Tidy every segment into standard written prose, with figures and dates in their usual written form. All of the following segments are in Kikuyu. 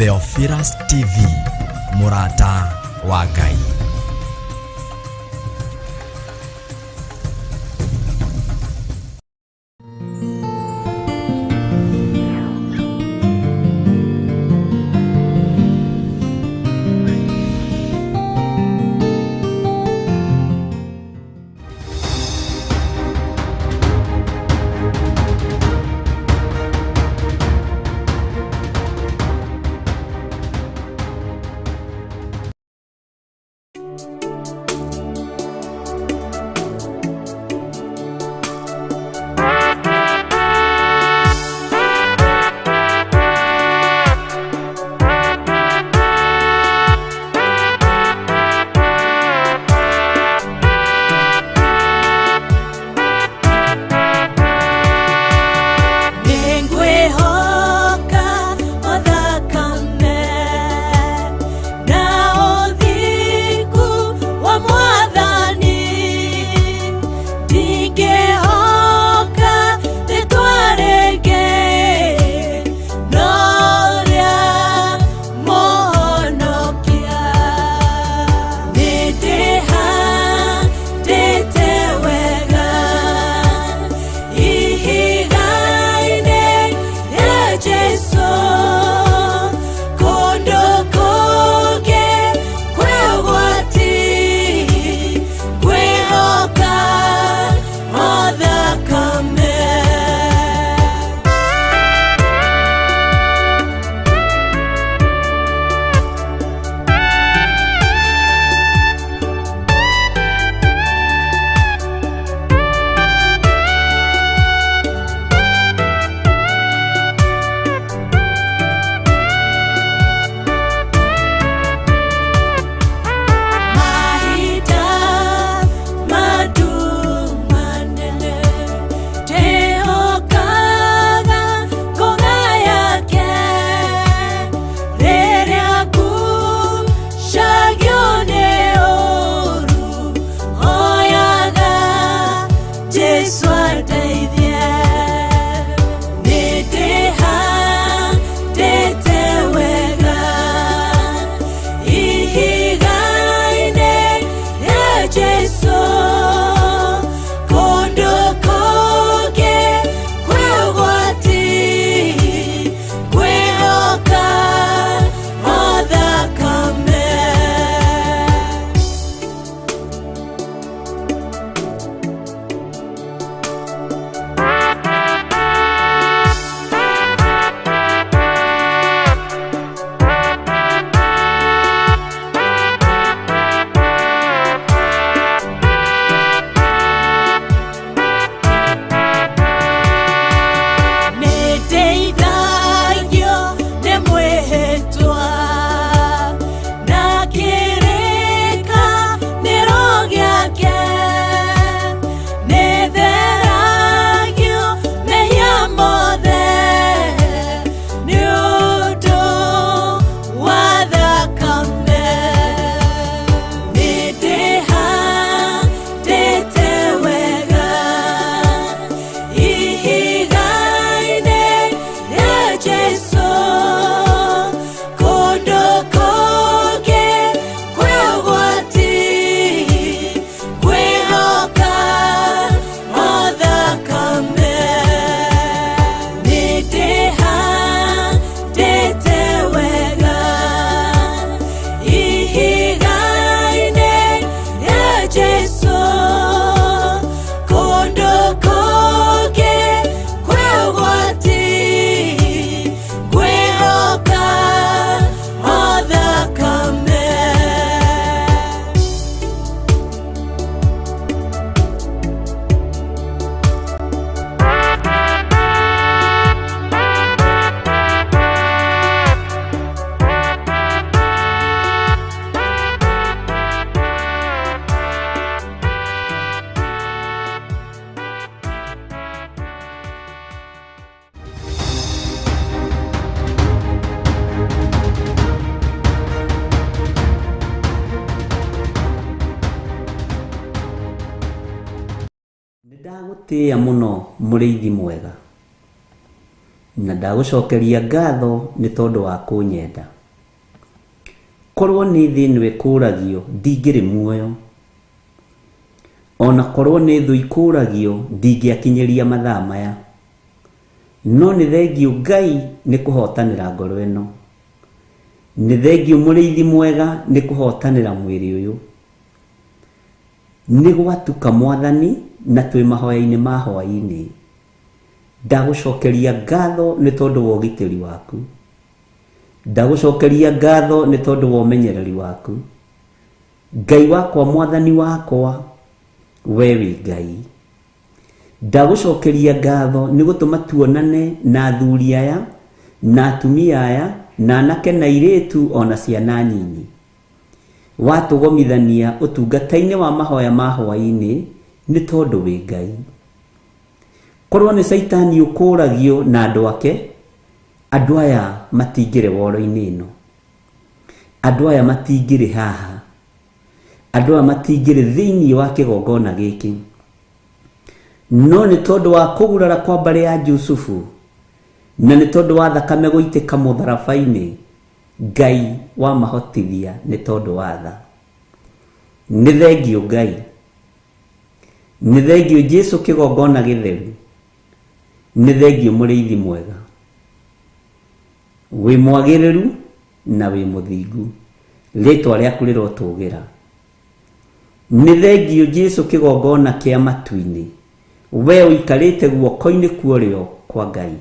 Theophilus TV, mũrata wa Ngai. Nĩngwĩhoka o thakame na ũthingu wa Mwathani, ndingĩhoka rĩtwa rĩngĩ no rĩa Mũhonokia. Nĩndĩhandĩte wega ihiga-inĩ rĩa Jesũ, kũndũ kũngĩ kwĩ ũgwati, ngwĩhoka o thakame. Mahinda manene ndĩhokaga ngũga yake, rĩrĩa ngucagio nĩ ũũru, hoyaga Jesũ andeithie. Nĩndĩhandĩte wega ihiga-inĩ rĩa Jesũ, kũndũ kũngĩ kwĩ ũgwati, ngwĩhoka o thakame. Nĩndeithagio nĩ mwĩhĩtwa na kĩrĩkanĩro gĩake, nĩtheragio mehia mothe nĩ ũndũ wa thakame. Nĩndĩhandĩte wega ihiga-inĩ rĩa Jesũ, kũndũ kũngĩ kwĩ ũgwati, ngwĩhoka o thakame. Nĩndĩhandĩte wega ihiga-inĩ rĩa Jesũ, kũndũ kũngĩ kwĩ ũgwati, ngwĩhoka o thakame. Nĩndagũtĩĩa mũno mũrĩithi mwega, na ndagũcokeria ngatho nĩ tondũ wa kũnyenda. Korwo nĩ thĩ ĩno ĩkũragio ndingĩrĩ muoyo. Ona korwo nĩ thũ ikũragio ndingĩakinyĩria mathaa maya. No nĩ thengiũ Ngai nĩ kũhotanĩra ngoro ĩno. Nĩ thengiũ mũrĩithi mwega nĩ kũhotanĩra mwĩrĩ ũyũ. Nĩ gwatuka Mwathani na twĩ mahoya-inĩ ma hwaĩ-inĩ. Ndagũcokeria ngatho nĩ tondũ wa ũgitĩri waku. Ndagũcokeria ngatho nĩ tondũ wa ũmenyereri waku. Ngai wakwa Mwathani wakwa, we wĩ Ngai. Ndagũcokeria ngatho nĩ gũtũma tuonane na athuri aya, na atumia aya, na anake na airĩtu o na ciana nyinyi. Watũgomithania ũtungata-inĩ wa mahoya ma hwaĩ-inĩ nĩ tondũ wĩ Ngai. Korwo nĩ Caitani ũkũragio na andũ ake, andũ aya matingĩrĩ woro-inĩ ĩno. Andũ aya matingĩrĩ haha. Andũ aya matingĩrĩ thĩinĩ wa kĩgongona gĩkĩ. No nĩ tondũ wa kũgurara kwa mbarĩ ya Jusufu, na nĩ tondũ wa thakame gũitĩka mũtharaba-inĩ, Ngai wamahotithia nĩ tondũ wa tha. Nĩ thengiũ Ngai. Nĩ thengiũ Jesu kĩgongona gĩtheru. Nĩ thengiũ mũrĩithi mwega. Wĩ mwagĩrĩru na wĩ mũthingu. Rĩtwa rĩaku rĩrotũgĩra. Nĩ thengiũ Jesu kĩgongona kĩa matu-inĩ. We ũikarĩte guoko-inĩ kuorĩo kwa Ngai.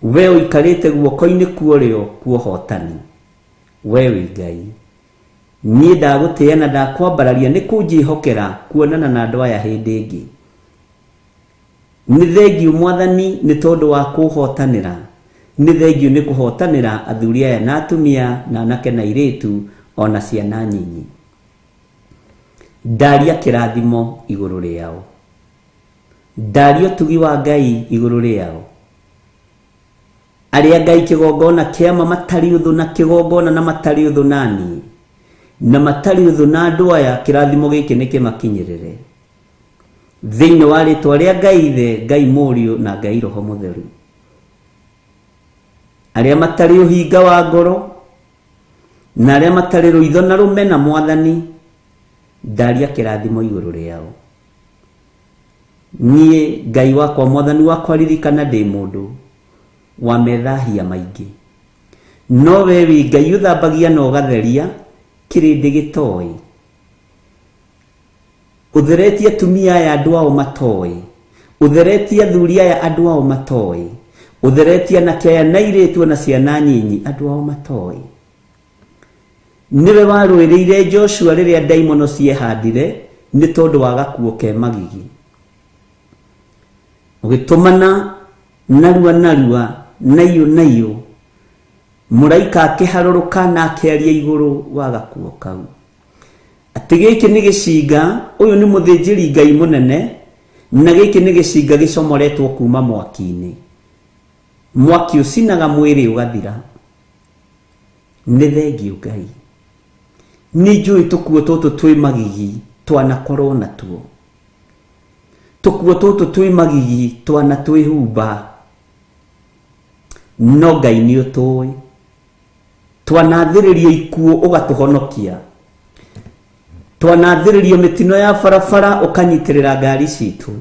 We ũikarĩte guoko-inĩ kuorĩo kwa ũhotani. We wĩ Ngai. Niĩ ndagũtĩĩa na ndakwambararia nĩ kũnjĩhokera kuonana na andũ aya hĩndĩ ĩngĩ. Nĩ thengiũ Mwathani nĩ tondũ wa kũhotanĩra. Nĩ thengiũ nĩ kũhotanĩra athuri aya na atumia na anake na airĩtu o na ciana nyinyi. Ndaria kĩrathimo igũrũ rĩao. Ndaria ũtugi wa Ngai igũrũ rĩao. Arĩa Ngai kĩgongona kĩama matarĩ ũthũ na kĩgongona na matarĩ ũthũ na niĩ, na matarĩ ũthũ na andũ aya, kĩrathimo gĩkĩ nĩ kĩmakinyĩrĩre. Thĩinĩ wa rĩtwa rĩa Ngai Ithe, Ngai Mũriũ na Ngai Roho Mũtheru. Arĩa matarĩ ũhinga wa ngoro, na arĩa matarĩ rũitho na rũmena Mwathani, ndaria kĩrathimo igũrũ rĩao. Niĩ Ngai wakwa Mwathani wakwa ririkana ndĩ mũndũ wa methahia maingĩ. No we wĩ Ngai ũthambagia na ũgatheria kĩrĩndĩ gĩtoĩ. Ũtheretie atumia aya andũ ao matoĩ. Ũtheretie athuri aya andũ ao matoĩ. Ũtheretie anake aya na airĩtu ona ciana nyinyi andũ ao matoĩ. Nĩwe warũĩrĩire Joshua rĩrĩa ndaimono ciehandire nĩ tondũ wa gakuo ke magigi. Ũgĩtũmana narua narua naiyũ naiyũ mũraika akĩharũrũka na akĩaria igũrũ wa gakuo kau. Atĩ gĩkĩ nĩ gĩcinga, ũyũ nĩ mũthĩnjĩri Ngai mũnene, na gĩkĩ nĩ gĩcinga gĩcomoretwo kuma mwaki-inĩ. Mwaki ũcinaga mwĩrĩ ũgathira. Nĩ thengiũ Ngai. Nĩ njũĩ tũkuo tũtũ twĩ magigi twanakorwo natuo. Tũkuo tũtũ twĩ magigi twanatwĩhumba. No Ngai nĩ ũtũĩ. Twanathĩrĩrio ikuũ ũgatũhonokia. Twanathĩrĩrio mĩtino ya barabara ũkanyitĩrĩra ngari citũ.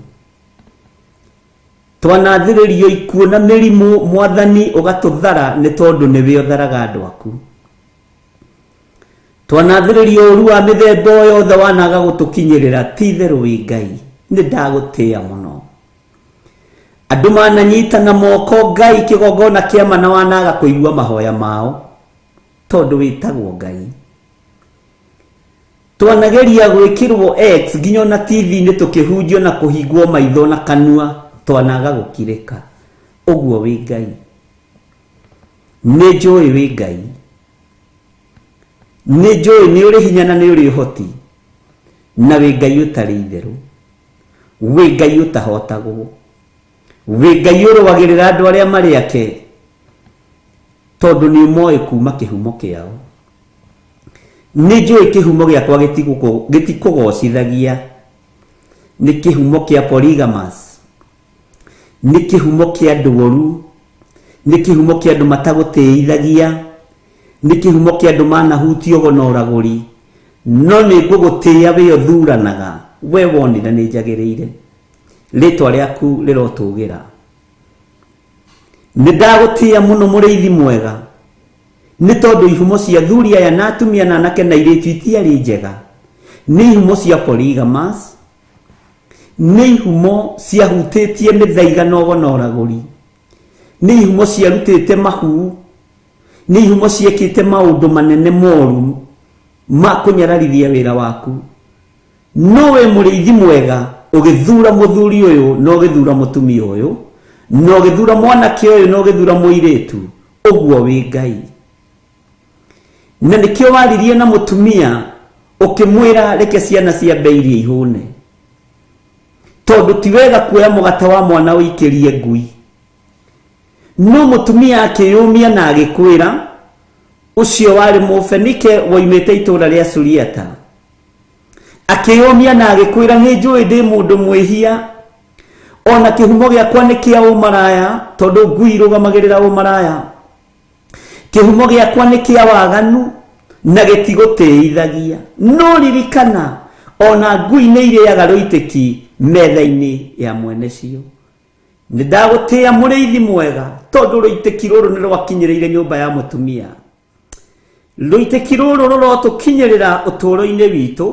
Twanathĩrĩrio ikuũ na mĩrimũ Mwathani ũgatũthara nĩ tondũ nĩwe ũtharaga andũ aku. Twanathĩrĩrio ũru wa mĩthemba o yothe wanaga gũtũkinyĩrĩra ti itherũ wĩ Ngai nĩ ndagũtĩĩa mũno. Andũ mananyitana moko Ngai kĩgongona kĩama na wanaga kũigua mahoya mao tondũ wĩtagwo Ngai. Twanageria gwĩkĩrwo X nginya ona TV-inĩ tũkĩhunjio na kũhingwo maitho na kanua twanaga gũkirĩka. Ũguo wĩ Ngai. Nĩ njũĩ wĩ Ngai. Nĩ njũĩ nĩ ũrĩ hinya na nĩ ũrĩ ũhoti na wĩ Ngai ũtarĩ itherũ. Wĩ Ngai ũtahotagwo. Wĩ Ngai ũrũagĩrĩra andũ arĩa marĩ ake tondũ nĩ ũmoĩ kuma kĩhumo kĩao. Nĩ njũĩ kĩhumo gĩakwa gĩtikũgocithagia. Nĩ kĩhumo kĩa polygamous. Nĩ kĩhumo kĩa andũ oru. Nĩ kĩhumo kĩa andũ matagũtĩithagia. Nĩ kĩhumo kĩa andũ manahutio ũgo na ũragũri, no nĩ ngũgũtĩĩa wĩ ũthuranaga, we wonire nĩ njagĩrĩire. Rĩtwa rĩaku rĩrotũgĩra. Nĩ ndagũtĩĩa mũno mũrĩithi mwega, nĩ tondũ ihumo cia athuri aya na atumia na anake na airĩtu itiarĩ njega. Nĩ ihumo cia polygamous, nĩ ihumo ciahutĩtie mĩthaiga na ũgo na ũragũri, nĩ ihumo ciarutĩte mahu, nĩ ihumo ciekĩte maũndũ manene moru ma kũnyararithia wĩra waku. No we mũrĩithi mwega ũgĩthura mũthuri ũyũ na ũgĩthura mũtumia ũyũ na ũgĩthura mwanake ũyũ na ũgĩthura mũirĩtu, ũguo wĩ Ngai. Na nĩkĩo waririe na mũtumia ũkĩmwĩra reke ciana ciambe irie ihũne, tondũ ti wega kuoya mũgate wa mwana ũikĩrie ngui. No mũtumia akĩyũmia na agĩkwĩra, ũcio warĩ Mũfenike woimĩte itũũra rĩa Suriata, akĩyũmia na agĩkwĩra, nĩ njũĩ ndĩ mũndũ mwĩhia, ona kĩhumo gĩakwa nĩ kĩa ũmaraya, tondũ ngui irũgamagĩrĩra ũmaraya. Kĩhumo gĩakwa nĩ kĩa waganu na gĩtigũtĩithagia. No ririkana, ona ngui nĩ irĩaga rũitĩki metha-inĩ ya mwene cio. Nĩ ndagũtĩĩa mũrĩithi mwega, tondũ rũitĩki rũrũ nĩ rwakinyĩrĩire nyũmba ya mũtumia. Rũitĩki rũrũ rũrotũkinyĩrĩra ũtũũro-inĩ witũ,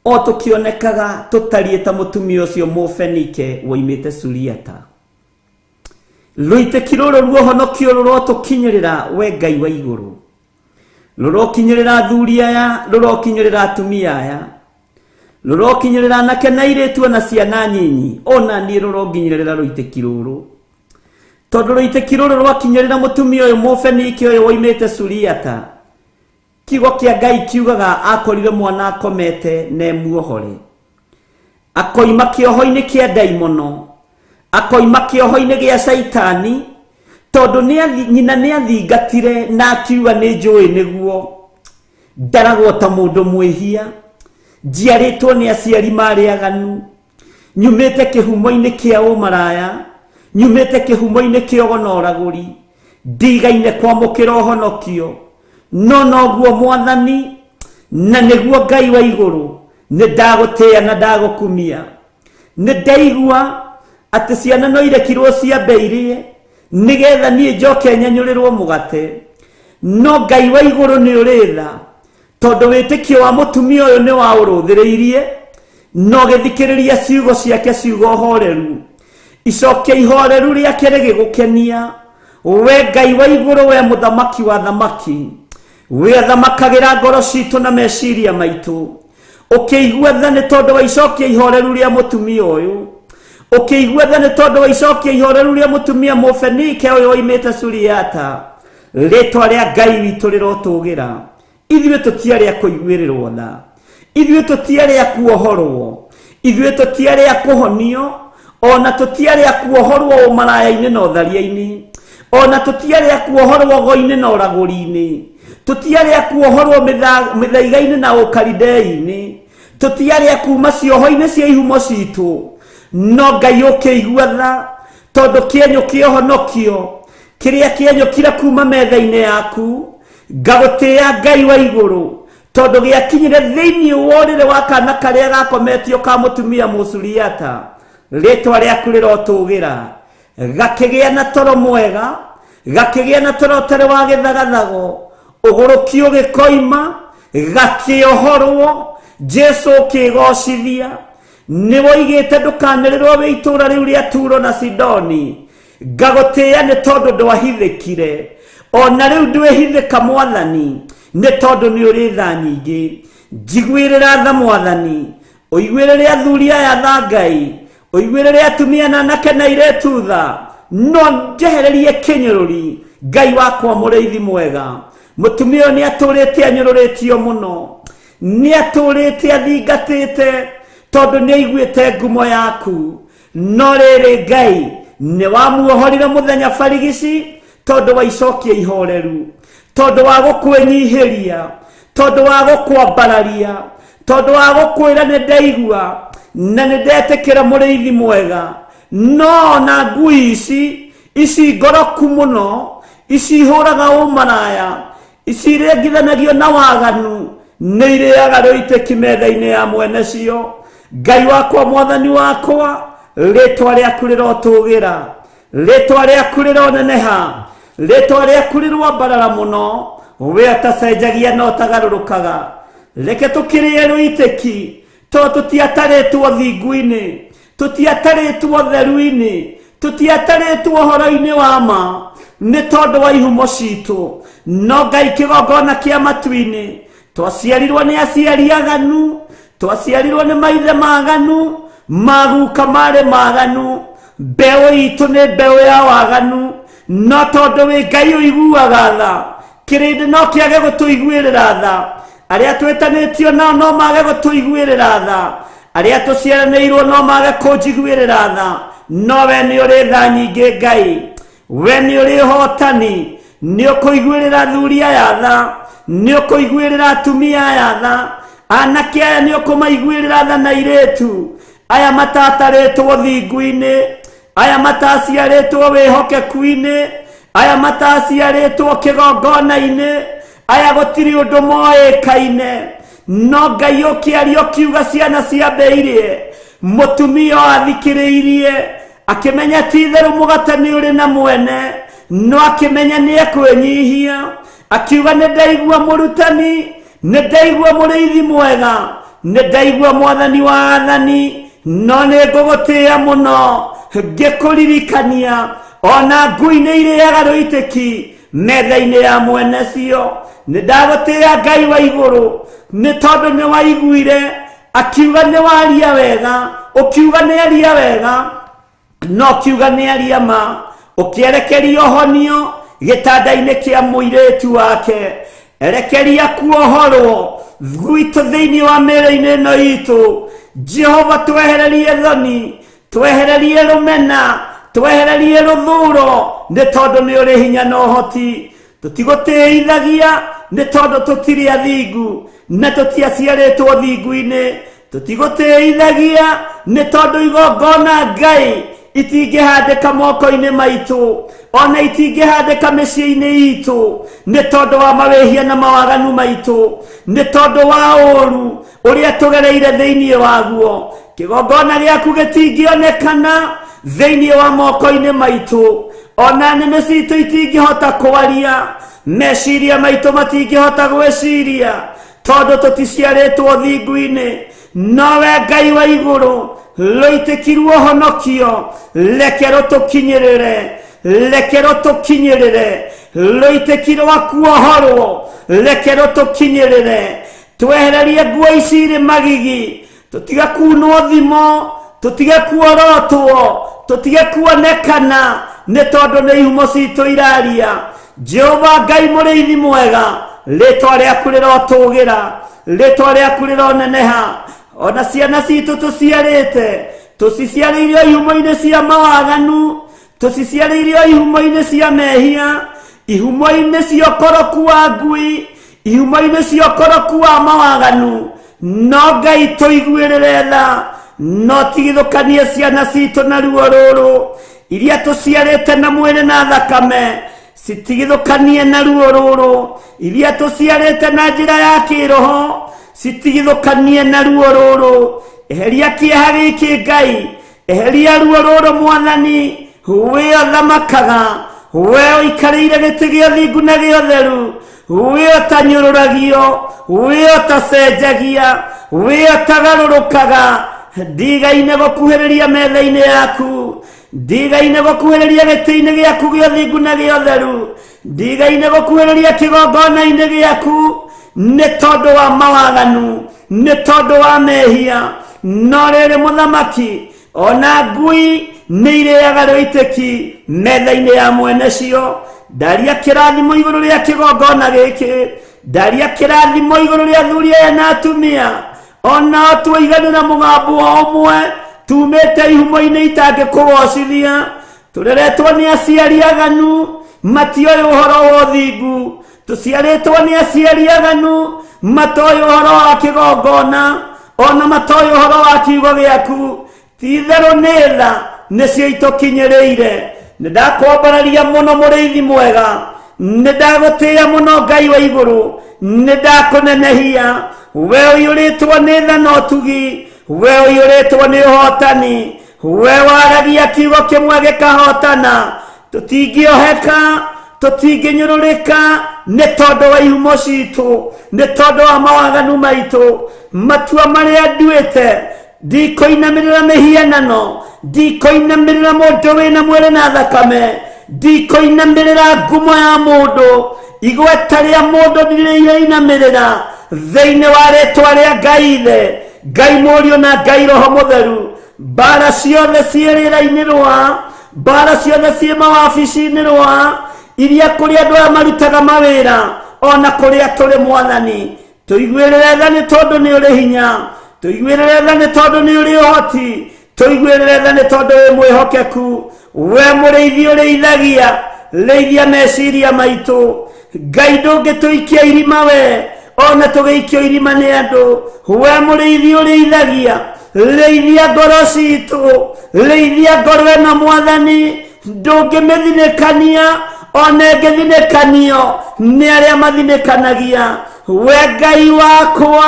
o tũkĩonekaga tũtariĩ ta mũtumia ũcio Mũfenike woimĩte Suriata. Rũitĩki rũrũ ruohonokio rũrotũkinyĩrĩra, we Ngai wa igũrũ. Rũrokinyĩrĩra athuri aya, rũrokinyĩrĩra atumia aya, rũrokinyĩrĩra anake na airĩtu ona ciana nyinyi, ona niĩ rũronginyĩrĩra rũitĩki rũrũ. Tondũ rũitĩki rũrũ rwakinyĩrĩra mũtumia ũyũ Mũfenike ũyũ woimĩte Suriata, kiugo kĩa Ngai kiugaga akorire mwana akomete na emuohore. Akoima kĩoho-inĩ kĩa ndaimono, akoima kĩoho-inĩ gĩa Caitani, tondũ nyina nĩ athingatire na akiuga nĩ njũĩ nĩguo ndaragwo ta mũndũ mwĩhia, njiarĩtwo nĩ aciari marĩ aganu, nyumĩte kĩhumo-inĩ kĩa ũmaraya, nyumĩte kĩhumo-inĩ kĩa ũgo na ũragũri, ndigaine kwamũkĩra ũhonokio. No noguo Mwathani na nĩguo Ngai wa igũrũ, nĩ ndagũtĩĩa na ndagũkumia. Nĩ ndaigua atĩ ciana no irekirwo ciambe irĩe nĩgetha niĩ njoke nyanyũrĩrwo mũgate. No Ngai wa igũrũ nĩ ũrĩ tha, tondũ wĩtĩkio wa mũtumia ũyũ nĩ waũrũthĩrĩirie na ũgĩthikĩrĩria ciugo ciake, ciugo horeru. Icokia ihoreru rĩake rĩgĩgũkenia, we Ngai wa igũrũ, we mũthamaki wa thamaki, we athamakagĩra ngoro citũ na meciria maitũ. Ũkĩigua tha nĩ tondũ wa icokia ihoreru rĩa mũtumia ũyũ, ũkĩigua tha nĩ tondũ wa icokia ihoreru rĩa mũtumia Mũfenike ũyũ oimĩte Suriata. Rĩtwa rĩa Ngai witũ rĩrotũgĩra. Ithuĩ tũtiarĩ a kũiguĩrĩrwo tha, ithuĩ tũtiarĩ a kuohorwo, ithuĩ tũtiarĩ a kũhonio, ona tũtiarĩ a kuohorwo ũmaraya-inĩ na ũtharia-inĩ, ona tũtiarĩ a kuohorwo ũgo-inĩ na ũragũri-inĩ, tũtiarĩ a kuohorwo mĩthaiga-inĩ na ũkaridei-inĩ, tũtiarĩ a kuma cioho-inĩ cia ihumo citũ. No Ngai ũkĩigua tha, tondũ kĩenyũ kĩa ũhonokio kĩrĩa kĩenyũkire kuma metha-inĩ yaku, ngagũtĩĩa Ngai wa igũrũ, tondũ gĩakinyire thĩinĩ wa ũrĩrĩ wa kana karĩa gakometio ka mũtumia Mũsuriata. Rĩtwa rĩaku rĩrotũgĩra. Gakĩgĩa na toro mwega, gakĩgĩa na toro ũtarĩ wa gĩthagathago, ũgũrũki ũgĩkoima, gakĩohorwo. Jesu ũkĩgocithia. Nĩ woigĩte ndũkanĩrĩrwo wĩ itũũra rĩu rĩa Turo na Sidoni. Ngagũtĩĩa nĩ tondũ ndwahithĩkire, ona rĩu ndwĩhithĩka Mwathani, nĩ tondũ nĩ ũrĩ tha nyingĩ. Njiguĩrĩra tha Mwathani, ũiguĩrĩre athuri aya tha Ngai, ũiguĩrĩre atumia na anake na airĩtu tha, no njehererie kĩnyũrũri. Ngai wakwa mũrĩithi mwega, mũtumia ũyũ nĩ atũrĩte anyũrũrĩtio mũno, nĩ atũrĩte athingatĩte, tondũ nĩ aiguĩte ngumo yaku. No rĩrĩ Ngai nĩ wamuohorire mũthenya barigici, tondũ wa icokia ihoreru, tondũ wa gũkwĩnyihĩria, tondũ wa gũkwambararia, tondũ wa gũkwĩra nĩ ndaigua na nĩ ndetĩkĩra mũrĩithi mwega. No ona ngui ici ngoroku mũno, ici ihũraga ũmaraya, Ici irengithanagio na waganu nĩ irĩaga rũitĩki metha-inĩ ya mwene cio. Ngai wakwa, mwathani wakwa, rĩtwa rĩaku rĩrotũgĩra, rĩtwa rĩaku rĩroneneha, rĩtwa rĩaku rĩrwambarara mũno. We ũtacenjagia na ũtagarũrũkaga, reke tũkĩrĩe rũitĩki tondũ tũtiatarĩtwo thingu-inĩ, tũtiatarĩtwo theru-inĩ, tũtiatarĩtwo ũhoro-inĩ wa ma nĩ tondũ wa ihumo citũ. No Ngai, kĩgongona kĩa matu-inĩ, twaciarirwo nĩ aciari aganu, twaciarirwo nĩ maithe maganu, maguka marĩ maganu, mbeũ itũ nĩ mbeũ ya waganu. No tondũ wĩ Ngai ũiguaga tha, kĩrĩndĩ no kĩage gũtũiguĩrĩra tha, arĩa twĩtanĩtio nao no mage gũtũiguĩrĩra tha, arĩa tũciaranĩirwo no mage kũnjiguĩrĩra tha, no we nĩ ũrĩ tha nyingĩ. Ngai, we nĩ ũrĩ ũhotani, nĩ ũkũiguĩrĩra athuri aya tha, nĩ ũkũiguĩrĩra atumia aya tha, anake aya nĩ ũkũmaiguĩrĩra tha na airĩtu aya matatarĩtwo thingu-inĩ, aya mataciarĩtwo wĩhokeku-inĩ, aya mataciarĩtwo kĩgongona-inĩ, aya gũtirĩ ũndũ moĩkaine. No Ngai, ũkĩaria ũkiuga ciana ciambĩirie, mũtumia o athikĩrĩirie akĩmenya ti itherũ mũgate nĩ ũrĩ na mwene, no akĩmenya nĩ ekwĩnyihia, akiuga nĩ ndaigua mũrutani, nĩ ndaigua mũrĩithi mwega, nĩ ndaigua mwathani wa athani, no nĩ ngũgũtĩĩa mũno ngĩkũririkania ona ngui nĩ irĩaga rũitĩki metha-inĩ ya mwene cio. Nĩ ndagũtĩĩa Ngai wa igũrũ nĩ tondũ nĩ waiguire akiuga nĩ waria wega, ũkiuga nĩ aria wega, no kiuga nĩ aria ma, ũkĩerekeria ũhonio gĩtanda-inĩ kĩa mũirĩtu wake. Erekeria kuohorwo gwitũ thĩinĩ wa mĩĩrĩ-inĩ ĩno itũ. Jehova, twehererie thoni, twehererie rũmena, twehererie rũthuro, nĩ tondũ nĩ ũrĩ hinya na ũhoti. Tũtigũtĩithagia nĩ tondũ tũtirĩ athingu na tũtiaciarĩtwo thingu-inĩ. Tũtigũtĩithagia nĩ tondũ igongona Ngai itingĩhandĩka moko-inĩ maitũ, ona itingĩhandĩka mĩciĩ-inĩ itũ, nĩ tondũ wa mawĩhia na mawaganu maitũ, nĩ tondũ wa ũũru ũrĩa tũgereire thĩinĩ waguo. Kĩgongona gĩaku gĩtingĩonekana thĩinĩ wa moko-inĩ maitũ, ona nĩmĩ citũ itingĩhota kwaria, meciria maitũ matingĩhota gwĩciria tondũ tũticiarĩtwo thingu-inĩ. Nowe Ngai wa igũrũ, rũitĩkirwo honokio, reke rũtũkinyĩrĩre, reke rũtũkinyĩrĩre, rũitĩki rwa kuohorwo, reke rũtũkinyĩrĩre. Twehererie nguo ici irĩ magigi, tũtige kunwo thimo, tũtige kuorotwo, tũtige kuonekana nĩ tondũ nĩ ihumo citũ iraria. Jehova Ngai mũrĩithi mwega, rĩtwa rĩaku rĩrotũgĩra, rĩtwa rĩaku rĩroneneha. Ona ciana citũ tũciarĩte, tũciciarĩire ihumo-inĩ cia mawaganu, tũciciarĩire ihumo-inĩ cia mehia, ihumo-inĩ cia ũkoroku wa ngui, ihumo-inĩ cia ũkoroku wa mawaganu. No Ngai, tũiguĩrĩre tha, no tigithũkanie ciana citũ na ruo rũrũ, iria tũciarĩte na mwĩrĩ na thakame citigithũkanie na ruo rũrũ, iria tũciarĩte na njĩra ya kĩroho citigithũkanie na ruo rũrũ. Eheria kĩeha gĩkĩ Ngai, eheria ruo rũrũ mwathani. We ũthamakaga, we ũikarĩire gĩtĩ gĩa thingu na gĩa ũtheru, we ũtanyũrũragio, we ũtacenjagia, we ũtagarũrũkaga, ndigaine gũkuhĩrĩria metha-inĩ yaku, ndigaine gũkuhĩrĩria gĩtĩ-inĩ gĩaku gĩa ũthingu na gĩa ũtheru, ndigaine gũkuhĩrĩria kĩgongona-inĩ gĩaku nĩ tondũ wa mawaganu, nĩ tondũ wa mehia. No rĩrĩ mũthamaki, ona ngui nĩ irĩaga rũitĩki metha-inĩ ya mwene cio. Ndaria kĩrathimo igũrũ rĩa kĩgongona gĩkĩ, ndaria kĩrathimo igũrũ rĩa athuri aya na atumia, onao tuiganĩra mũgambo o ũmwe, tumĩte ihumo-inĩ itangĩkũgocithia, tũreretwo nĩ aciari aganu matioĩ ũhoro wa ũthingu, tũciarĩtwo nĩ aciari aganu matoĩ ũhoro wa kĩgongona, ona matoĩ ũhoro wa kiugo gĩaku. Ti itherũ nĩ tha nĩcio itũkinyĩrĩire. Nĩ ndakwambararia mũno mũrĩithi mwega. Nĩ ndagũtĩĩa mũno Ngai wa igũrũ, nĩ ndakũnenehia. We ũiyũrĩtwo nĩ tha na ũtugi, we ũiyũrĩtwo nĩ ũhotani, we waragia kiugo kĩmwe gĩkahotana. Tũtingĩoheka, tũtingĩnyũrũrĩka nĩ tondũ wa ihumo citũ, nĩ tondũ wa mawaganu maitũ. Matua marĩa nduĩte, ndikũinamĩrĩra mĩhianano, ndikũinamĩrĩra mũndũ wĩna mwĩrĩ na thakame, ndikũinamĩrĩra ngumo ya mũndũ, igweta rĩa mũndũ ndirĩinamĩrĩra. Thĩinĩ wa rĩtwa rĩa Ngai Ithe, Ngai Mũriũ na Ngai Roho Mũtheru, mbara ciothe ciĩ rĩera-inĩ rwa, mbara ciothe ciĩ mawabici-inĩ rwa, iria kũrĩ andũ aya marutaga mawĩra, ona kũrĩa tũrĩ Mwathani, tũiguĩrĩre tha nĩ tondũ nĩ ũrĩ hinya, tũiguĩrĩre tha nĩ tondũ nĩ ũrĩ ũhoti, tũiguĩrĩre tha nĩ tondũ wĩ mwĩhokeku. We mũrĩithi ũrĩithagia, rĩithia meciria maitũ. Ngai ndũngĩtũikia irima we, ona tũgĩikio irima nĩ andũ. We mũrĩithi ũrĩithagia, rĩithia ngoro citũ, rĩithia ngoro ĩno Mwathani, ndũngĩmĩthinĩkania ona ĩngĩthinĩkanio nĩ arĩa mathinĩkanagia. We Ngai wakwa,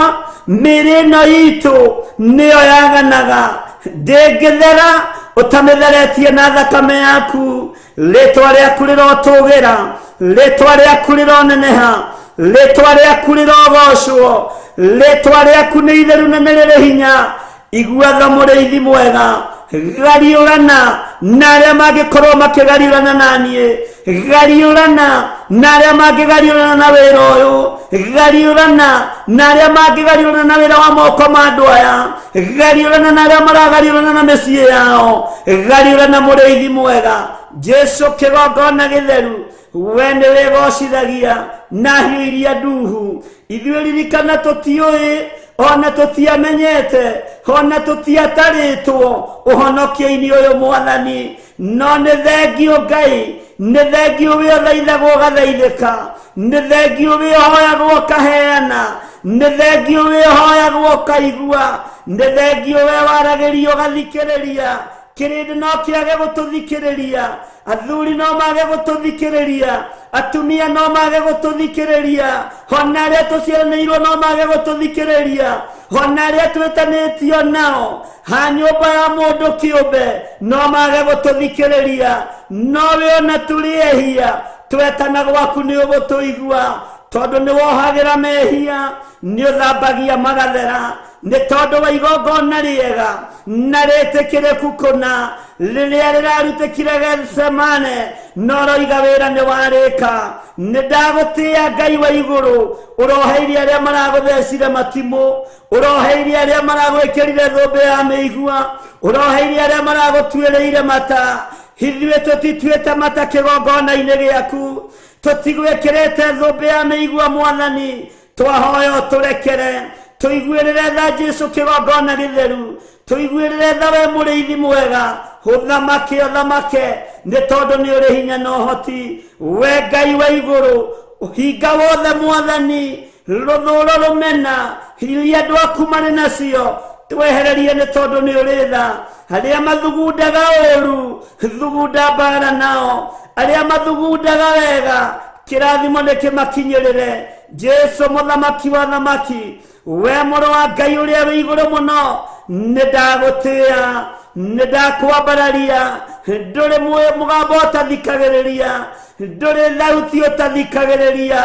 mĩĩrĩ ĩno itũ nĩyo yaganaga, ndĩngĩthera ũtamĩtheretie na thakame yaku. Rĩtwa rĩaku rĩrotũgĩra, rĩtwa rĩaku rĩroneneha, rĩtwa rĩaku rĩrogocwo, rĩtwa rĩaku nĩ itheru na nĩ rĩrĩ hinya. Igua tha mũrĩithi mwega, gariũrana na arĩa mangĩkorwo makĩgariũrana na niĩ, gariũrana na arĩa mangĩgariũrana na wĩra ũyũ, gariũrana na arĩa mangĩgariũrana na wĩra wa moko ma andũ aya, gariũrana na arĩa maragariũrana na mĩciĩ yao, gariũrana mũrĩithi mwega. Jesu kĩgongona gĩtheru, we nĩ wĩgocithagia na hiũ iria nduhu. Ithuĩ ririkana tũtiũĩ, ona tũtiamenyete, ona tũtiatarĩtwo ũhonokio-inĩ ũyũ Mwathani, no nĩ thengio Ngai, nĩ thengio wĩ ũthaithagwo ũgathaithĩka, nĩ thengio wĩ ũhoyagwo ũkaheana, nĩ thengio wĩ ũhoyagwo ũkaigua, nĩ thengio we waragĩrio ũgathikĩrĩria. Kĩrĩndĩ no kĩage gũtũthikĩrĩria, athuri no mage gũtũthikĩrĩria, atumia no mage gũtũthikĩrĩria, ona arĩa tũciaranĩirwo no mage gũtũthikĩrĩria, ona arĩa twĩtanĩtio nao ha nyũmba ya mũndũ kĩũmbe no mage gũtũthikĩrĩria, no we ona tũrĩ ehia twetana gwaku nĩ ũgũtũigua, tondũ nĩ wohagĩra mehia, nĩ ũthambagia magathera, nĩ tondũ wa igongona rĩega na rĩtĩkĩrĩku kũna rĩrĩa rĩrarutĩkire Gethsemane, no roiga wĩra nĩ warĩka. Nĩ ndagũtĩĩa Ngai wa igũrũ, ũroheirie arĩa maragũthecire matimũ, ũroheirie arĩa maragwĩkĩrire thũmbĩ ya mĩigua, ũroheirie arĩa maragũtuĩrĩire mata. Ithuĩ tũtituĩte mata kĩgongona-inĩ gĩaku, tũtigwĩkĩrĩte thũmbĩ ya mĩigua Mwathani, twahoya ũtũrekere, tũiguĩrĩre tha Jesu kĩgongona gĩtheru, tũiguĩrĩre tha we mũrĩithi mwega, ũthamake ũthamake nĩ tondũ nĩ ũrĩ hinya na ũhoti. We Ngai wa igũrũ, ũhinga wothe Mwathani, rũthũũro rũmena iria andũ aku marĩ nacio twehererie nĩ tondũ nĩ ũrĩ tha. Arĩa mathugundaga ũũru, thugunda mbara nao, arĩa mathugundaga wega, kĩrathimo nĩ kĩmakinyĩrĩre. Jesu mũthamaki wa thamaki, we mũrũ wa Ngai ũrĩa wĩ igũrũ mũno, nĩ ndagũtĩĩa, nĩ ndakwambararia. Ndũrĩ mũgambo ũtathikagĩrĩria, ndũrĩ thauti ũtathikagĩrĩria,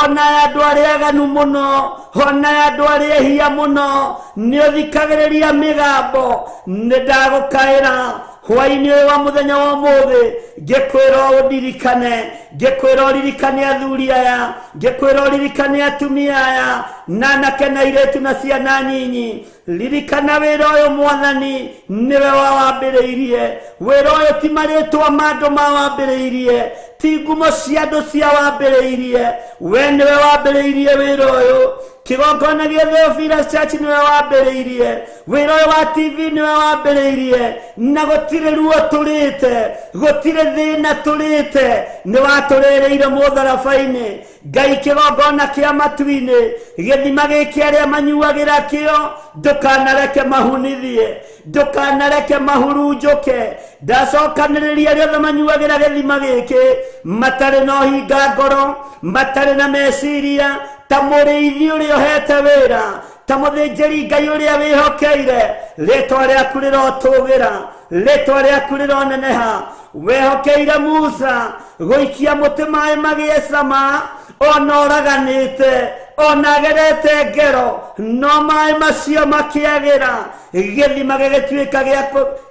ona ya andũ arĩa aganu mũno, ona ya andũ arĩa ehia mũno, nĩ ũthikagĩrĩria mĩgambo. Nĩ ndagũkaĩra hwaĩ-inĩ ũyũ wa mũthenya wa ũmũthĩ, ngĩkwĩra ũndirikane, ngĩkwĩra ũririkane athuri aya, ngĩkwĩra ũririkane atumia aya, na anake na airĩtu na ciana nyinyi. Ririkana wĩra ũyũ Mwathani, nĩwe wawambĩrĩirie. Wĩra ũyũ ti marĩtwa ma andũ mawambĩrĩirie, ti ngumo cia andũ cia wambĩrĩirie, we nĩwe wambĩrĩirie wĩra ũyũ. Kĩgongona gĩa Theophilus Church nĩwe wambĩrĩirie, wĩra ũyũ wa TV nĩwe wambĩrĩirie, na gũtirĩ ruo tũrĩte, gũtirĩ thĩna tũrĩte, nĩ watũrĩrĩire mũtharaba-inĩ. Ngai kĩgongona kĩa matu-inĩ, gĩthima gĩkĩ arĩa manyuagĩra kĩo, ndũkanareke mahunithie, ndũkanareke mahurunjũke. Ndacokanĩrĩria arĩa othe manyuagĩra gĩthima gĩkĩ matarĩ na ũhinga ngoro, matarĩ na meciria, ta mũrĩithi ũrĩa ũhete wĩra, ta mũthĩnjĩri Ngai ũrĩa wĩhokeire. Rĩtwa rĩaku rĩrotũgĩra, rĩtwa rĩaku rĩroneneha. Wehokeire Musa gũikia mũtĩ maĩ magĩe cama, ona ũraganĩte, ona agerete ngero, no maĩ macio makĩagĩra. Gĩthima gĩgĩtuĩka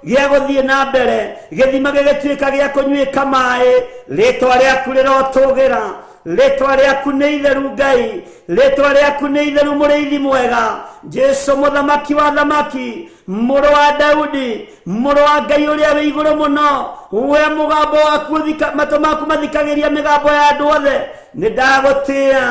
gĩa gũthiĩ na mbere, gĩthima gĩgĩtuĩka gĩa kũnyuĩka maĩ. Rĩtwa rĩaku rĩrotũgĩra, rĩtwa rĩaku nĩ itheru Ngai, rĩtwa rĩaku nĩ itheru mũrĩithi mwega. Jesu mũthamaki wa thamaki, mũrũ wa Daudi, mũrũ wa Ngai ũrĩa wĩ igũrũ mũno, we mũgambo waku matũ maku mathikagĩria mĩgambo ya andũ othe. Nĩ ndagũtĩĩa,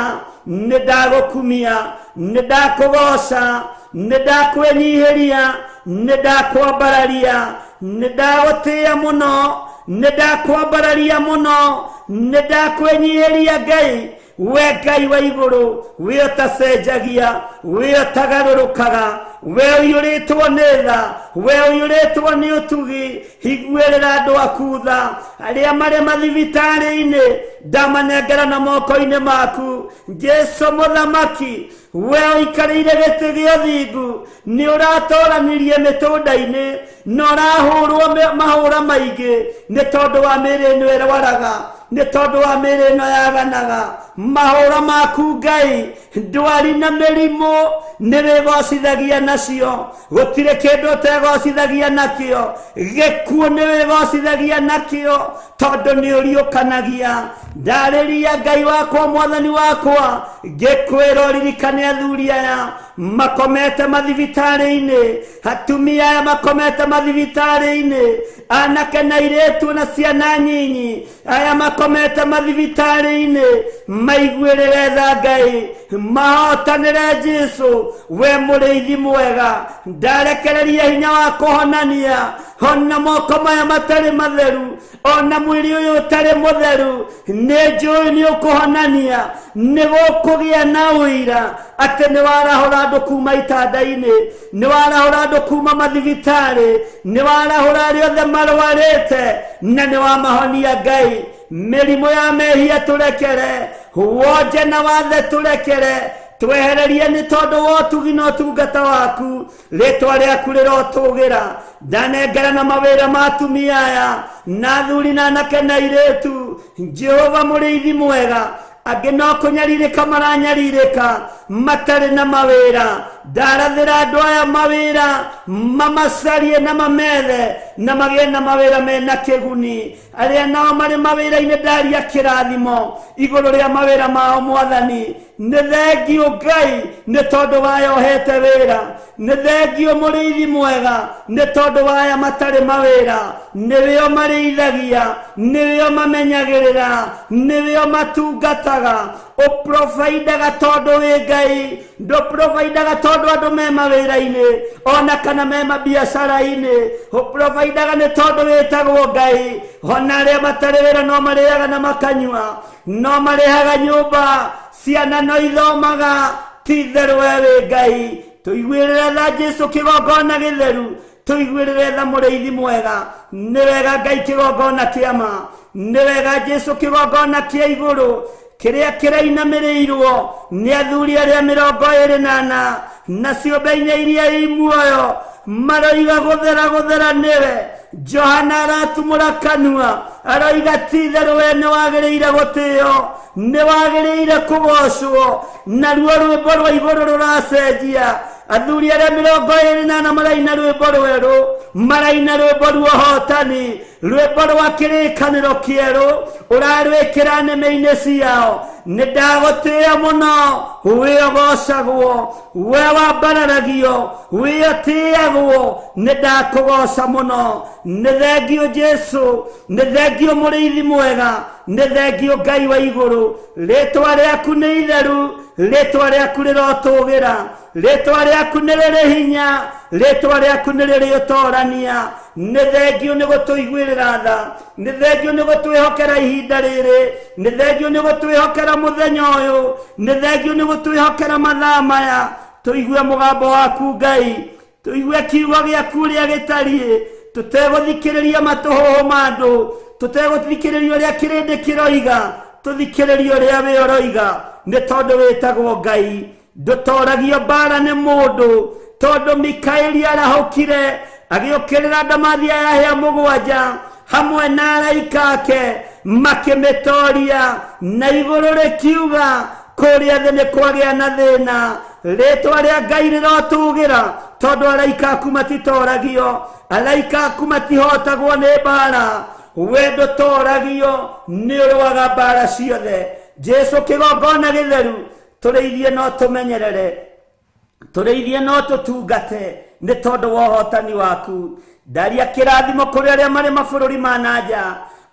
nĩ ndagũkumia, nĩ ndakũgoca, nĩ ndakwĩnyihĩria, nĩ ndakwambararia, nĩ ndagũtĩĩa mũno, nĩ ndakwambararia mũno, nĩ ndakwĩnyihĩria Ngai. We Ngai wa igũrũ, we ũtacenjagia, we ũtagarũrũkaga, we ũiyũrĩtwo nĩ tha, we ũiyũrĩtwo nĩ ũtugi, higuĩrĩra andũ aku tha. Arĩa marĩ mathibitarĩ-inĩ ndamanengera na moko-inĩ maku. Jesu mũthamaki, we ũikarĩire gĩtĩ gĩa ũthingu, nĩ ũratoranirie mĩtũnda-inĩ, na ũrahũrwo mahũra maingĩ nĩ tondũ wa mĩĩrĩ ĩno ĩrwaraga, nĩ tondũ wa mĩĩrĩ ĩno yaganaga. Mahũra maku Ngai, ndwari na mĩrimũ nĩ wĩgocithagia nacio, gũtirĩ kĩndũ ũtegocithagia nakĩo, gĩkuũ nĩ wĩgocithagia nakĩo, tondũ nĩ ũriũkanagia. Ndarĩria Ngai wakwa, mwathani wakwa, ngĩkwĩra ũririkane athuri aya makomete mathibitarĩ-inĩ, atumia aya makomete mathibitarĩ-inĩ, anake na airĩtu na ciana nyinyi aya makomete mathibitarĩ-inĩ, maiguĩrĩre tha Ngai, mahotanĩre Jesu. We mũrĩithi mwega, ndarekereria hinya wa kũhonania, ona moko maya matarĩ matheru, ona mwĩrĩ ũyũ ũtarĩ mũtheru, nĩ njũĩ nĩ ũkũhonania, nĩ gũkũgĩa na ũira atĩ nĩ warahũra andũ kuma itanda-inĩ, nĩ warahũra andũ kuma mathibitarĩ, nĩ warahũra arĩa othe marwarĩte, na nĩ wamahonia Ngai. Mĩrimũ ya mehia tũrekere, wonje na wathe tũrekere, twehererie nĩ tondũ wa ũtugi na ũtungata waku. Rĩtwa rĩaku rĩrotũgĩra. Ndanengera na mawĩra ma atumia aya na athuri na anake na airĩtu. Jehova mũrĩithi mwega, angĩ no kũnyarirĩka maranyarirĩka matarĩ na mawĩra. Ndarathĩra andũ aya mawĩra, mamacarie na mamethe, na magĩe na mawĩra mena kĩguni. Arĩa nao marĩ mawĩra-inĩ ndaria kĩrathimo igũrũ rĩa mawĩra mao mwathani. Nĩ thengiũ Ngai nĩ tondũ waya ũhete wĩra, nĩ thengiũ mũrĩithi mwega nĩ tondũ waya matarĩ mawĩra. Nĩwĩo marĩithagia, nĩwĩo mamenyagĩrĩra, nĩwĩo matungataga. Ũprovidaga tondũ wĩ Ngai, ndũprovidaga tondũ andũ me mawĩra-inĩ ona kana me mabiacara-inĩ. Ũprovidaga nĩ tondũ wĩtagwo Ngai. Ona arĩa matarĩ wĩra no marĩaga na makanyua, no marĩhaga nyũmba, ciana no ithomaga. Ti itherũ we wĩ Ngai. Tũiguĩrĩre tha Jesu kĩgongona gĩtheru, tũiguĩrĩre tha mũrĩithi mwega. Nĩ wega Ngai kĩgongona kĩa ma, nĩ wega Jesu kĩgongona kĩa igũrũ kĩrĩa kĩrainamĩrĩirwo nĩ athuri arĩa 24 na ciũmbe inya iria i muoyo, maroiga gũthera gũthera nĩwe. Johana aratumũra kanua aroiga ti itherũ we nĩ wagĩrĩire gũtĩo, nĩ wagĩrĩire kũgocwo. Naruo rwĩmbo rwa igũrũ rũracenjia. Athuri arĩa 24 maraina rwĩmbo rwerũ, maraina rwĩmbo rwa ũhotani, rwĩmbo rwa kĩrĩkanĩro kĩerũ, ũrarwĩkĩra nĩmĩ-inĩ ciao. Nĩ ndagũtĩĩa mũno, wĩ ũgocagwo, we wambararagio, wĩ ũtĩagwo, nĩ ndakũgoca mũno. Nĩ thengio Jesu, nĩ thengio mũrĩithi mwega, nĩ thengio Ngai wa igũrũ. Rĩtwa rĩaku nĩ itheru, rĩtwa rĩaku rĩrotũgĩra, rĩtwa rĩaku nĩ rĩrĩ hinya, rĩtwa rĩaku nĩ rĩrĩ ũtorania. Nĩ thengio nĩ gũtũiguĩrĩra tha, nĩ thengio nĩ gũtwĩhokera ihinda rĩrĩ, nĩ thengio nĩ gũtwĩhokera mũthenya ũyũ, nĩ thengio nĩ gũtwĩhokera mathaa maya. Tũigue mũgambo waku Ngai, tũigue kiugo gĩaku ũrĩa gĩtariĩ, tũtegũthikĩrĩria matũhũhũ ma andũ, tũtegũthikĩrĩria ũrĩa kĩrĩndĩ kĩroiga, tũthikĩrĩrie ũrĩa wĩ ũroiga, nĩ tondũ wĩtagwo Ngai. Ndũtoragio mbara nĩ mũndũ, tondũ Mikaeli arahũkire agĩũkĩrĩra ndamathia ya hĩa mũgwanja hamwe na araika ake, makĩmĩtoria, na igũrũ rĩkiuga kũrĩa thĩ nĩ kwagĩa na thĩna. Rĩtwa rĩa Ngai rĩrotũgĩra, tondũ araika aku matitoragio, araika aku matihotagwo nĩ mbara. We ndũtoragio, nĩ ũrũaga mbara ciothe. Jesu kĩgongona gĩtheru, tũrĩithie no tũmenyerere, tũrĩithie no tũtungate, nĩ tondũ wa ũhotani waku. Ndaria kĩrathimo kũrĩ arĩa marĩ mabũrũri ma na nja,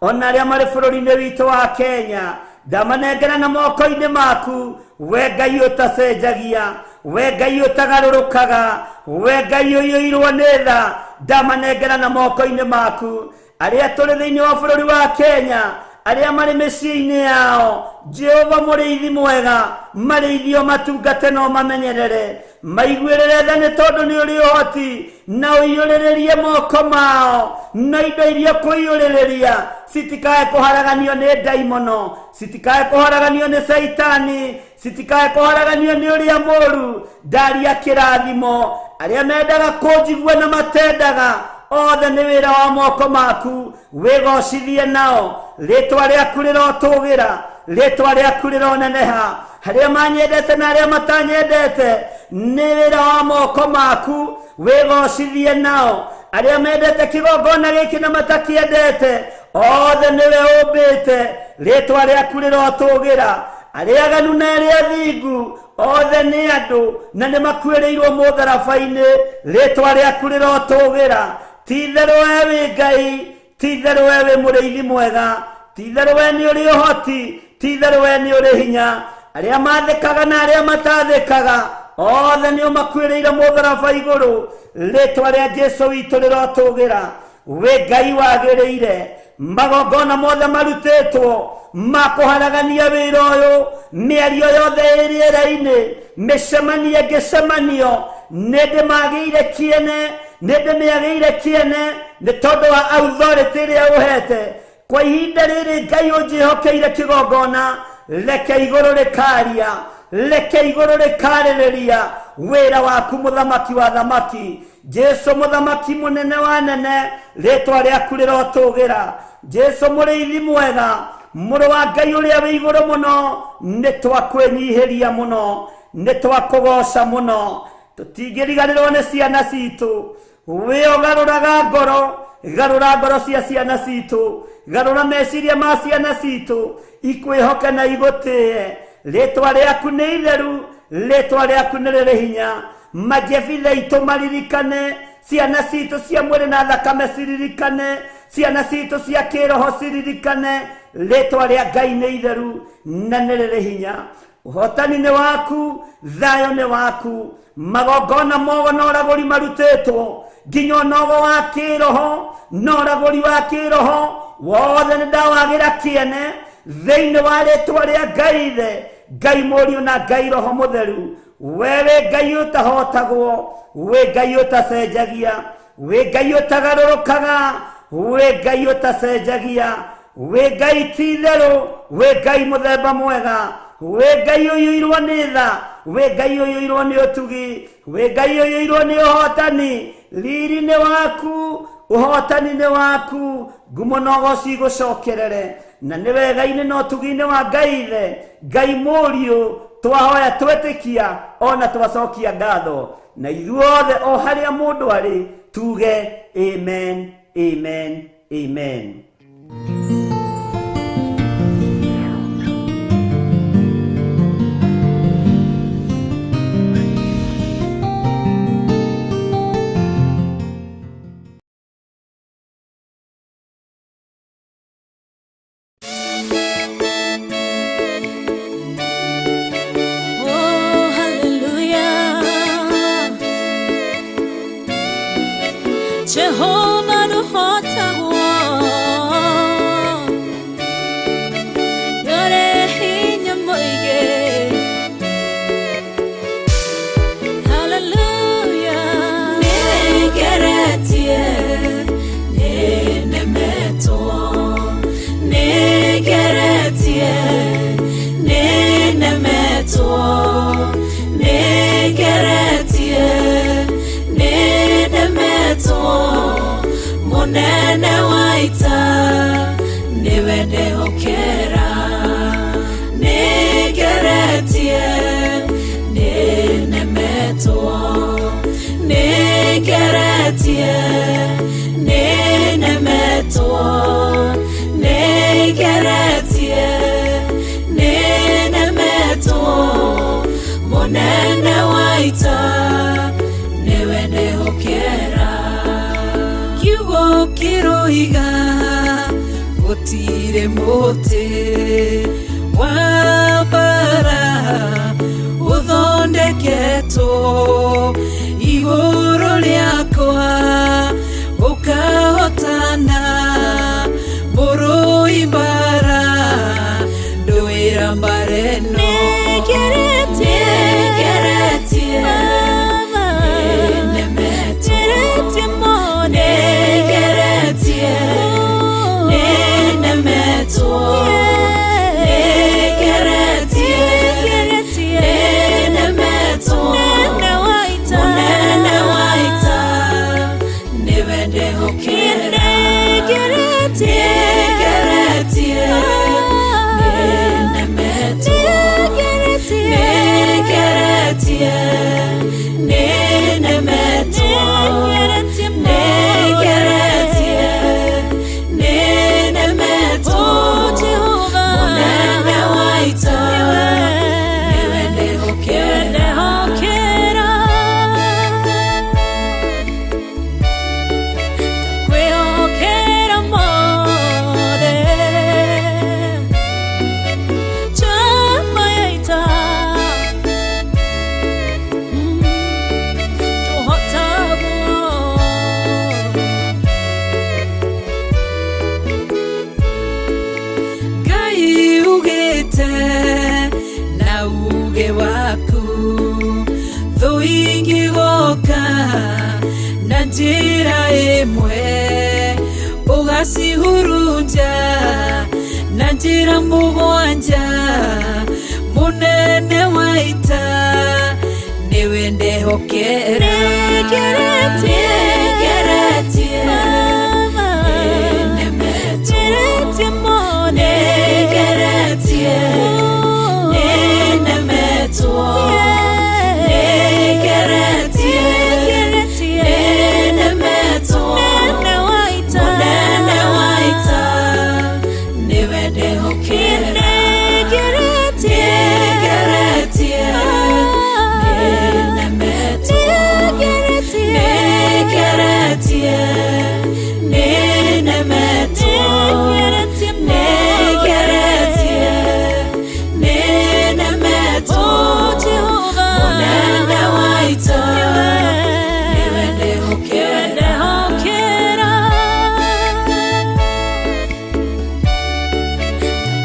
ona arĩa marĩ bũrũri-inĩ witũ wa Kenya. Ndamanengera na moko-inĩ maku, we Ngai ũtacenjagia, we Ngai ũtagarũrũkaga, we Ngai ũiyũirwo nĩ tha. Ndamanengera na moko-inĩ maku. Arĩa tũrĩ thĩinĩ wa bũrũri wa Kenya, arĩa marĩ mĩciĩ-inĩ yao, Jehova mũrĩithi mwega, marĩithio matungate no mamenyerere, maiguĩrĩre tha nĩ tondũ nĩ ũrĩ ũhoti, na ũiyũrĩrĩrie moko mao na indo iria kũiyũrĩrĩria, citikae kũharaganio nĩ ndaimono, citikae kũharaganio nĩ caitani, citikae kũharaganio nĩ ũrĩa mũũru. Ndaria kĩrathimo arĩa mendaga kũnjigua na matendaga, othe nĩ wĩra wa moko maku, wĩgocithie nao. Rĩtwa rĩaku rĩrotũgĩra, rĩtwa rĩaku rĩroneneha. Arĩa manyendete na arĩa matanyendete, nĩ wĩra wa moko maku, wĩgocithie nao. Arĩa mendete kĩgongona gĩkĩ na matakĩendete, othe nĩwe ũmbĩte, rĩtwa rĩaku rĩrotũgĩra. Arĩa aganu na arĩa athingu, othe nĩ andũ na nĩ makuĩrĩirwo mũtharaba-inĩ, rĩtwa rĩaku rĩrotũgĩra. Ti itherũ we wĩ Ngai, ti itherũ we wĩ mũrĩithi mwega, ti itherũ we nĩ ũrĩ ũhoti, ti itherũ we nĩ ũrĩ hinya. Arĩa mathĩkaga na arĩa matathĩkaga, othe nĩ ũmakuĩrĩire mũtharaba igũrũ, rĩtwa rĩa Jesu witũ rĩrotũgĩra. Wĩ Ngai wagĩrĩire, magongona mothe marutĩtwo ma kũharagania wĩra ũyũ, mĩario yothe ĩ rĩera-inĩ, mĩcemanio ĩngĩcemanio, nĩ ndĩmagĩire kĩene, nĩ ndĩmĩagĩire kĩene, nĩ tondũ wa authority ĩrĩa ũhete. Kwa ihinda rĩrĩ Ngai ũnjĩhokeire kĩgongona, reke igũrũ rĩkaria, reke igũrũ rĩkarĩrĩria wĩra waku mũthamaki wa thamaki. Jesu mũthamaki mũnene wa nene, rĩtwa rĩaku rĩrotũgĩra. Jesu mũrĩithi mwega, mũrũ wa Ngai ũrĩa wĩ igũrũ mũno, nĩ twakwĩnyihĩria mũno, nĩ twakũgoca mũno. Tũtingĩriganĩrwo nĩ ciana citũ, wĩ ũgarũraga ngoro, garũra ngoro cia ciana citũ, garũra meciria ma ciana citũ, ikwĩhoke na igũtĩe. Rĩtwa rĩaku nĩ itheru, rĩtwa rĩaku nĩ rĩrĩ hinya. Majebitha itũ maririkane, ciana citũ cia mwĩrĩ na thakame ciririkane, ciana citũ cia kĩroho ciririkane, rĩtwa rĩa Ngai nĩ itheru na nĩ rĩrĩ hinya. Ũhotani nĩ waku, thayũ nĩ waku. Magongona mogo na ũragũri marutĩtwo, nginya ũnogo wa kĩroho na ũragũri wa kĩroho wothe nĩ ndawagĩra kĩene thĩinĩ wa rĩtwa rĩa Ngai Ithe, Ngai Mũriũ na Ngai Roho Mũtheru. We wĩ Ngai ũtahotagwo, wĩ Ngai ũtacenjagia, wĩ Ngai ũtagarũrũkaga, wĩ Ngai ũtacenjagia, wĩ Ngai ti itherũ, wĩ Ngai mũthemba mwega, wĩ Ngai ũiyũirwo nĩ tha, wĩ Ngai ũiyũirwo nĩ ũtugi, wĩ Ngai ũiyũirwo nĩ ũhotani. Riri nĩ waku, ũhotani nĩ waku, ngumo na ũgoci igũcokerere. Na nĩ wega-inĩ na ũtugi-inĩ wa Ngai Ithe, Ngai Mũriũ, twahoya twetĩkia ona twacokia ngatho. Na ithuothe o harĩa mũndũ arĩ tuge amen, amen, amen. Ndũhotagwo, ndũrĩ hinya mũingĩ. Hallelujah. Nĩngeretie, nĩnemetwo, nĩngeretie, nĩnemetwo, nĩngeretie, nĩnemetwo, mũnene wa ita nĩwe ndehokera. Nĩngeretie, nĩnemetwo, nĩngeretie, nĩnemetwo, nĩngeretie, nĩnemetwo, mũnene wa ita nĩwe ndehokera. Kiugo kĩroiga gũtirĩ mũtĩ wa mbara ũthondeketwo igũrũ rĩakwa ũkahotana, mũrũi mbara ndũĩra mbara ĩno. Nĩngeretie, nĩnemetwo, nĩngeretie, nĩnemetwo, nĩngeretie, nĩnemetwo, mũnene wa ita nĩwe ndehokera. Nĩngeretie, nĩnemetwo, nĩngeretie, nĩnemetwo, nĩngeretie, nĩnemetwo, mũnene wa ita nĩwe ndehokera. Kwĩhokera mothe chama ya ita ndũhotagwo. Ngai ugĩte na uge waku thũ ingĩgoka na njĩra ĩmwe ũgacihurunja na njĩra mũgwanja, mũnene wa ita nĩwe ndehokera. Nĩngeretie, nĩnemetwo, nĩngeretie, nĩnemetwo, nĩngeretie, nĩnemetwo, mũnene wa ita nĩwe ndehokera. Nĩngeretie, nĩnemetwo, nĩngeretie, nĩnemetwo, nĩngeretie, nĩnemetwo, mũnene wa ita nĩwe ndehokera.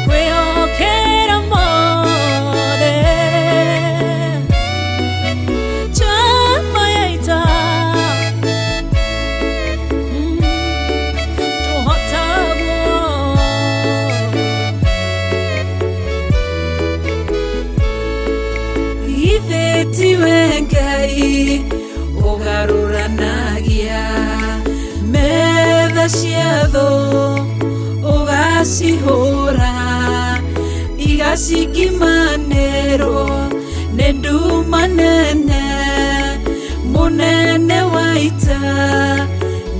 Kwĩhokera mothe chama ya ita ndũhotagwo. Ithe tiwe Ngai ũgarũranagia metha cia thũ ũgacihũra igacikimanĩrwo nĩ nduma nene, mũnene wa ita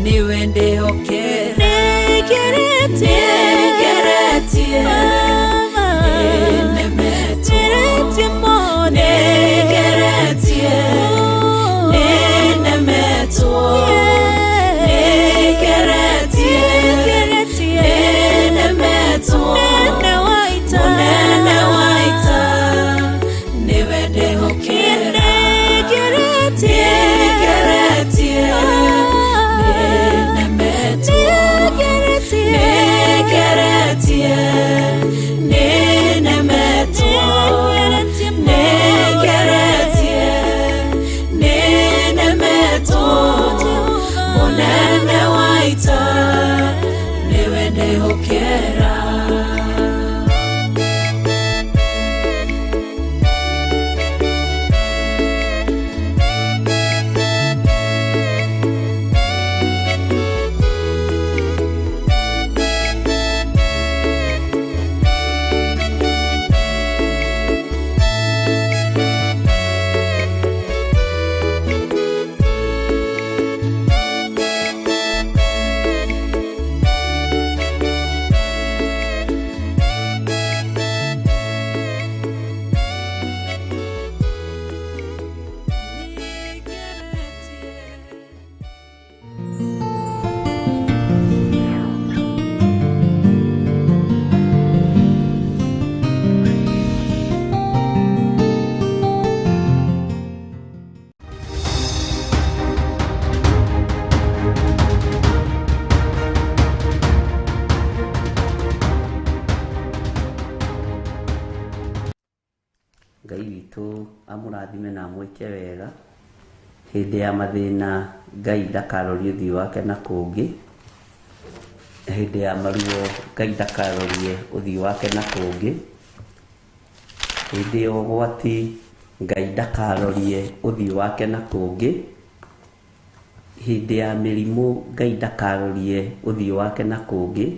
nĩwe ndehokera. Nĩngeretie, nĩnemetwo, nĩngeretie, nĩnemetwo, nĩngeretie, nĩnemetwo, mũnene wa ita nĩwe ndehokera. Nĩngeretie, nĩnemetwo, amũrathime na amwĩke wega. Hĩndĩ ya mathĩna Ngai ndakarorie ũthiũ wake na kũngĩ. Hĩndĩ ya maruo Ngai ndakarorie ũthiũ wake na kũngĩ. Hĩndĩ ya ũgwati Ngai ndakarorie ũthiũ wake na kũngĩ. Hĩndĩ ya mĩrimũ Ngai ndakarorie ũthiũ wake na kũngĩ.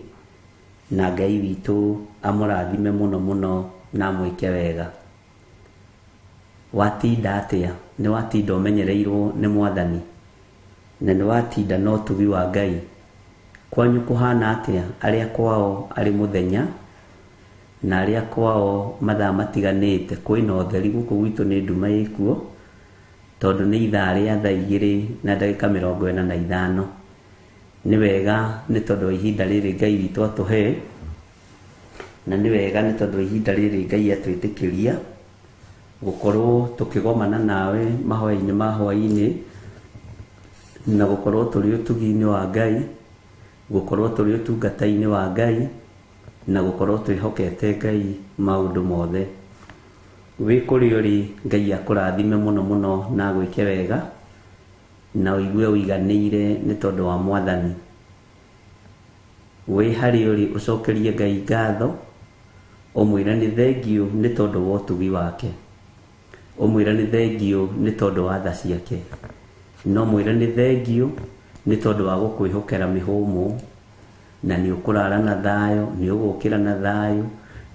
Na Ngai witũ amũrathime mũno mũno na amwĩke wega. Watinda atĩa? Nĩ watinda ũmenyereirwo nĩ Mwathani, na nĩ watinda na ũtugi wa Ngai. Kwanyu kũhana atĩa? Arĩa kwao arĩ mũthenya na arĩa kwao mathaa matiganĩte, kwĩna ũtheri. Gũkũ gwitũ nĩ nduma ĩkuo, tondũ nĩ ithaa rĩa thaa 2:45. Nĩ wega nĩ tondũ wa ihinda rĩrĩ Ngai witũ atũhe, na nĩ wega nĩ tondũ wa ihinda rĩrĩ Ngai atwĩtĩkĩria gũkorwo tũkĩgomana nawe mahoya-inĩ ma hwaĩ-inĩ, na gũkorwo tũrĩ ũtugi-inĩ wa Ngai, gũkorwo tũrĩ ũtungata-inĩ wa Ngai, na gũkorwo twĩhokete Ngai maũndũ mothe. Wĩ kũrĩa ũrĩ, Ngai akũrathime mũno mũno na agwĩke wega, na ũigue ũiganĩire nĩ tondũ wa Mwathani. Wĩ harĩa ũrĩ ũcokerie Ngai ngatho, ũmwĩre nĩ thengiũ nĩ tondũ wa ũtugi wake, ũmwĩre nĩ thengiũ nĩ tondũ wa tha ciake, no mwĩre nĩ thengiũ nĩ tondũ wa gũkwĩhokera mĩhũmũ, na nĩ ũkũrara na thayũ, nĩ ũgũkĩra na thayũ,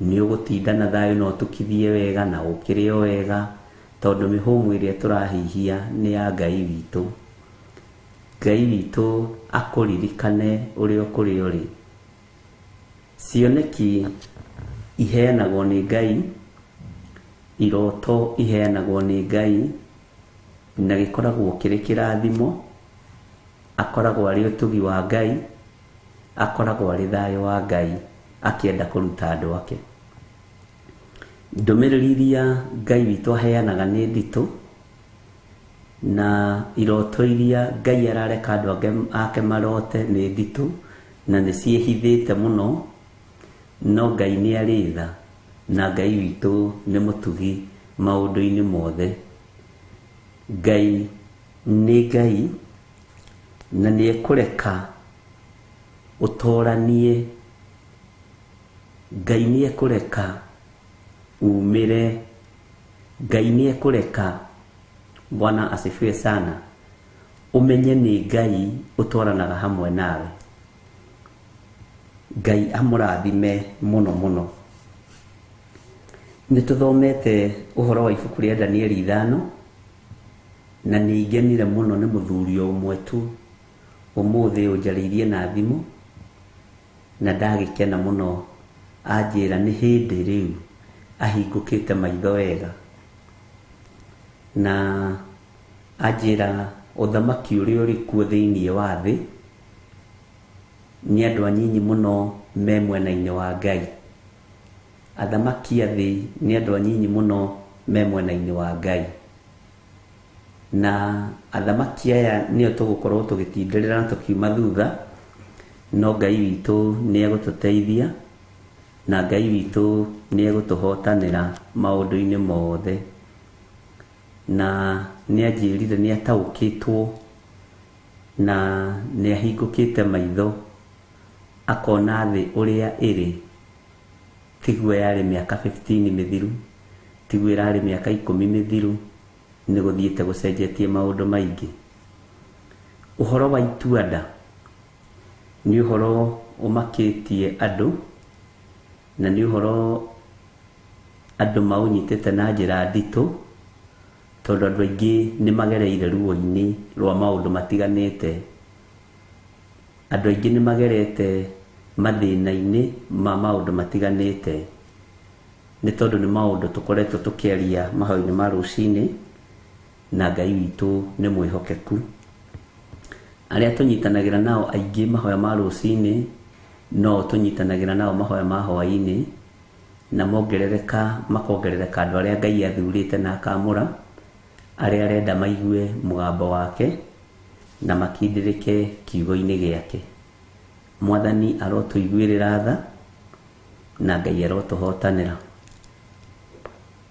nĩ ũgũtinda na thayũ na ũtukithie wega na ũkĩre o wega, tondũ mĩhũmũ ĩrĩa tũrahihia nĩ ya Ngai witũ. Ngai witũ akũririkane ũrĩa ũkũrĩa ũrĩ. Cioneki iheanagwo nĩ Ngai, iroto iheanagwo nĩ Ngai, na gĩkoragwo kĩrĩ kĩrathimo. Akoragwo arĩ ũtugi wa Ngai, akoragwo arĩ thayũ wa Ngai akĩenda kũruta andũ ake. Ndũmĩrĩri iria Ngai witũ aheanaga nĩ nditũ, na iroto iria Ngai arareka andũ ake marote nĩ nditũ, na nĩ ciĩhithĩte mũno, no Ngai nĩ arĩ tha, na Ngai witũ nĩ mũtugi maũndũ-inĩ mothe. Ngai nĩ Ngai, na nĩ ekũreka ũtoranie. Ngai nĩ ekũreka umĩre. Ngai nĩ ekũreka, Bwana asifiwe sana, ũmenye nĩ Ngai ũtwaranaga hamwe nawe. Ngai amũrathime mũno mũno. Nĩ tũthomete ũhoro wa ibuku rĩa Danieli 5, na nĩ ngenire mũno nĩ mũthuri o ũmwe tu ũmũthĩ ũnjarĩirie na thimũ, na ndagĩkena mũno anjĩra nĩ hĩndĩ rĩu ahingũkĩte maitho wega, na anjĩra ũthamaki ũrĩa ũrĩ kuo thĩinĩ wa thĩ nĩ andũ anyinyi mũno me mwena-inĩ wa Ngai. Athamaki a thĩ nĩ andũ anyinyi mũno me mwena-inĩ wa Ngai, na athamaki aya nĩo tũgũkorwo tũgĩtindĩrĩra na tũkiuma thutha, no Ngai witũ nĩ egũtũteithia, na Ngai witũ nĩ egũtũhotanĩra maũndũ-inĩ mothe. Na nĩ anjĩrire nĩ ataũkĩtwo na nĩ ahingũkĩte maitho, akona thĩ ũrĩa ĩrĩ tiguo yarĩ mĩaka 15 mĩthiru, tiguo ĩrarĩ mĩaka 10 mĩthiru, nĩ gũthiĩte gũcenjetie maũndũ maingĩ. Ũhoro wa itua-nda nĩ ũhoro ũmakĩtie andũ, na nĩ ũhoro andũ maũnyitĩte na njĩra nditũ, tondũ andũ aingĩ nĩ magereire ruo-inĩ rwa maũndũ matiganĩte. Andũ aingĩ nĩ magerete mathĩna-inĩ ma maũndũ matiganĩte, nĩ tondũ nĩ maũndũ tũkoretwo tũkĩaria mahoya-inĩ ma rũcinĩ, na Ngai witũ nĩ mwĩhokeku. Arĩa tũnyitanagĩra nao aingĩ mahoya ma rũcinĩ, no tũnyitanagĩra nao mahoya ma hwaĩ-inĩ, na mongerereka makongerereka andũ arĩa Ngai athurĩte na akamũra, arĩa arenda maigue mũgambo wake na makindĩrĩke kiugo-inĩ gĩake. Mwathani arotũiguĩrĩra tha, na Ngai arotũhotanĩra.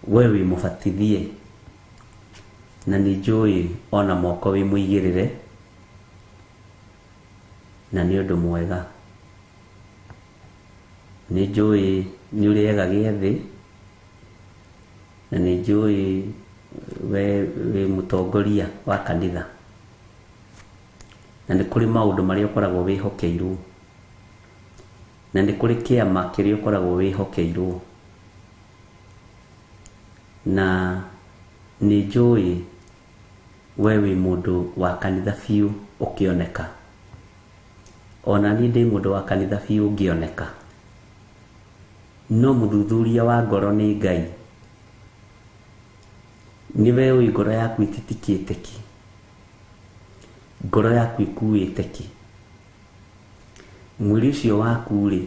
We wĩ mũbatithie, Na nĩ njũĩ ona moko wĩ mũigĩrĩre, na nĩ ũndũ mwega. Nĩ njũĩ nĩ ũrĩaga gĩathĩ, na nĩ njũĩ we wĩ mũtongoria wa kanitha, na nĩ kũrĩ maũndũ marĩa ũkoragwo wĩhokeirwo, na nĩ kũrĩ kĩama kĩrĩa ũkoragwo wĩhokeirwo, na nĩ njũĩ we wĩ mũndũ wa kanitha biũ ũkĩoneka. Ona niĩ ndĩ mũndũ wa kanitha biũ ngĩoneka, no mũthuthuria wa ngoro nĩ Ngai. Nĩwe ũĩ ngoro yaku ĩtitikĩte kĩ, ngoro yaku ĩkuĩte kĩ, mwĩrĩ ũcio waku rĩ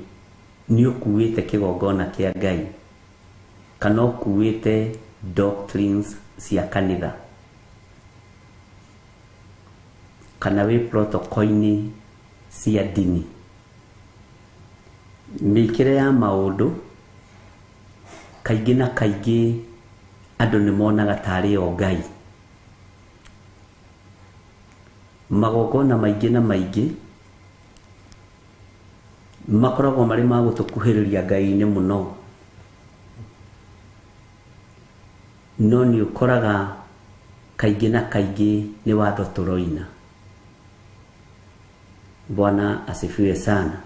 nĩ ũkuĩte kĩgongona kĩa Ngai kana ũkuĩte doctrines cia kanitha, kana wĩ protocol-inĩ cia ndini. Mĩkĩre ya maũndũ kaingĩ na kaingĩ andũ nĩ monaga tarĩ o Ngai. Magongona maingĩ na maingĩ makoragwo marĩ ma gũtũkuhĩrĩria Ngai-inĩ mũno, no nĩ ũkoraga kaingĩ na kaingĩ nĩ watho tũroina. Bwana asifiwe sana.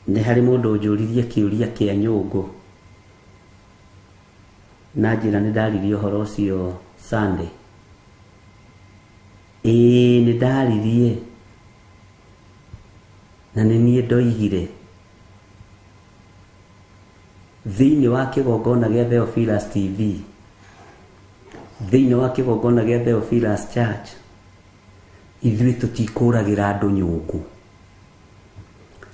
Nĩ harĩ mũndũ ũnjũririe kĩũria kĩa nyũngũ, na njĩra nĩ ndaririe ũhoro ũcio Sunday. Ĩĩ nĩ ndaririe, na nĩ niĩ ndoigire thĩinĩ wa kĩgongona gĩa Theophilus TV, thĩinĩ wa kĩgongona gĩa Theophilus Church, ithuĩ tũtikũragĩra andũ nyũngũ.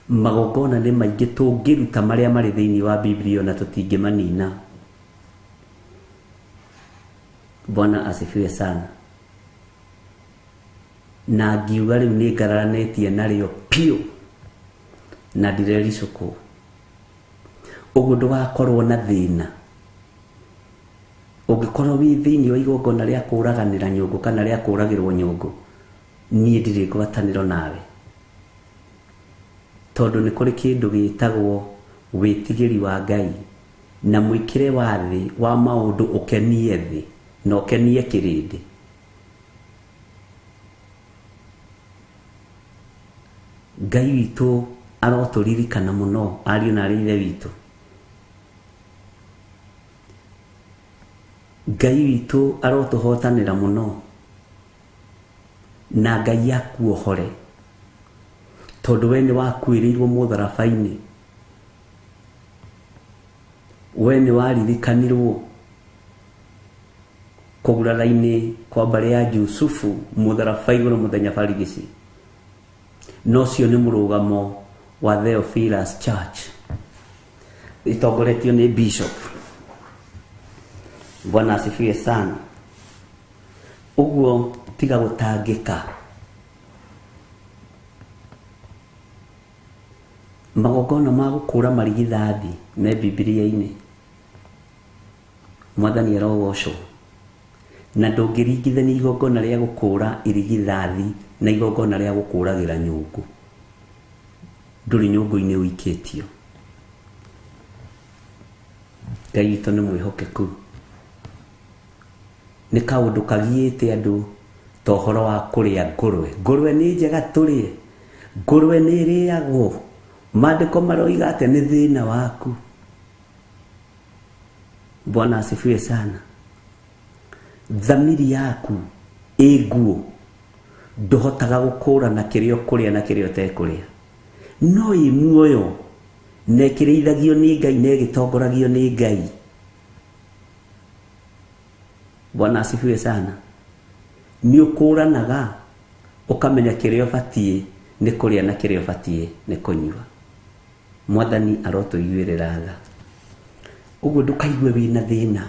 Magongona nĩ maingĩ tũngĩruta marĩa marĩ thĩinĩ wa Biblia na tũtingĩmanina. Bwana asifiwe sana. Na ngiuga rĩu nĩ ngararanĩtie narĩo piũ na ndirericũkwo. Ũguo ndũgakorwo na thĩna ũngĩkorwo wĩ thĩinĩ wa igongona rĩa kũraganĩra nyũngũ kana rĩa kũragĩrwo nyũngũ, niĩ ndirĩ ngwatanĩro nawe, tondũ nĩ kũrĩ kĩndũ gĩtagwo wĩtigĩri wa Ngai na mwĩkĩre wa thĩ wa maũndũ ũkenie thĩ na ũkenie kĩrĩndĩ. Ngai witũ arotũririkana mũno, ariũ na aarĩ a Ithe witũ. Ngai witũ arotũhotanĩra mũno, na Ngai akuohore, tondũ we nĩ wakuĩrĩirwo mũtharaba-inĩ, we nĩ waririkanirwo kũgurara-inĩ kwa mbarĩ ya Jusufu mũtharaba igũrũ mũthenya barigici. No ũcio nĩ mũrũgamo wa Theophilus Church ĩtongoretio nĩ Bishop. Bwana asifiwe sana. Ũguo tiga gũtangĩka. Magongona ma gũkũra marigithathi me Bibilia-inĩ. Mwathani arogocwo. Na ndũngĩringithania igongona rĩa gũkũra irigithathi na igongona rĩa gũkũragĩra nyũngũ. Ndũrĩ nyũngũ-inĩ ũikĩtio. Ngai witũ nĩ mwĩhokeku. Nĩ kaũndũ kagiĩte andũ ta ũhoro wa kũrĩa ngũrwe. Ngũrwe nĩ njega tũrĩe, ngũrwe nĩ ĩrĩagwo. Maandĩko maroiga atĩ nĩ thĩna waku. Bwana asifiwe sana. Thamiri yaku ĩ nguo, ndũhotaga gũkũrana kĩrĩa ũkũrĩa na kĩrĩa ũtekũrĩa, no ĩ muoyo na ĩkĩrĩithagio nĩ Ngai na ĩgĩtongoragio nĩ Ngai. Bwana asifiwe sana. Nĩ ũkũranaga ũkamenya kĩrĩa ũbatiĩ nĩ kũrĩa na kĩrĩa ũbatiĩ nĩ kũnyua. Mwathani arotũiguĩrĩra tha. Ũguo ndũkaigue wĩna thĩna.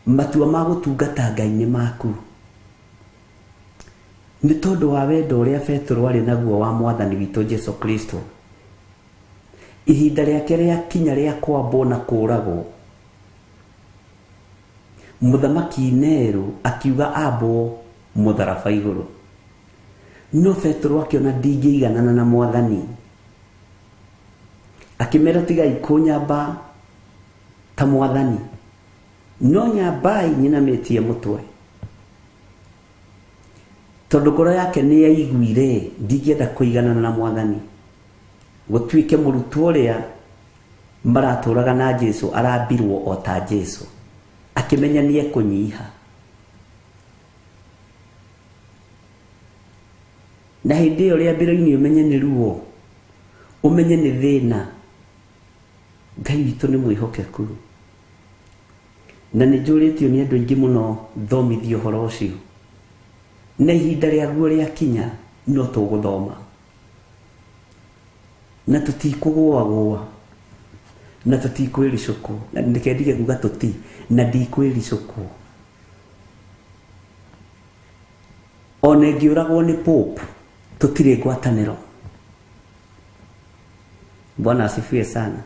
Matua ma gũtungata Ngai nĩ maku. Nĩ tondũ wa wendo ũrĩa Petero arĩ naguo wa Mwathani witũ Jesu Kristo. Ihinda rĩake rĩakinya rĩa kwambwo na kũũragwo, mũthamaki Nero akiuga ambwo mũtharaba igũrũ. No Petero akĩona ndingĩiganana na mwathani, akĩmera tigai kũnyamba ta mwathani, no nyambai nyinamĩtie mũtwe, tondũ ngoro yake nĩ yaiguire ndingĩenda kũiganana na mwathani. Gũtuĩke mũrutwo ũrĩa maratũraga na Jesu arambirwo o ta Jesu, akĩmenya nĩ ekũnyiha. Na hĩndĩ ĩyo rĩambĩro-inĩ ũmenye nĩ ruo, ũmenye nĩ thĩna. Ngai witũ nĩ mwĩhokeku, na nĩ njũrĩtio nĩ andũ aingĩ mũno thomithie ũhoro ũcio, na ihinda rĩaguo rĩakinya no tũgũthoma na tũtikũgũagũa na tũtikwĩricũkwo. Na reke ndige kuga tũti na ndikwĩricũkwo. Ona ĩngĩũragwo nĩ Pope tũtirĩ ngwatanĩro. Bwana asifiwe sana.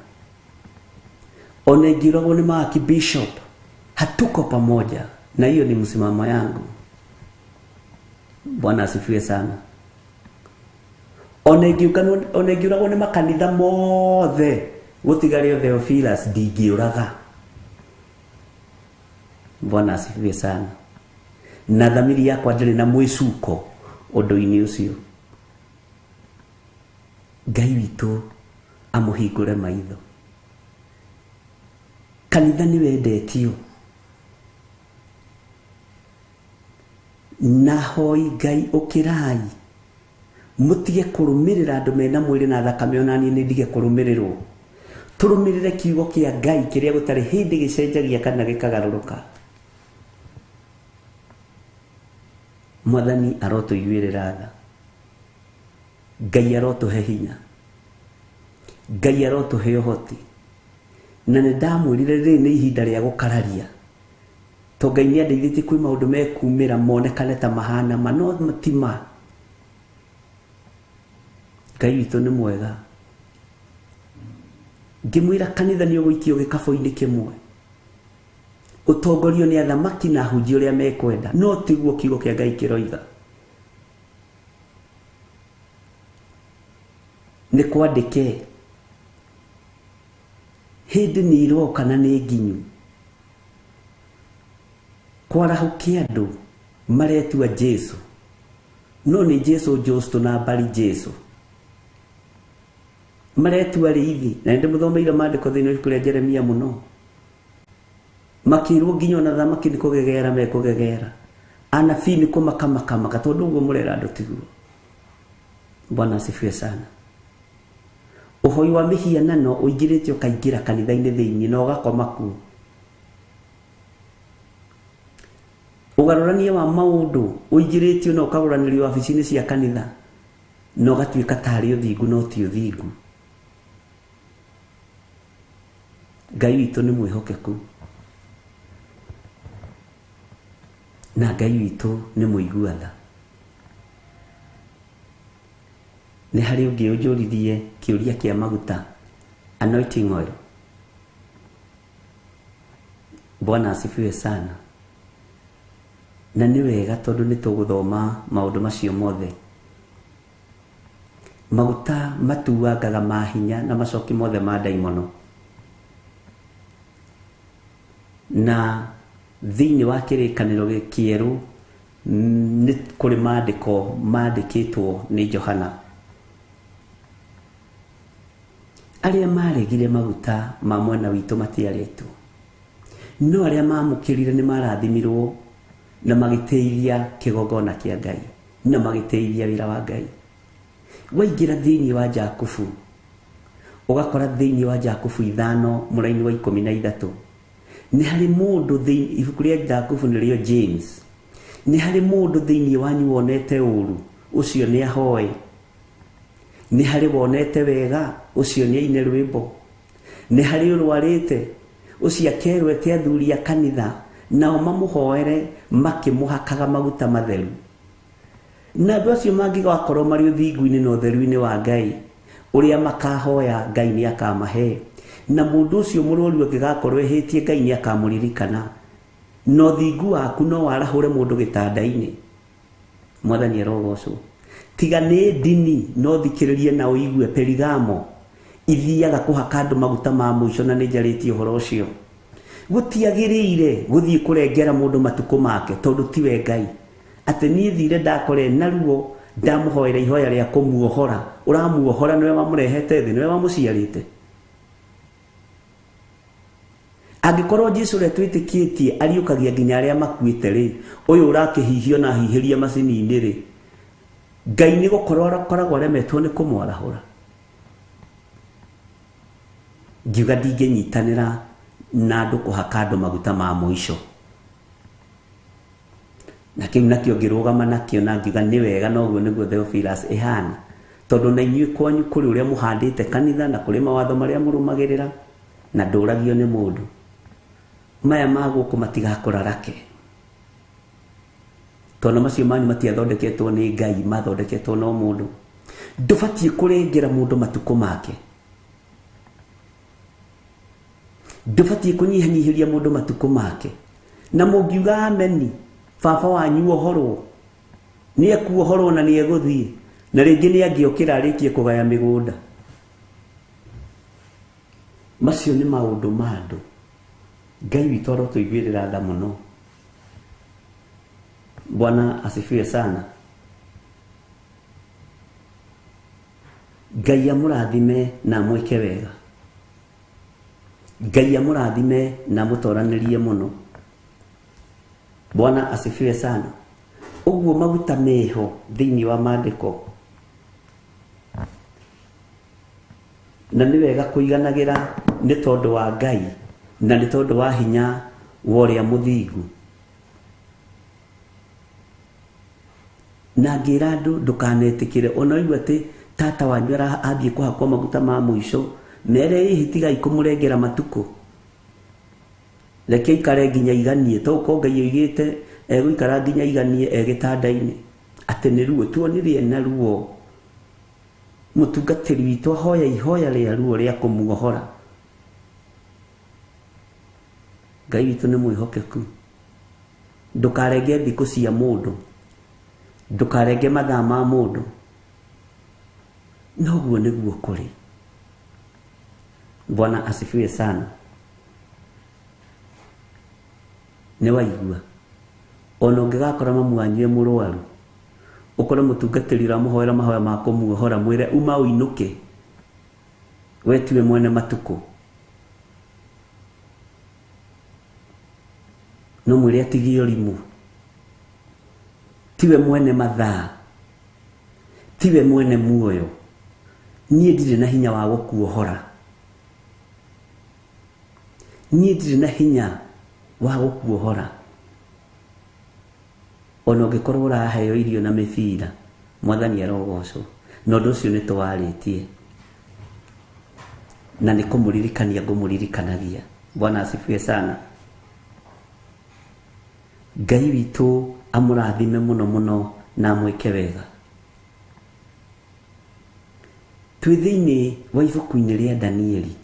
Ona ĩngĩũragwo nĩ Archbishop hatuko pamoja, na hiyo ni msimamo yangu. Bwana asifiwe sana. Ona ĩngĩũragwo nĩ makanitha mothe gũtigario Theophilus ndingĩũraga. Bwana asifiwe sana. Na thamiri yakwa ndĩrĩ na mwĩcuko ũndũ-inĩ ũcio. Ngai witũ amũhingũre maitho. Kanitha nĩ wendetio, na hoi Ngai ũkĩrai, mũtige kũrũmĩrĩra andũ mena mwĩrĩ na thakame, ona niĩ nĩ ndige kũrũmĩrĩrwo. Tũrũmĩrĩre kiugo kĩa Ngai kĩrĩa gũtarĩ hĩndĩ gĩcenjagia kana gĩkagarũrũka. Mwathani arotũiguĩrĩra tha, Ngai arotũhe hinya, Ngai arotũhe ũhoti. Na nĩ ndamwĩrire rĩrĩ nĩ ihinda rĩa gũkararia, to Ngai nĩ andeithĩtie kwĩ maũndũ mekumĩra monekane ta mahana ma, no ti ma. Ngai witũ nĩ mwega. Ngĩmwĩra kanitha nĩ ũgũikio gĩkabũ-inĩ kĩmwe, ũtongorio nĩ athamaki na ahunjia ũrĩa mekwenda, no tiguo kiugo kĩa Ngai kĩroiga. Nĩ kwandĩke hĩndĩ nĩ iroka na nĩ nginyu kwarahũke andũ maretua Jesu, no nĩ Jesu Justo na mbari Jesu maretua rĩithi. Na nĩndĩmũthomeire maandĩko thĩinĩ wa ibuku rĩa Jeremia mũno, makĩrwo nginya ona thamaki nĩ kũgegera mekũgegera, anabii nĩ kũmakamakamaka, tondũ ũguo mũrera andũ tiguo. Bwana asifiwe sana. Ũhoi wa mĩhianano ũingĩrĩte ũkaingĩra kanitha-inĩ thĩinĩ na ũgakoma kuo. Ũgarũrania wa maũndũ ũingĩrĩtio na ũkagũranĩrio wabici-inĩ cia kanitha na ũgatuĩka tarĩ ũthingu no ti ũthingu. Ngai witũ nĩ mwĩhokeku, na Ngai witũ nĩ mũigua tha. Nĩ harĩ ũngĩ ũnjũririe kĩũria kĩa maguta, anointing oil. Bwana asifiwe sana. Na nĩ wega tondũ nĩ tũgũthoma maũndũ macio mothe. Maguta matuangaga mahinya na macoki mothe ma ndaimono. Na thĩinĩ wa kĩrĩkanĩro kĩerũ nĩ kũrĩ maandĩko mandĩkĩtwo nĩ Johana. Arĩa maregire maguta ma mwena witũ matiarĩtwo, no arĩa mamũkĩrire nĩ marathimirwo na magĩteithia kĩgongona kĩa Ngai na magĩteithia wĩra wa Ngai. Waingĩra thĩinĩ wa Jakubu, ũgakora thĩinĩ wa Jakubu 5 mũraini wa 13 nĩ harĩ mũndũ thĩinĩ, ibuku rĩa Jakubu nĩrĩo James, nĩ harĩ mũndũ thĩinĩ wanyu wonete ũru, ũcio nĩ ahoe. Nĩ harĩ wonete wega, ũcio nĩ aine rwĩmbo. Nĩ harĩ ũrwarĩte, ũcio akerwo ete athuri a kanitha, nao mamũhoere makĩmũhakaga maguta matheru. Na andũ acio mangĩgakorwo marĩ ũthingu-inĩ na ũtheru-inĩ wa Ngai, Ũrĩa makahoya Ngai nĩ akamahe. Na mũndũ ũcio mũrwaru angĩgakorwo ehĩtie Ngai nĩ akamũririkana. Na ũthingu waku no warahũre mũndũ gĩtanda-inĩ. Mwathani arogocwo. Tiga nĩ ndini no thikĩrĩrie na ũigue Perigamo ithiaga kũhaka andũ maguta ma mũico na nĩ njarĩtie ũhoro ũcio. Gũtiagĩrĩire gũthiĩ kũrengera mũndũ matukũ make tondũ tiwe Ngai. Atĩ niĩ thire ndakore na ruo ndamũhoera ihoya rĩa kũmuohora. Ũramuohora nĩwe wamũrehete thĩ, nĩwe wamũciarĩte. Angĩkorwo Jesũ ũrĩa twĩtĩkĩtie ariũkagia nginya arĩa makuĩte rĩ, ũyũ ũrakĩhihio na hihĩria macini-inĩ rĩ, Ngai nĩ gũkorwo akoragwo aremetwo nĩ kũmwarahũra. Ngiuga ndingĩnyitanĩra na andũ kũhaka andũ maguta ma mũico. Na kĩu nakĩo ngĩrũgama nakĩo na ngiuga nĩ wega noguo nĩguo Theophilus ĩhana. Tondũ na inyuĩ kwanyu kũrĩ ũrĩa mũhandĩte kanitha na kũrĩ mawatho marĩa mũrũmagĩrĩra na ndũragio nĩ mũndũ. Maya ma gũkũ matigakũrarake. Tondũ macio manyu matiathondeketwo nĩ Ngai, mathondeketwo no mũndũ. Ndũbatiĩ kũrengera mũndũ matukũ make. Ndũbatiĩ kũnyihanyihĩria mũndũ matukũ make. Na mũngiuga ameni, baba wanyu ohorwo. Nĩ ekuohorwo na nĩ egũthiĩ. Na rĩngĩ nĩ angĩokĩra arĩkie kũgaya mĩgũnda. Macio nĩ maũndũ ma andũ. Ngai witũ arotũiguĩrĩra tha mũno. Bwana asifiwe sana. Ngai amũrathime na amwĩke wega. Ngai amũrathime na amũtoranĩrie mũno. Bwana asifiwe sana. Ũguo maguta meho thĩinĩ wa maandĩko. Na nĩ wega kũiganagĩra nĩ tondũ wa Ngai na nĩ tondũ wa hinya wa ũrĩa mũthingu. Na ngĩra andũ ndũkanetĩkĩre ona ũigua atĩ tata wanyu athiĩ kũhakwo maguta ma mũico, mere hihi tigai kũmũrengera matukũ. Reke aikare nginya iganie, to ũkorwo Ngai oigĩte egũikara nginya iganie e gĩtanda-inĩ. Atĩ nĩ ruo, tuonirie na ruo. Mũtungatĩri witũ ahoya ihoya rĩa ruo rĩa kũmuohora. Ngai witũ nĩ mwĩhokeku. Ndũkarenge thikũ cia mũndũ. Ndũkarenge mathaa ma mũndũ. Noguo nĩguo kũrĩ. Bwana asifiwe sana. Nĩ waigua. Ona ũngĩgakora mamu wanyu e mũrwaru, ũkore mũtungatĩri ũramũhoera mahoya ma kũmuohora, mwĩre uma ũinũke. We tiwe mwene matukũ. No mwĩre atigie ũrimũ. Tiwe mwene mathaa. Tiwe mwene muoyo. Niĩ ndirĩ na hinya wa gũkuohora. Niĩ ndirĩ na hinya wa gũkuohora. Ona ũngĩkorwo ũraheo irio na mĩbira, Mwathani arogocwo. Na ũndũ ũcio nĩ tũwarĩtie. Na nĩ kũmũririkania ngũmũririkanagia. Bwana asifiwe sana. Ngai witũ amũrathime mũno mũno na amwĩke wega. Twĩ thĩinĩ wa ibuku-inĩ rĩa Danieli.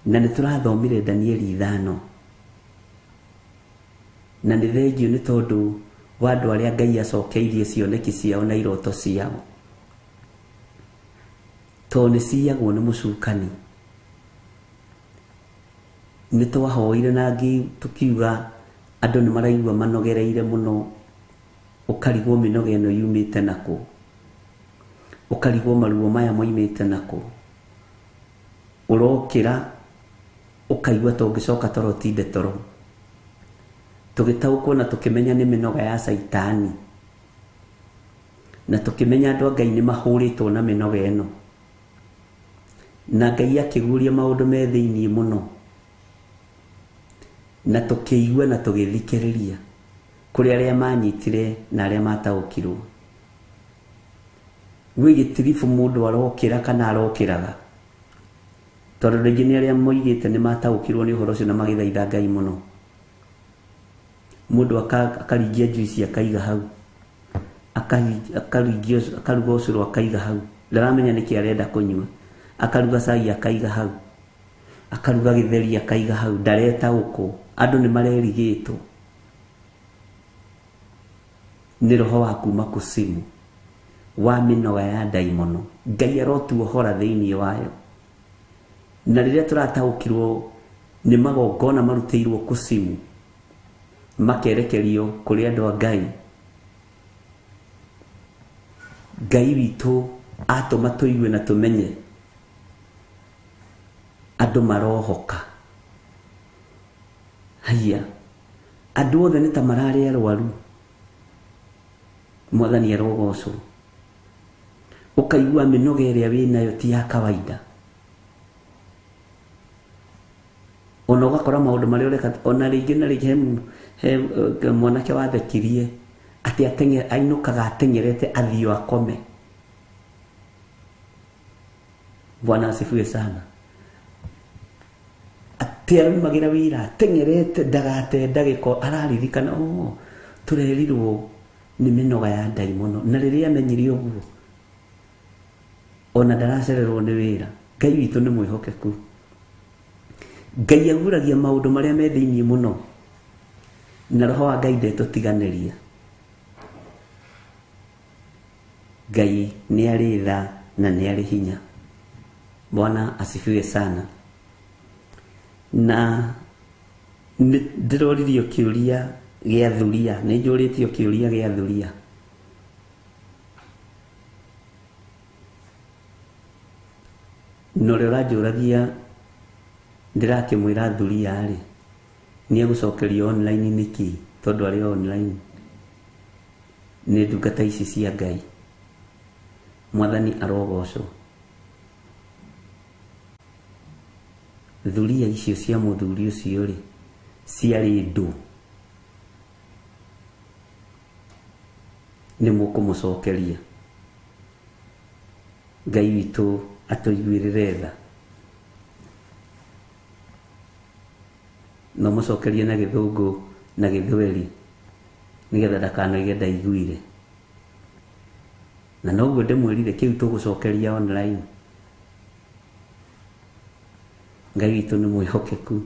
Na nĩ tũrathomire Danieli 5. Na nĩ thengio nĩ tondũ wa andũ arĩa Ngai acokeirie cioneki ciao na iroto ciao. Tondũ nĩ ciyagwo nĩ mũcukani. Nĩ twahoire na tũkiuga andũ nĩ maraigua manogereire mũno. Ũkarigwo mĩnoga ĩno yumĩte nakũ. Ũkarigwo maruo maya moimĩte nakũ. Ũrokĩra ũkaigua ta ũngĩcoka toro ũtinde toro. Tũgĩtaũkwo na tũkĩmenya nĩ mĩnoga ya caitani. Na tũkĩmenya andũ a Ngai nĩ mahũrĩtwo na mĩnoga ĩno. Na Ngai akĩguũria maũndũ me thĩinĩ mũno. Na tũkĩigua na tũgĩthikĩrĩria kũrĩ arĩa manyitire na arĩa mataũkirwo. Gwĩ gĩtiribũ mũndũ arokĩra kana arokĩraga. Tondũ rĩngĩ nĩ arĩa moigĩte nĩ mataũkirwo nĩ ũhoro ũcio na magĩthaitha Ngai mũno. Mũndũ akaringia juice akaiga hau. Akaringia akaruga ũcũrũ akaiga hau. Ndaramenya nĩkĩ arenda kũnyua. Akaruga cai akaiga hau. Akaruga gĩtheri akaiga hau. Ndaretaũkwo. Andũ nĩ marerigĩtwo. Nĩ roho wa kuma kusimu wa mĩnoga ya ndaimono. Ngai arotuohora thĩinĩ wayo. Na rĩrĩa tũrataũkĩrwo nĩ magongona marutĩirwo kusimu makerekerio kũrĩ andũ a Ngai, Ngai witũ atũma tũigue na tũmenye andũ marohoka. Haiya, andũ othe nĩ ta mararĩ arwaru. Mwathani arogocwo. Ũkaigua mĩnoga ĩrĩa wĩnayo ti ya kawaida. Ona ũgakora maũndũ marĩa ũreka, ona rĩngĩ na rĩngĩ he mwanake wathekirie atĩ ainũkaga ateng'erete athiĩ akome. Bwana asifiwe sana. Atĩ araumagĩra wĩra ateng'erete ndagate ndagĩko, araririkana oh, tũrerirwo nĩ mĩnoga ya ndaimono. Na rĩrĩa amenyire ũguo ona ndaracererwo nĩ wĩra. Ngai witũ nĩ mwĩhokeku. Ngai aguragia maũndũ marĩa me thĩinĩ mũno, na roho wa Ngai ndetũtiganĩria. Ngai nĩ arĩ tha na nĩ arĩ hinya. Bwana asifiwe sana. Na ndĩroririo kĩũria gĩa thuria, nĩ njũrĩtio kĩũria gĩa thuria. Na ũrĩa ũranjũragia ndĩrakĩmwĩra thuria rĩ, nĩ egũcokerio online nĩkĩ? Tondũ arĩ online nĩ ndungata ici cia Ngai. Mwathani arogocwo. Thuria icio cia mũthuri ũcio rĩ, ciarĩ ndũ. Nĩ mũkũmũcokeria. Ngai witũ atũiguĩrĩre tha. No mũcokerie na gĩthũngũ na gĩthweri nĩgetha ndakanoige ndaiguire. Na noguo ndĩmwĩrire kĩu tũgũcokeria online. Ngai witũ nĩ mwĩhokeku.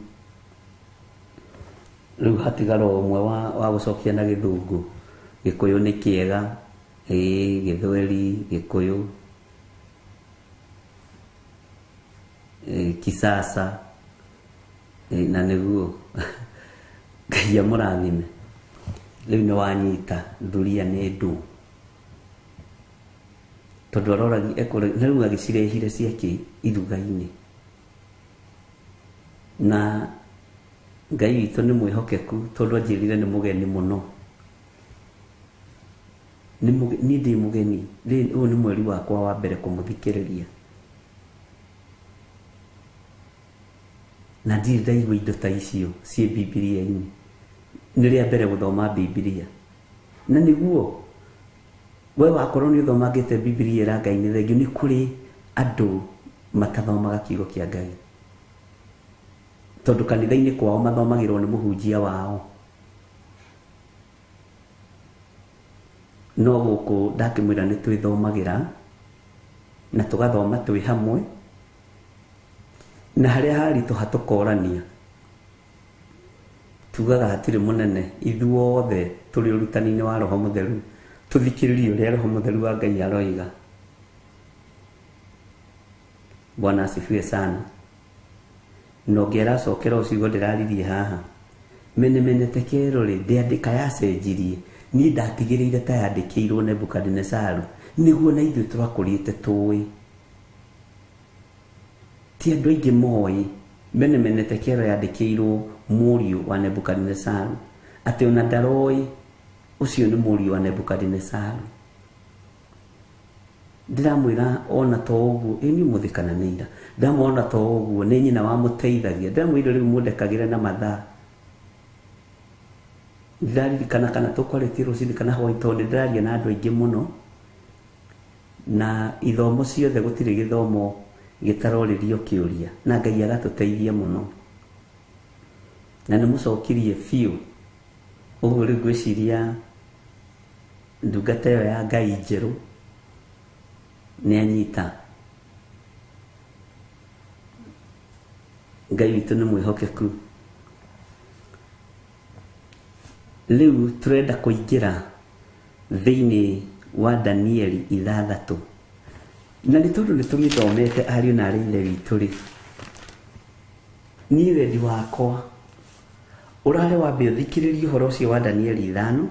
Rĩu hatigara ũmwe wa gũcokia na gĩthũngũ. Gĩkũyũ nĩ kĩega, ĩĩ gĩthweri, gĩkũyũ, kisasa, na nĩguo. Ngai amũrathime. Rĩu nĩ wanyita thuria nĩ ndũ. Tondũ aroragia na rĩu agĩcirehire ciake iruga-inĩ. Na Ngai witũ nĩ mwĩhokeku tondũ anjĩrire nĩ mũgeni mũno. Niĩ ndĩ mũgeni. Ũyũ nĩ mweri wakwa wa mbere kũmũthikĩrĩria. Na ndirĩ ndaigua indo ta icio ciĩ Bibilia-inĩ. Nĩ rĩa mbere gũthoma Bibilia. Na nĩguo we wakorwo nĩ ũthomangĩte Bibilia ĩra Ngai nĩ thengiũ, nĩ kũrĩ andũ matathomaga kiugo kĩa Ngai. Tondũ kanitha-inĩ kwao mathomagĩrwo nĩ mũhunjia wao. No gũkũ ndakĩmwĩra nĩ twĩthomagĩra na tũgathoma twĩ hamwe, na harĩa haritũha tũkorania. Tugaga hatirĩ mũnene, ithuothe tũrĩ ũrutani-inĩ wa Roho Mũtheru, tũthikĩrĩrie ũrĩa Roho Mũtheru wa Ngai aroiga. Bwana asifiwe sana. Na ũngĩ aracokera ciugo ndĩraririe haha. Mene mene tekero rĩ, ndĩandĩka yacenjirie. Niĩ ndatigĩrĩire ta yandĩkĩirwo Nebukadinesaru, nĩguo na ithuĩ tũrakũrĩte tũĩ. Ti andũ aingĩ moĩ mene mene tekero yandĩkĩirwo mũriũ wa Nebukadinesaru, atĩ ona ndaroĩ ũcio nĩ mũriũ wa Nebukadinesaru. Ndĩramwĩra ona to ũguo, ĩ nĩ ũmũthĩ kana nĩ ira, ndamwona to ũguo nĩ nyina wamũteithagia. Ndĩramwĩrire rĩu mũndekagĩre na mathaa. Ndĩraririkana kana tũkwarĩtie rũcinĩ kana hwaĩ, tondũ nĩ ndĩraria na andũ aingĩ mũno. Na ithomo ciothe gũtirĩ gĩthomo gĩtarorĩrio kĩũria, na Ngai agatũteithia mũno. Na nĩ mũcokirie biũ. Ũguo rĩu ngwĩciria ndungata ĩyo ya Ngai njerũ Nĩ anyita. Ngai witũ nĩ mwĩhokeku. Rĩu tũrenda kũingĩra thĩinĩ wa Danieli 6. Na nĩ tondũ nĩ tũmĩthomete ariũ na arĩ ithe witũ rĩ, niĩ wendi wakwa ũrarĩ wambe ũthikĩrĩrie ũhoro ũcio wa Danieli 5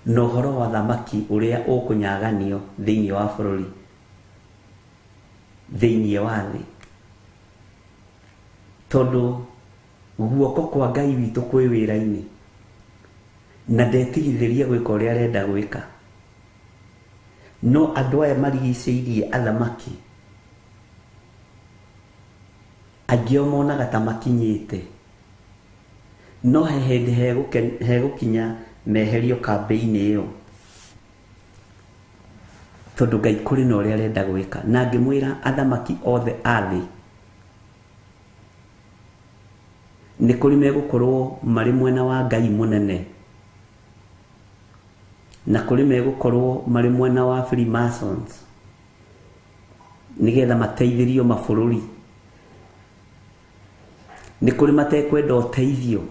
na ũhoro wa thamaki ũrĩa ũkũnyaganio thĩinĩ wa bũrũri, thĩinĩ wa thĩ, tondũ guoko kwa Ngai witũ kwĩ wĩra-inĩ na ndetigithĩria gwĩka ũrĩa arenda gwĩka. No andũ aya marigicĩirie athamaki aingĩ o monaga ta makinyĩte, no he hĩndĩ hegũkinya meherio kambĩ-inĩ ĩyo, tondũ Ngai kũrĩ na ũrĩa arenda gwĩka. Na ngĩmwĩra athamaki othe a thĩ nĩ kũrĩ megũkorwo marĩ mwena wa Ngai mũnene, na kũrĩ megũkorwo marĩ mwena wa Freemasons nĩgetha mateithĩrio mabũrũri. Nĩ kũrĩ matekwenda ũteithio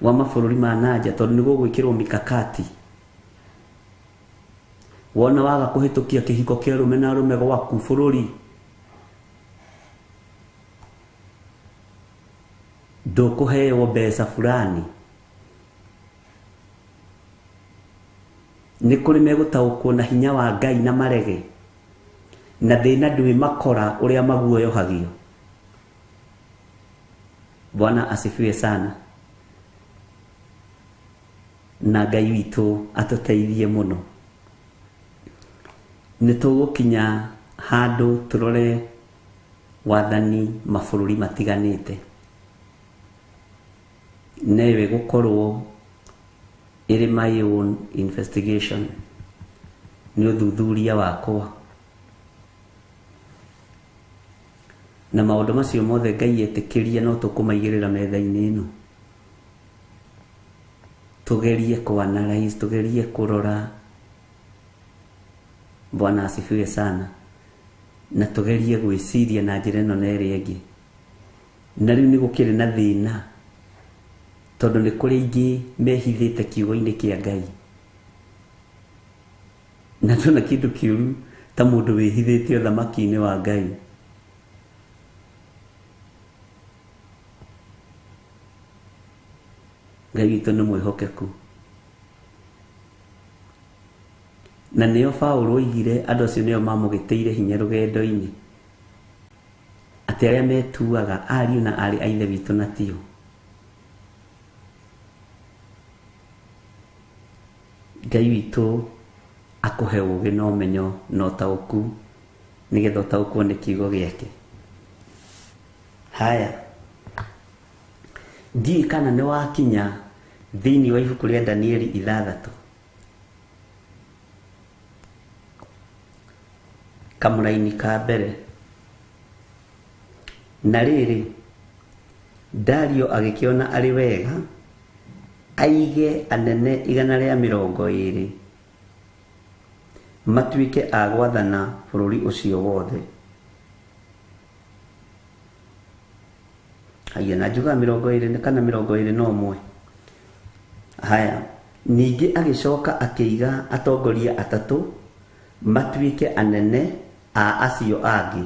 wa mabũrũri ma nanja, tondũ nĩ gũgwĩkĩrwo mikakati. Wona waga kũhĩtũkia kĩhiko kĩa arũme na arũme gwaku bũrũri, ndũkũheo mbeca fulani. Nĩ kũrĩ megũtaũkwo na hinya wa Ngai na marege, na thĩna ndwĩ makora ũrĩa maguoyohagio. Bwana asifiwe sana. Na Ngai witũ atũteithie mũno. Nĩ tũgũkinya handũ tũrore wathani mabũrũri matiganĩte, newe gũkorwo ĩrĩ my own investigation, nĩ ũthuthuria wakwa, na maũndũ macio mothe Ngai etĩkĩria no tũkũmaigĩrĩra metha-inĩ ĩno, tũgerie kũ analyze, tũgerie kũrora. Bwana asifiwe sana. Na tũgerie gwĩciria na njĩra ĩno na ĩrĩa ĩngĩ. Na rĩu nĩ gũkĩrĩ na thĩna, tondũ nĩ kũrĩ aingĩ mehithĩte kiugo-inĩ kĩa Ngai, na ndona kĩndũ kĩũru ta mũndũ wĩhithĩte ũthamaki-inĩ wa Ngai. Ngai witũ nĩ mwĩhokeku. Na nĩo Paũlũ oigire andũ acio nĩo mamũgĩtĩire hinya rũgendo-inĩ, atĩ arĩa metuaga ariũ na aarĩ a ithe witũ na tio. Ngai witũ akũhe ũũgĩ na ũmenyo na ũtaũku, nĩgetha ũtaũkwo nĩ kiugo gĩake. Haya, ndiũĩ kana nĩ wakinya thĩinĩ wa ibuku rĩa Danieli 6 kamũraini ka mbere. Na rĩrĩ, Dario agĩkĩona arĩ wega aige anene 120 matuĩke a gwathana bũrũri ũcio wothe. Haya, na njugaga 20 kana 21. Haya, ningĩ agĩcoka akĩiga atongoria 3 matuĩke anene a acio angĩ,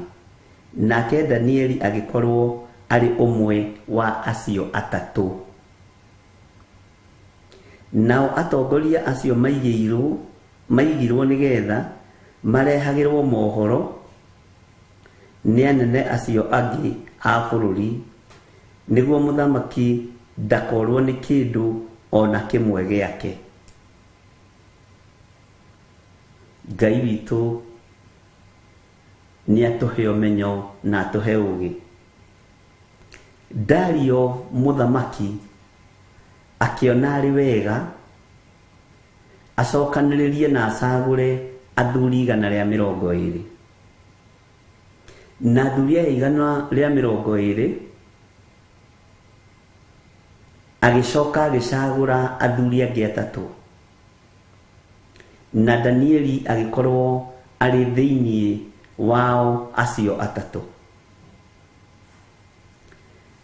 nake Danieli agĩkorwo arĩ ũmwe wa acio 3. Nao atongoria acio maigirwo nĩgetha marehagĩrwo mohoro nĩ anene acio angĩ a bũrũri, nĩguo mũthamaki ndakorwo nĩ kĩndũ ona kĩmwe gĩake. Ngai witũ nĩ atũhe ũmenyo na atũhe ũũgĩ. Dario mũthamaki akĩona arĩ wega acokanĩrĩrie na acagũre athuri 120. Na athuri aya 120 agĩcoka agĩcagũra athuri angĩ 3. Na Danieli agĩkorwo arĩ thĩinĩ wao acio atatũ.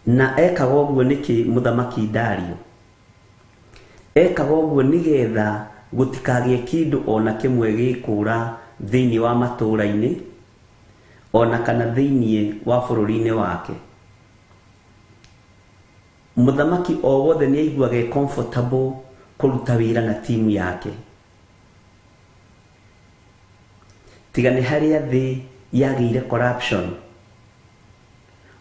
Na ekaga ũguo nĩkĩ mũthamaki Dario? Ekaga ũguo nĩgetha gũtikagĩe kĩndũ ona kĩmwe gĩkũra thĩinĩ wa matũũra-inĩ ona kana thĩinĩ wa bũrũri-inĩ wake. Mũthamaki o wothe nĩ aiguaga e comfortable kũruta wĩra na timu yake. Tiga nĩ harĩa thĩ yagĩire corruption,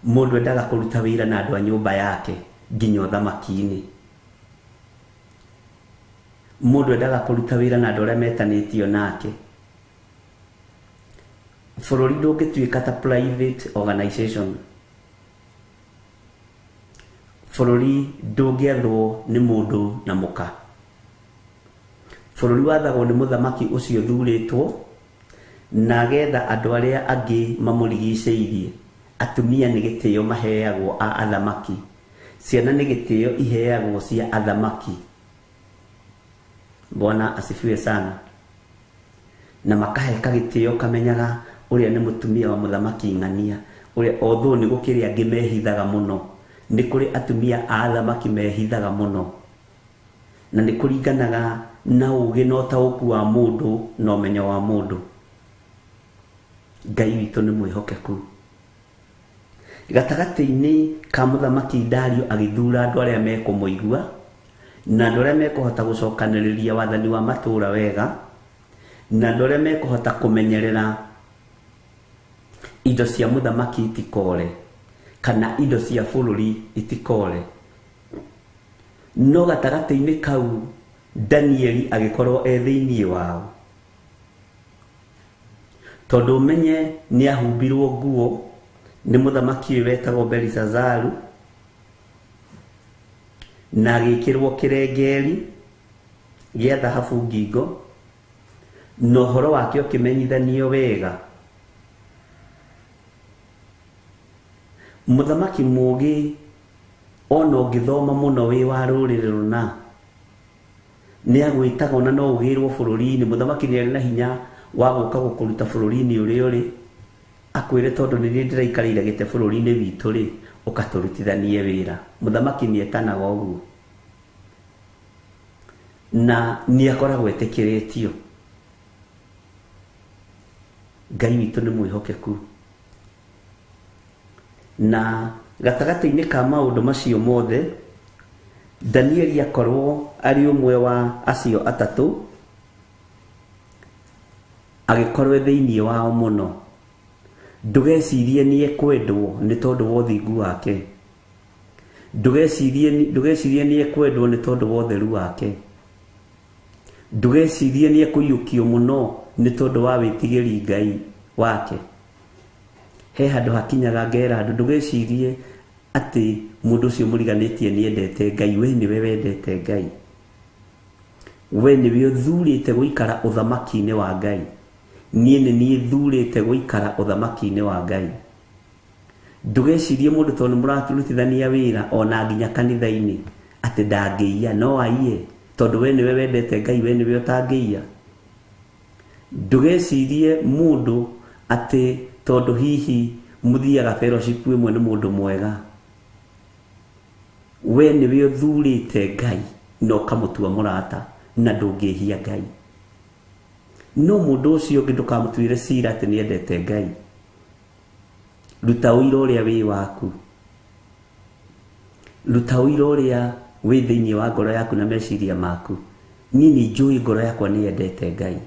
mũndũ endaga kũruta wĩra na andũ a nyũmba yake nginya ũthamaki-inĩ. Mũndũ endaga kũruta wĩra na andũ arĩa metanĩtio nake. Bũrũri ndũngĩtuĩka ta private organization. Bũrũri ndũngĩathwo nĩ mũndũ na mũka. Bũrũri wathagwo nĩ mũthamaki ũcio ũthurĩtwo na agetha andũ arĩa angĩ mamũrigicĩirie. Atumia nĩ gĩtĩo maheagwo a athamaki, ciana nĩ gĩtĩo iheagwo cia athamaki. Bwana asifiwe sana. Na makaheka gĩtĩo kamenyaga ũrĩa nĩ mũtumia wa mũthamaki ng'ania, ũrĩa although nĩ gũkĩrĩ angĩ mehithaga mũno, nĩ kũrĩ atumia a athamaki mehithaga mũno, na nĩ kũringanaga na ũgĩ na ũtaũku wa mũndũ na ũmenyo wa mũndũ. Ngai witũ nĩ mwĩhokeku. Gatagatĩ-inĩ ka mũthamaki Dario agĩthura andũ arĩa mekũmũigua na andũ arĩa mekũhota gũcokanĩrĩria wathani wa matũũra wega, na andũ arĩa mekũhota kũmenyerera indo cia mũthamaki itikore kana indo cia bũrũri itikore. No gatagatĩ-inĩ kau Danieli agĩkorwo e thĩinĩ wao, tondũ ũmenye nĩ ahumbirwo nguo nĩ mũthamaki ũyũ wetagwo Belishazaru, na agĩkĩrwo kĩrengeri gĩa thahabu ngingo, na ũhoro wake ũkĩmenyithanio wega. Mũthamaki mũũgĩ ona ũngĩthoma mũno wĩ wa rũrĩrĩ rũna, nĩ agwĩtaga ona no ũgĩrwo bũrũri-inĩ. Mũthamaki nĩ arĩ na hinya wa gũka gũkũruta bũrũri-inĩ ũrĩa ũrĩ, akwĩre tondũ nĩ niĩ ndĩraikarĩire gĩtĩ bũrũri-inĩ witũ rĩ, ũkatũrutithanie wĩra. Mũthamaki nĩ etanaga ũguo na nĩ akoragwo etĩkĩrĩtio. Ngai witũ nĩ mwĩhokeku. Na gatagatĩ-inĩ ka maũndũ macio mothe, Danieli akorwo arĩ ũmwe wa acio atatũ, agĩkorwo thĩinĩ wao mũno. Ndũgecirie nĩ ekwendwo nĩ tondũ wa ũthingu wake, ndũgecirie nĩ ekwendwo nĩ tondũ wa ũtheru wake, ndũgecirie nĩ ekũiyũkio mũno nĩ tondũ wa wĩtigĩri Ngai wake. He handũ hakinyaga ngera andũ, ndũgecirie atĩ mũndũ ũcio mũriganĩtie nĩ endete Ngai. We nĩwe wendete Ngai, we nĩwe ũthurĩte gũikara ũthamaki-inĩ wa Ngai. Niĩ nĩ niĩ thurĩte gũikara ũthamaki-inĩ wa Ngai. Ndũgecirie mũndũ tondũ mũrarutithania wĩra ona nginya kanitha-inĩ atĩ ndangĩiya, no aiye tondũ we nĩwe wendete Ngai, we nĩwe ũtangĩiya. Ndũgecirie mũndũ atĩ tondũ hihi mũthiaga fellowship ĩmwe nĩ mũndũ mwega. We nĩwe ũthurĩte Ngai na ũkamũtua mũrata na ndũngĩhia Ngai. No mũndũ ũcio ũngĩ ndũkamũtuĩre cira atĩ nĩ endete Ngai. Ruta ũira ũrĩa wĩ waku, ruta ũira ũrĩa wĩ thĩinĩ wa ngoro yaku na meciria maku. Niĩ nĩ njũĩ ngoro yakwa nĩ yendete Ngai,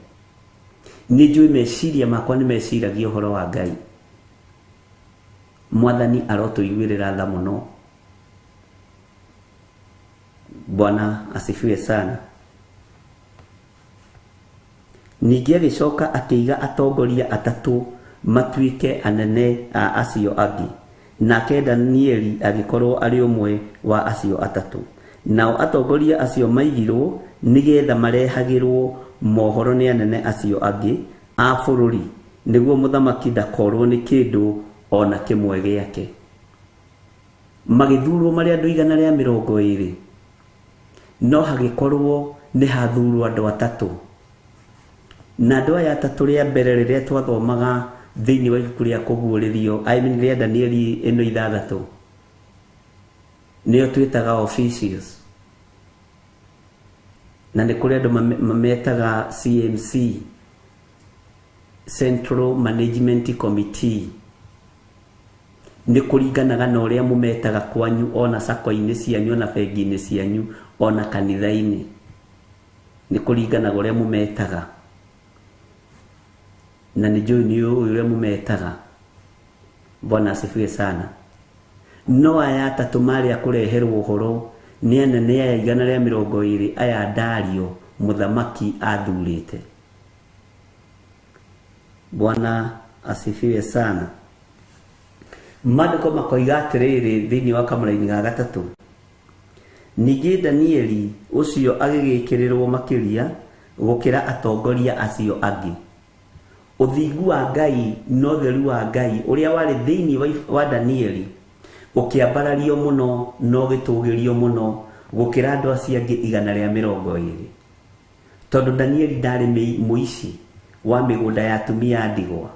nĩ njũĩ meciria makwa nĩ meciragia ũhoro wa Ngai. Mwathani arotũiguĩrĩra tha mũno. Bwana asifiwe sana. Ningĩ agĩcoka akĩiga atongoria atatũ matuĩke anene a acio angĩ, nake Danieli agĩkorwo arĩ ũmwe wa acio atatũ. Nao atongoria acio maigirwo nĩgetha marehagĩrwo mohoro nĩ anene acio angĩ a bũrũri, nĩguo mũthamaki ndakorwo nĩ kĩndũ ona kĩmwe gĩake. Magĩthurwo marĩ andũ 120, no hagĩkorwo nĩ hathurwo andũ atatũ. Na andũ aya atatũ rĩa mbere rĩrĩa twathomaga thĩinĩ wa ibuku rĩa kũguũrĩrio, I mean rĩa Danieli ĩno 6, nĩo twĩtaga officials, na nĩ kũrĩ andũ mametaga CMC, Central Management Committee. Nĩ kũringanaga na ũrĩa mũmetaga kwanyu, ona sako-inĩ cianyu, ona bengi-inĩ cianyu, ona kanitha-inĩ, nĩ kũringanaga ũrĩa mũmetaga. Na nĩ njũĩ nĩ ũĩ ũrĩa mũmetaga. Bwana asifiwe sana. No aya atatũ marĩ a kũreherwo ũhoro nĩ anene aya 120 aya Dario mũthamaki athurĩte. Bwana asifiwe sana. Maandĩko makoiga atĩrĩrĩ thĩinĩ wa kamũraini ga 3, ningĩ Danieli ũcio agĩgĩkĩrĩrwo makĩria gũkĩra atongoria acio angĩ. Ũthingu wa Ngai na ũtheru wa Ngai ũrĩa warĩ thĩinĩ wa Danieli ũkĩambarario mũno na ũgĩtũgĩrio mũno gũkĩra andũ acio angĩ 120. Tondũ Danieli ndarĩ mũici wa mĩgũnda ya atumia a ndigwa.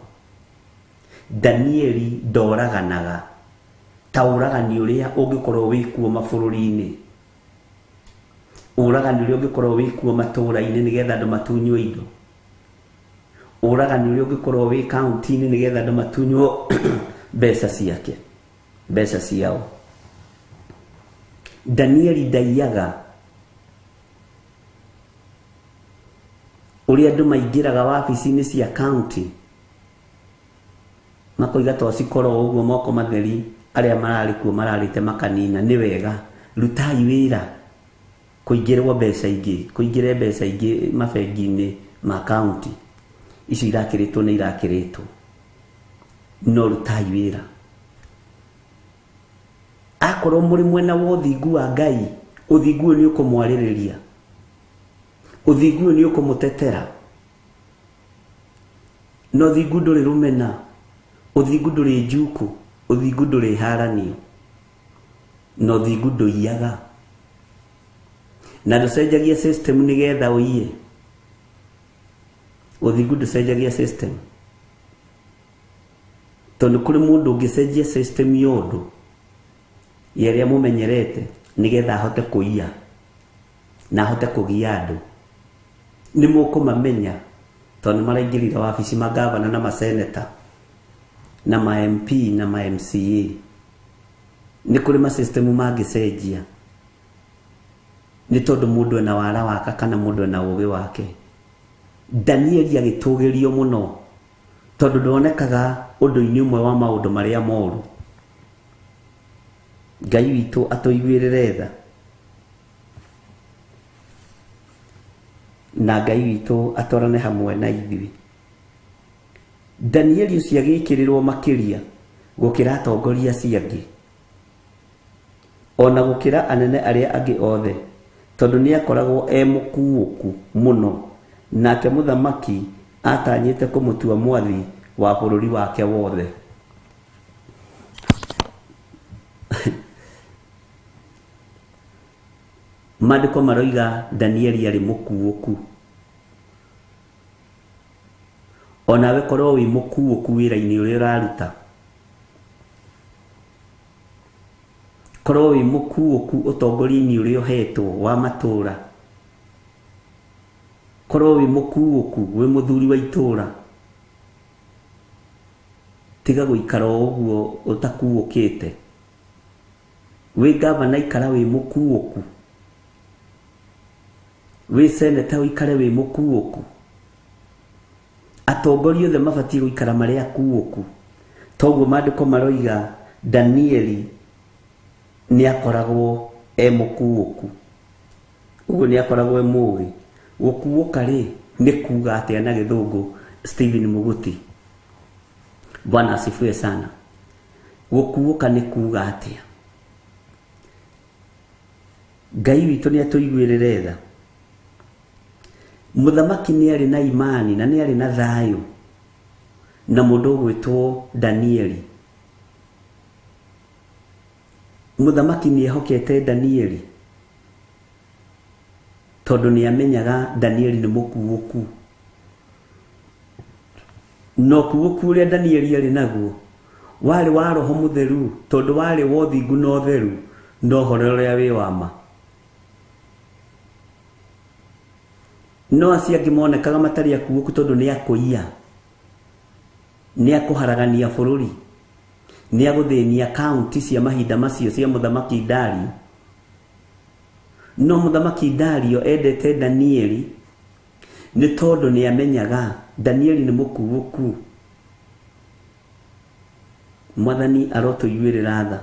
Danieli ndoraganaga ta ũragani ũrĩa ũngĩkorwo wĩkuo mabũrũri-inĩ, ũragani ũrĩa ũngĩkorwo wĩkuo matũũra-inĩ nĩgetha andũ matunywo indo, ũragani ũrĩa ũngĩkorwo wĩ kaunti-inĩ nĩgetha andũ matunywo mbeca ciake, mbeca ciao. Danieli ndaiyaga ũrĩa andũ maingĩraga wabici-inĩ cia kaunti makoiga to cikorwo ũguo moko matheri, arĩa mararĩ kuo mararĩte makanina. Nĩ wega, rutai wĩra kũingĩrwo mbeca ingĩ, kũingĩre mbeca ingĩ mabengi-inĩ ma kaunti icio irakĩrĩtwo nĩ irakĩrĩtwo, no rutai wĩra. Akorwo mũrĩ mwena wa ũthingu wa Ngai, ũthingu ũyũ nĩ ũkũmwarĩrĩria, ũthingu ũyũ nĩ ũkũmũtetera. Na ũthingu ndũrĩ rũmena, ũthingu ndũrĩ njuku, ũthingu ndũrĩ haranio, na ũthingu ndũiyaga, na ndũcenjagia system nĩgetha ũiye. Ũthingu ndũcenjagia system, tondũ kũrĩ mũndũ ũngĩcenjia system ya ũndũ ya ĩrĩa mũmenyerete nĩgetha ahote kũiya na ahote kũgia andũ. Nĩ mũkũmamenya tondũ nĩ maraingĩrire wabici magavana na maseneta na ma MP na ma MCA. Nĩ kũrĩ ma system mangĩcenjia nĩ tondũ mũndũ ena wara wake kana mũndũ ena ũgĩ wake. Danieli agĩtũgĩrio mũno tondũ ndonekaga ũndũ-inĩ ũmwe wa maũndũ marĩa moru. Ngai witũ atũiguĩrĩre tha, na Ngai witũ atwarane hamwe na ithuĩ. Danieli ũcio agĩkĩrĩrwo makĩria gũkĩra atongoria acio angĩ, ona gũkĩra anene arĩa angĩ othe, tondũ nĩ akoragwo e mũkuũku mũno, nake mũthamaki atanyĩte kũmũtua mwathi wa bũrũri wake wothe. Maandĩko maroiga Danieli arĩ mũkuũku. Onawe korwo wĩ mũkuũku wĩra-inĩ ũrĩa ũraruta, korwo wĩ mũkuũku ũtongoria-inĩ ũrĩa ũhetwo wa matũũra, korwo wĩ mũkuũku wĩ mũthuri wa itũũra, tiga gũikara o ũguo ũtakuũkĩte. Wĩ gavana ikara wĩ mũkuũku, wĩ seneta ũikare wĩ mũkuũku. Atongoria othe mabatiĩ gũikara marĩ akuũku. Toguo maandĩko maroiga Danieli nĩ akoragwo e mũkuũku, ũguo nĩ akoragwo e mũũgĩ. Gũkuũka rĩ nĩ kuga atĩa na gĩthũngũ? Stephen Muguti, Bwana asifiwe sana. Gũkuũka nĩ kuga atĩa? Ngai witũ nĩ atũiguĩrĩre tha. Mũthamaki nĩ arĩ na imani na nĩ arĩ na thayũ na mũndũ ũgwĩtwo Danieli. Mũthamaki nĩ ehokete Danieli tondũ nĩ amenyaga Danieli nĩ mũkuũku. No kuguku ũrĩa Danieli arĩ naguo warĩ wa roho mũtheru, tondũ warĩ wa ũthingu na ũtheru na ũhoro ũrĩa wĩ wa ma. No acio angĩ monekaga matarĩ akuũku tondũ nĩ akũiya, nĩ akũharagania bũrũri, nĩ agũthĩnia kaunti cia mahinda macio cia mũthamaki Dario. No mũthamaki Dario endete Danieli nĩ tondũ nĩ amenyaga Danieli nĩ mũkuũku. Mwathani arotũiguĩrĩra tha.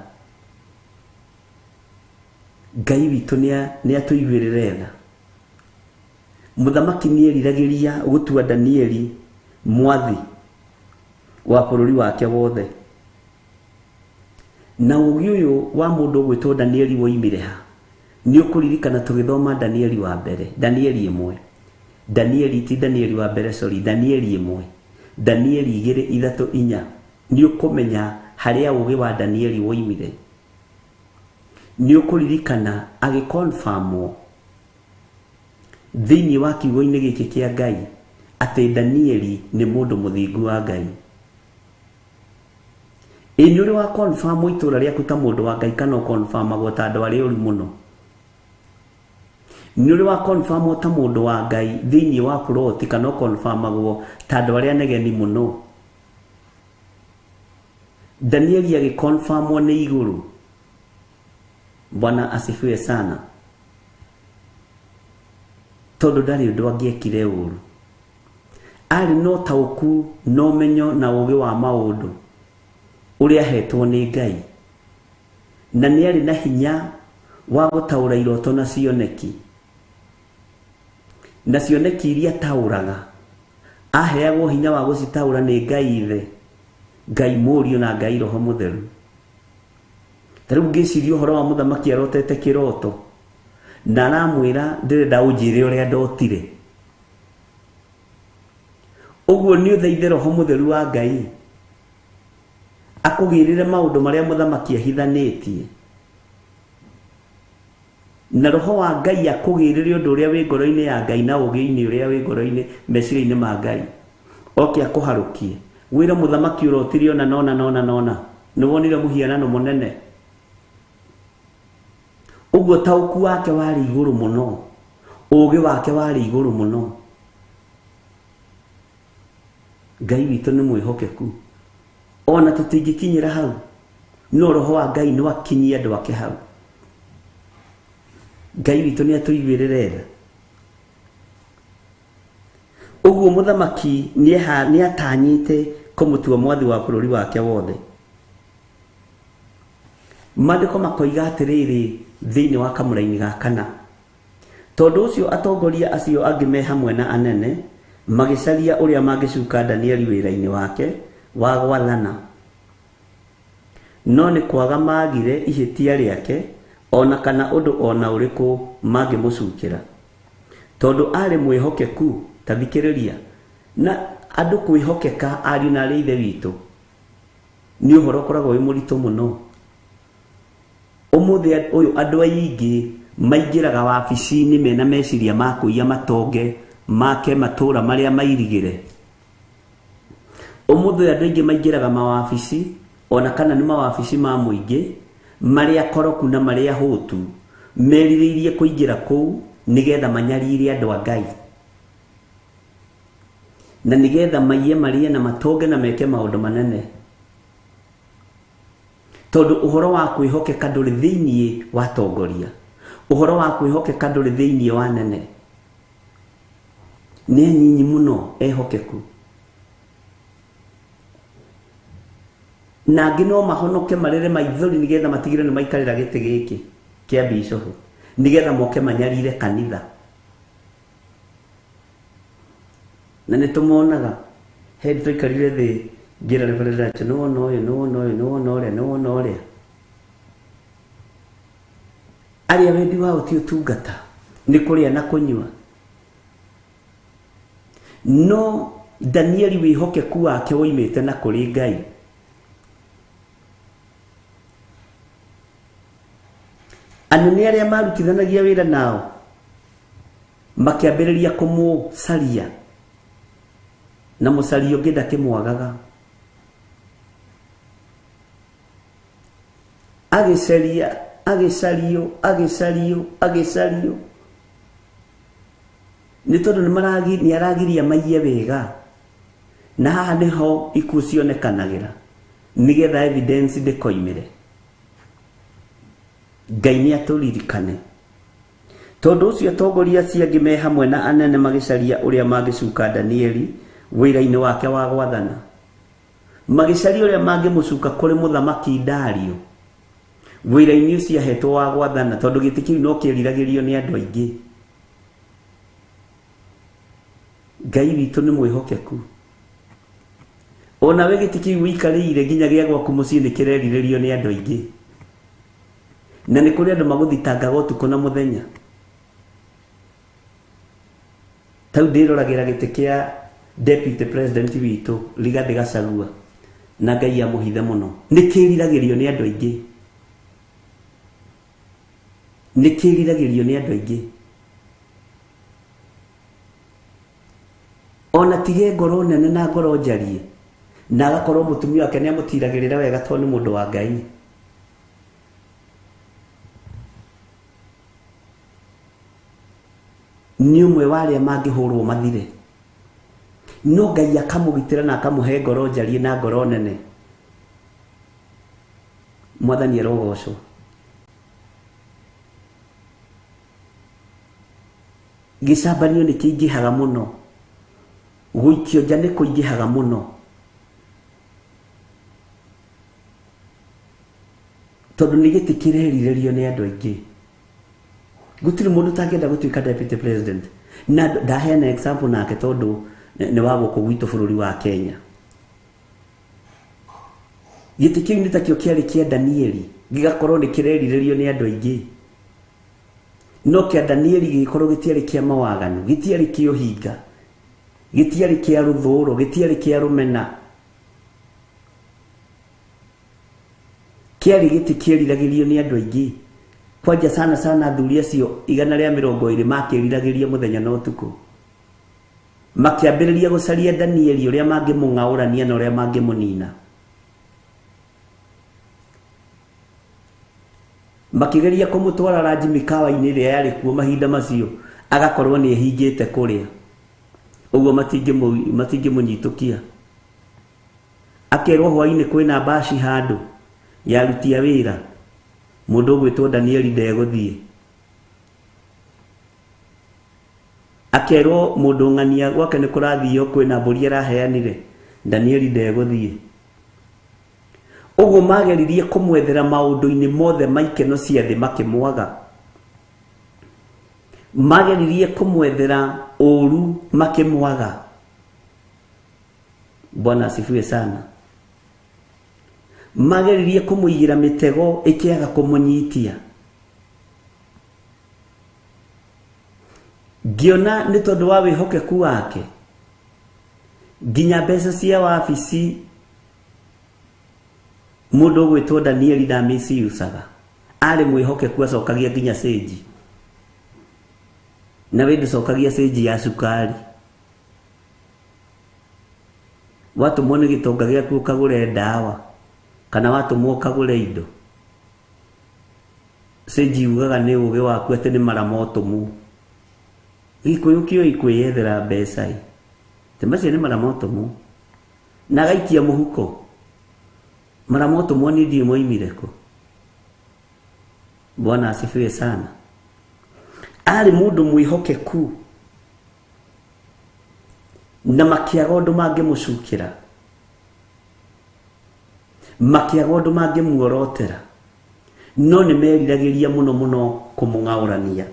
Ngai witũ nĩ atũiguĩrĩre tha. Mũthamaki nĩ eriragĩria gũtua Danieli mwathi wa bũrũri wake wothe. Na ũũgĩ ũyũ wa mũndũ ũgwĩtwo Danieli woimire ha? Nĩ ũkũririkana tũgĩthoma Danieli wa mbere, Danieli ĩmwe, Danieli ti Danieli wa mbere, sorry, Danieli ĩmwe, Danieli 2 3 4. Nĩ ũkũmenya harĩa ũũgĩ wa Danieli woimire. Nĩ ũkũririkana agĩconfirmwo thĩinĩ wa kiugo-inĩ gĩkĩ kĩa Ngai atĩ Danieli nĩ mũndũ mũthingu wa Ngai. Ĩ nĩ ũrĩ wa confirm itũũra rĩaku ta mũndũ wa Ngai kana ũconfirmagwo ta andũ arĩa ũru mũno? Nĩ ũrĩ wa confirmwo ta mũndũ wa Ngai thĩinĩ wa plot kana ũconfirmagwo ta andũ arĩa negeni mũno? Danieli agĩconfirmwo nĩ igũrũ. Bwana asifiwe sana. Tondũ ndarĩ ũndũ angĩekire ũru. Arĩ na ũtaũku na ũmenyo na ũũgĩ wa maũndũ ũrĩa ahetwo nĩ Ngai, na nĩ arĩ na hinya wa gũtaũra iroto na cioneki. Na cioneki iria ataũraga aheagwo hinya wa gũcitaũra nĩ Ngai Ithe, Ngai Mũriũ na Ngai Roho Mũtheru. Ta rĩu ngĩciria ũhoro wa mũthamaki arotete kĩroto na aramwĩra ndĩrenda ũnjĩre ũrĩa ndotire. Ũguo nĩ ũthaithe Roho Mũtheru wa Ngai akũgĩrĩre maũndũ marĩa mũthamaki ahithanĩtie, na Roho wa Ngai akũgĩrĩre ũndũ ũrĩa wĩ ngoro-inĩ ya Ngai na ũũgĩ-inĩ ũrĩa wĩ ngoro-inĩ meciria-inĩ ma Ngai, oke akũharũkie wĩre mũthamaki ũrotire ona nona nona nona, nĩ wonire mũhianano mũnene. Ũguo taũku wake warĩ igũrũ mũno, ũũgĩ wake warĩ igũrũ mũno. Ngai witũ nĩ mwĩhokeku, ona tũtingĩkinyĩra hau, no Roho wa Ngai nĩ wakinyia andũ ake hau. Ngai witũ nĩ atũiguĩrĩre tha. Ũguo mũthamaki nĩ atanyĩte kũmũtua mwathi wa bũrũri wake wothe. Maandĩko makoiga atĩrĩrĩ thĩinĩ wa kamũraini ga kana, tondũ ũcio atongoria acio angĩ me hamwe na anene magĩcaria ũrĩa mangĩcuka Danieli wĩra-inĩ wake wa gwathana, no nĩ kwaga magire ihĩtia rĩake ona kana ũndũ ona ũrĩkũ mangĩmũcukĩra, tondũ arĩ mwĩhokeku. Ta thikĩrĩria, na andũ kwĩhokeka ariũ na arĩ ithe witũ nĩ ũhoro ũkoragwo wĩ mũritũ mũno. Ũmũthĩ ũyũ andũ aingĩ maingĩraga wabici-inĩ mena meciria ma kũiya matonge make matũũra marĩa mairigĩre. Ũmũthĩ andũ aingĩ maingĩraga mawabici ona kana nĩ mawabici ma mũingĩ marĩa koroku na marĩa hũtu, merirĩirie kũingĩra kũu nĩgetha manyarire andũ a Ngai, na nĩgetha maiye marĩe na matonge na meke maũndũ manene, tondũ ũhoro wa kwĩhokeka ndũrĩ thĩinĩ wa tongoria, ũhoro wa kwĩhokeka ndũrĩ thĩinĩ wa nene. Nĩ anyinyi mũno ehokeku, na angĩ no mahonoke marĩre maithori nĩgetha matigĩre nĩ maikarĩra gĩtĩ gĩkĩ kĩa bishofu, nĩgetha moke manyarire kanitha. Na nĩ tũmonaga hĩndĩ twaikarire thĩ ngĩra Reverend atĩ nĩ wona ũyũ, nĩ wona ũyũ, nĩ wona ũrĩa, nĩ wona ũrĩa. Arĩa wendi wao ti ũtungata, nĩ kũrĩa na kũnyua. No Danieli wĩhokeku wake woimĩte na kũrĩ Ngai. Anene arĩa marutithanagia wĩra nao makĩambĩrĩria kũmũcaria Na mũcaria ũngĩ ndakĩmwagaga. Agĩcaria, agĩcario, agĩcario, agĩcario. Nĩ tondũ nĩ aragiria maiye wega. Na haha nĩho ikuũ cionekanagĩra nĩgetha evidence ndĩkoimĩre. Ngai nĩ atũririkane. Tondũ ũcio atongoria acio angĩ me hamwe na anene magĩcaria ũrĩa mangĩcuka Danieli wĩra-inĩ wake wa gwathana. Magĩcaria ũrĩa mangĩmũcuka kũrĩ mũthamaki Dario wĩra-inĩ ũcio ahetwo wa gwathana, tondũ gĩtĩ kĩu no kĩeriragĩrio nĩ andũ aingĩ. Ngai witũ nĩ mwĩhokeku. Ona we gĩtĩ kĩu wĩikarĩire nginya gĩa gwaku mũciĩ nĩ kĩrerirĩrio nĩ andũ aingĩ. Na nĩ kũrĩ andũ magũthitangaga ũtukũ na mũthenya. Tau ndĩroragĩra gĩtĩ kĩa deputy president witũ Rigathĩ Gachagua, na Ngai amũhithe mũno. Nĩ kĩriragĩrio nĩ andũ aingĩ. Nĩ kĩriragĩrio nĩ andũ aingĩ. Ona tige ngoro nene na ngoro njarie, na agakorwo mũtumia wake nĩ amũtiragĩrĩra wega tondũ nĩ mũndũ wa Ngai. Nĩ ũmwe wa arĩa mangĩhũrwo mathire. No Ngai akamũgitĩra na akamũhe ngoro njarie na ngoro nene. Mwathani arogocwo. Gĩcambanio nĩ kĩingĩhaga mũno. Gũikio nja nĩ kũingĩhaga mũno. Tondũ nĩ gĩtĩ kĩrerirĩrio nĩ andũ aingĩ. Gũtirĩ mũndũ ũtangĩenda gũtuĩka deputy president. Na ndaheana example nake tondũ nĩ wa gũkũ gwitũ bũrũri wa Kenya. Gĩtĩ kĩu nĩ takĩo kĩarĩ kĩa Danieli, gĩgakorwo nĩ kĩrerirĩrio nĩ andũ aingĩ. No kĩa Danieli gĩgĩkorwo gĩtiarĩ kĩa mawaganu, gĩtiarĩ kĩa ũhinga, gĩtiarĩ kĩa rũthũũro, gĩtiarĩ kĩa rũmena. Kĩarĩ gĩtĩ kĩeriragĩrio nĩ andũ aingĩ. Kwanja sana sana athuri acio 120 makĩriragĩria mũthenya na ũtukũ. Makĩambĩrĩria gũcaria Danieli ũrĩa mangĩmũng'aũrania na ũrĩa mangĩmũnina. Makĩgeria kũmũtwara ranji mĩkawa-inĩ ĩrĩa yarĩ kuo mahinda macio, agakorwo nĩ ehingĩte kũrĩa. Ũguo matingĩmũnyitũkia. Akerwo hwaĩ-inĩ kwĩna mbaci handũ ya aruti a wĩra. Mũndũ ũgwĩtwo Danieli ndegũthiĩ. Akerwo mũndũ ng'ania gwake nĩ kũrathio kwĩna mbũri araheanire, Danieli ndegũthiĩ. Ũguo mageririe kũmwethera maũndũ-inĩ mothe ma ikeno cia thĩ makĩmwaga. Mageririe kũmwethera ũũru makĩmwaga. Bwana asifiwe sana. Mageririe kũmũigĩra mĩtego ĩkĩaga kũmũnyitia. Ngĩona nĩ tondũ wa wĩhokeku wake, nginya mbeca cia wabici mũndũ ũgwĩtwo Danieli ndamĩciucaga. Arĩ mwĩhokeku, acokagia nginya cĩnji. Na we ndũcokagia cĩnji ya cukari. Watũmwo nĩ gĩtonga gĩaku ũkagũre ndawa, kana watũmwo ũkagũre indo, cĩnji yugaga nĩ ũgĩ waku atĩ nĩ mara motũmwo. Gĩkũyũ kĩũĩ kwĩyethera mbeca ĩ, atĩ macio nĩ mara motũmwo. Na agaikia mũhuko. Mara motũmwo niĩ ndiũĩ moimire kũ. Bwana asifiwe sana. Arĩ mũndũ mwĩhokeku, na makĩaga ũndũ mangĩmũcukĩra, makĩaga ũndũ mangĩmuorotera, no nĩ meriragĩria mũno mũno kũmũng'aũrania.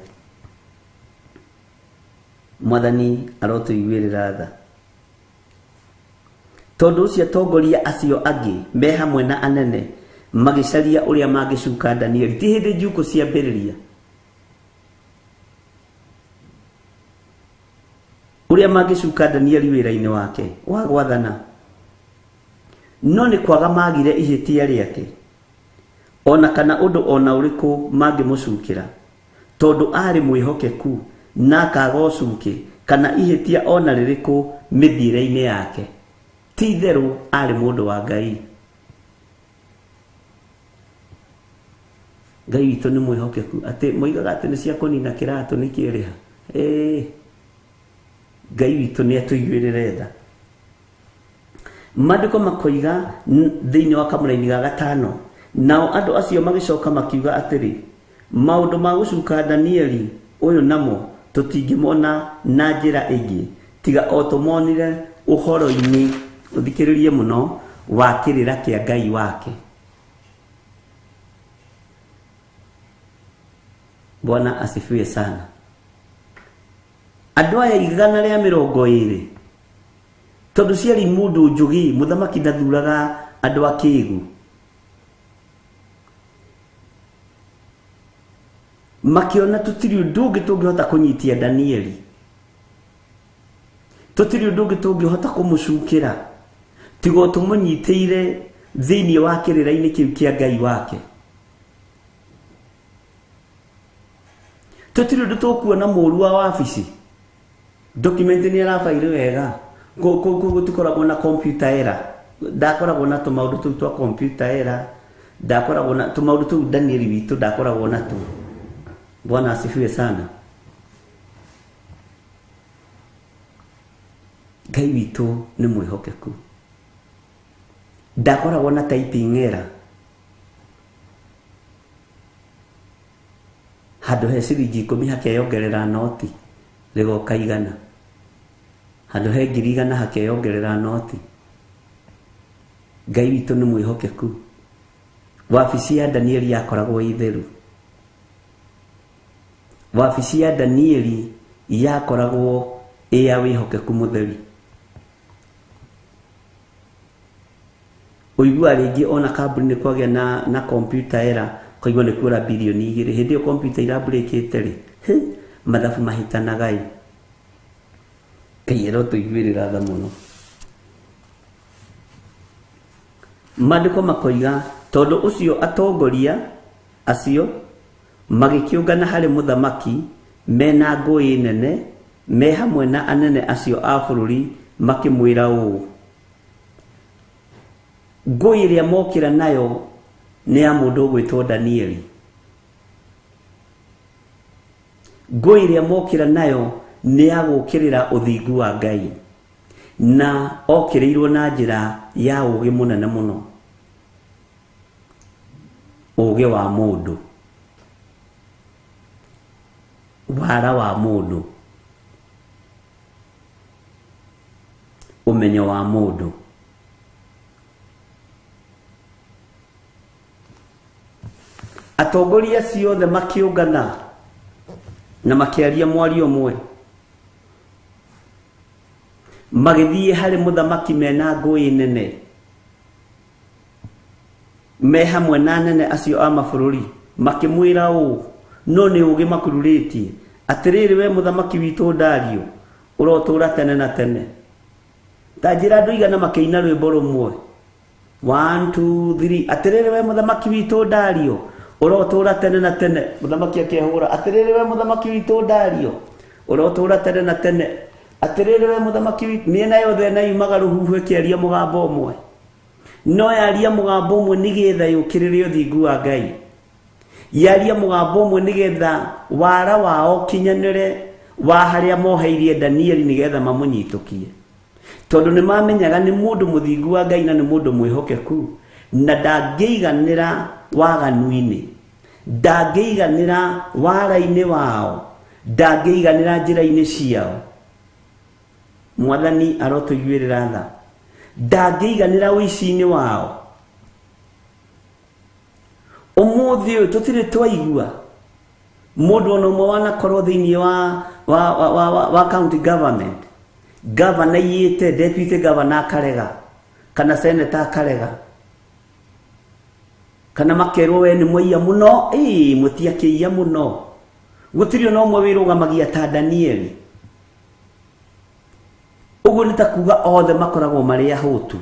Mwathani arotũiguĩrĩra tha. Tondũ ũcio atongoria acio angĩ me hamwe na anene magĩcaria ũrĩa mangĩcuka Danieli. Ti hĩndĩ njukũ ciambĩrĩria. Ũrĩa mangĩcuka Danieli wĩra-inĩ wake wa gwathana. No nĩ kwaga magire ihĩtia rĩake, ona kana ũndũ ona ũrĩkũ mangĩmũcukĩra, tondũ arĩ mwĩhokeku na akaga ũcuke kana ihĩtia ona rĩrĩkũ mĩthiĩre-inĩ yake. Ti itherũ arĩ mũndũ wa Ngai. Ngai witũ nĩ mwĩhokeku, atĩ moigaga atĩ nĩ cia kũnina kĩratũ nĩ kĩrĩha. Ngai witũ nĩ atũiguĩrĩre tha. Maandĩko makoiga thĩinĩ wa kamũraini ga gatano, nao andũ acio magĩcoka makiuga atĩrĩ, maũndũ ma gũcuka Danieli ũyũ namo tũtingĩmona na njĩra ĩngĩ tiga o tũmonire ũhoro-inĩ, ũthikĩrĩrie mũno, wa kĩrĩra kĩa Ngai wake. Bwana asifiwe sana. Andũ aya 120 tondũ ciarĩ mũndũ njũgĩ, mũthamaki ndathuraga andũ akĩgu. Makiona tũtirĩ ũndũ ũngĩ tũngĩhota kũnyitia Danieli, tũtirĩ ũndũ ũngĩ tũngĩhota kũmũcukĩra tiga o tũmũnyitĩire thĩinĩ wa kĩrĩra-inĩ kĩu kĩa Ngai wake. Tũtirĩ ũndũ tũkuona mũru wa wabici, document nĩ arabaire wega, gũtikoragwo na computer error, ndakoragwo na tũmaũndũ tũu twa computer error, ndakoragwo na tũmaũndũ tũu Danieli witũ ndakoragwo natuo. Bwana asifiwe sana. Ngai witũ nĩ mwĩhokeku, ndakoragwo na typing error. Handũ he ciringi 10 hakeyongerera noti rĩgoka 100, handũ he 1,000 hakeyongerera noti. Ngai witũ nĩ mwĩhokeku. Wabici ya Danieli yakoragwo ĩ theru. Wabici ya Danieli yakoragwo ĩ ya wĩhokeku mũtheri. Ũigua rĩngĩ ona kambuni nĩ kwagĩa na computer error, koigua nĩ kuora bilioni 2. Hĩndĩ ĩyo computer irabrĩkĩte rĩ, mathabu mahĩtanaga ĩ. Ngai arotũiguĩrĩra tha mũno. Maandĩko makoiga tondũ ũcio atongoria acio magĩkĩũngana harĩ mũthamaki mena ngũĩ nene, me hamwe na anene acio a bũrũri, makĩmwĩra ũũ, ngũĩ ĩrĩa mokĩra nayo nĩ ya mũndũ ũgwĩtwo Danieli. Ngũĩ ĩrĩa mokĩra nayo nĩ ya gũkĩrĩra ũthingu wa Ngai, na okĩrĩirwo na njĩra ya ũũgĩ mũnene mũno, ũũgĩ wa mũndũ, wara wa mũndũ, ũmenyo wa mũndũ. Atongoria acio othe makĩũngana na makĩaria mwario ũmwe, magĩthiĩ harĩ mũthamaki mena ngũĩ nene, me hamwe na anene acio a mabũrũri, makĩmwĩra ũũ, no nĩ ũũgĩ makururĩtie, atĩrĩrĩ we mũthamaki witũ Dario, ũrotũũra tene na tene. Ta njĩra andũ igana makĩina rwĩmbo rũmwe, 1 2 3, atĩrĩrĩ we mũthamaki witũ Dario, ũrotũũra tene na tene. Mũthamaki akehũra, atĩrĩrĩ we mũthamaki witũ Dario, ũrotũũra tene na tene. Atĩrĩrĩ we mũthamaki witũ. Mĩena yothe na yumaga rũhuho ĩkĩaria mũgambo ũmwe, no yaria mũgambo ũmwe nĩgetha yũkĩrĩre ũthingu wa Ngai, yaria mũgambo ũmwe nĩgetha wara wao ũkinyanĩre wa harĩa moheirie Danieli nĩgetha mamũnyitũkie, tondũ nĩ mamenyaga nĩ mũndũ mũthingu wa Ngai na nĩ mũndũ mwĩhokeku, na ndangĩiganĩra waganu-inĩ, ndangĩiganĩra wara-inĩ wao, ndangĩiganĩra njĩra-inĩ ciao. Mwathani arotũiguĩrĩra tha. Ndangĩiganĩra ũici-inĩ wao. Ũmũthĩ ũyũ tũtirĩ twaigua mũndũ ona ũmwe wanakorwo thĩinĩ wa county government, governor aiyĩte, deputy governor akarega, kana senator akarega, kana makerwo we nĩ mwaiya mũno. Ĩĩ, mũtiakĩiya mũno. Gũtirĩ ona ũmwe wĩrũgamagia ta Danieli. Ũguo nĩ ta kuga othe makoragwo marĩ ahũtu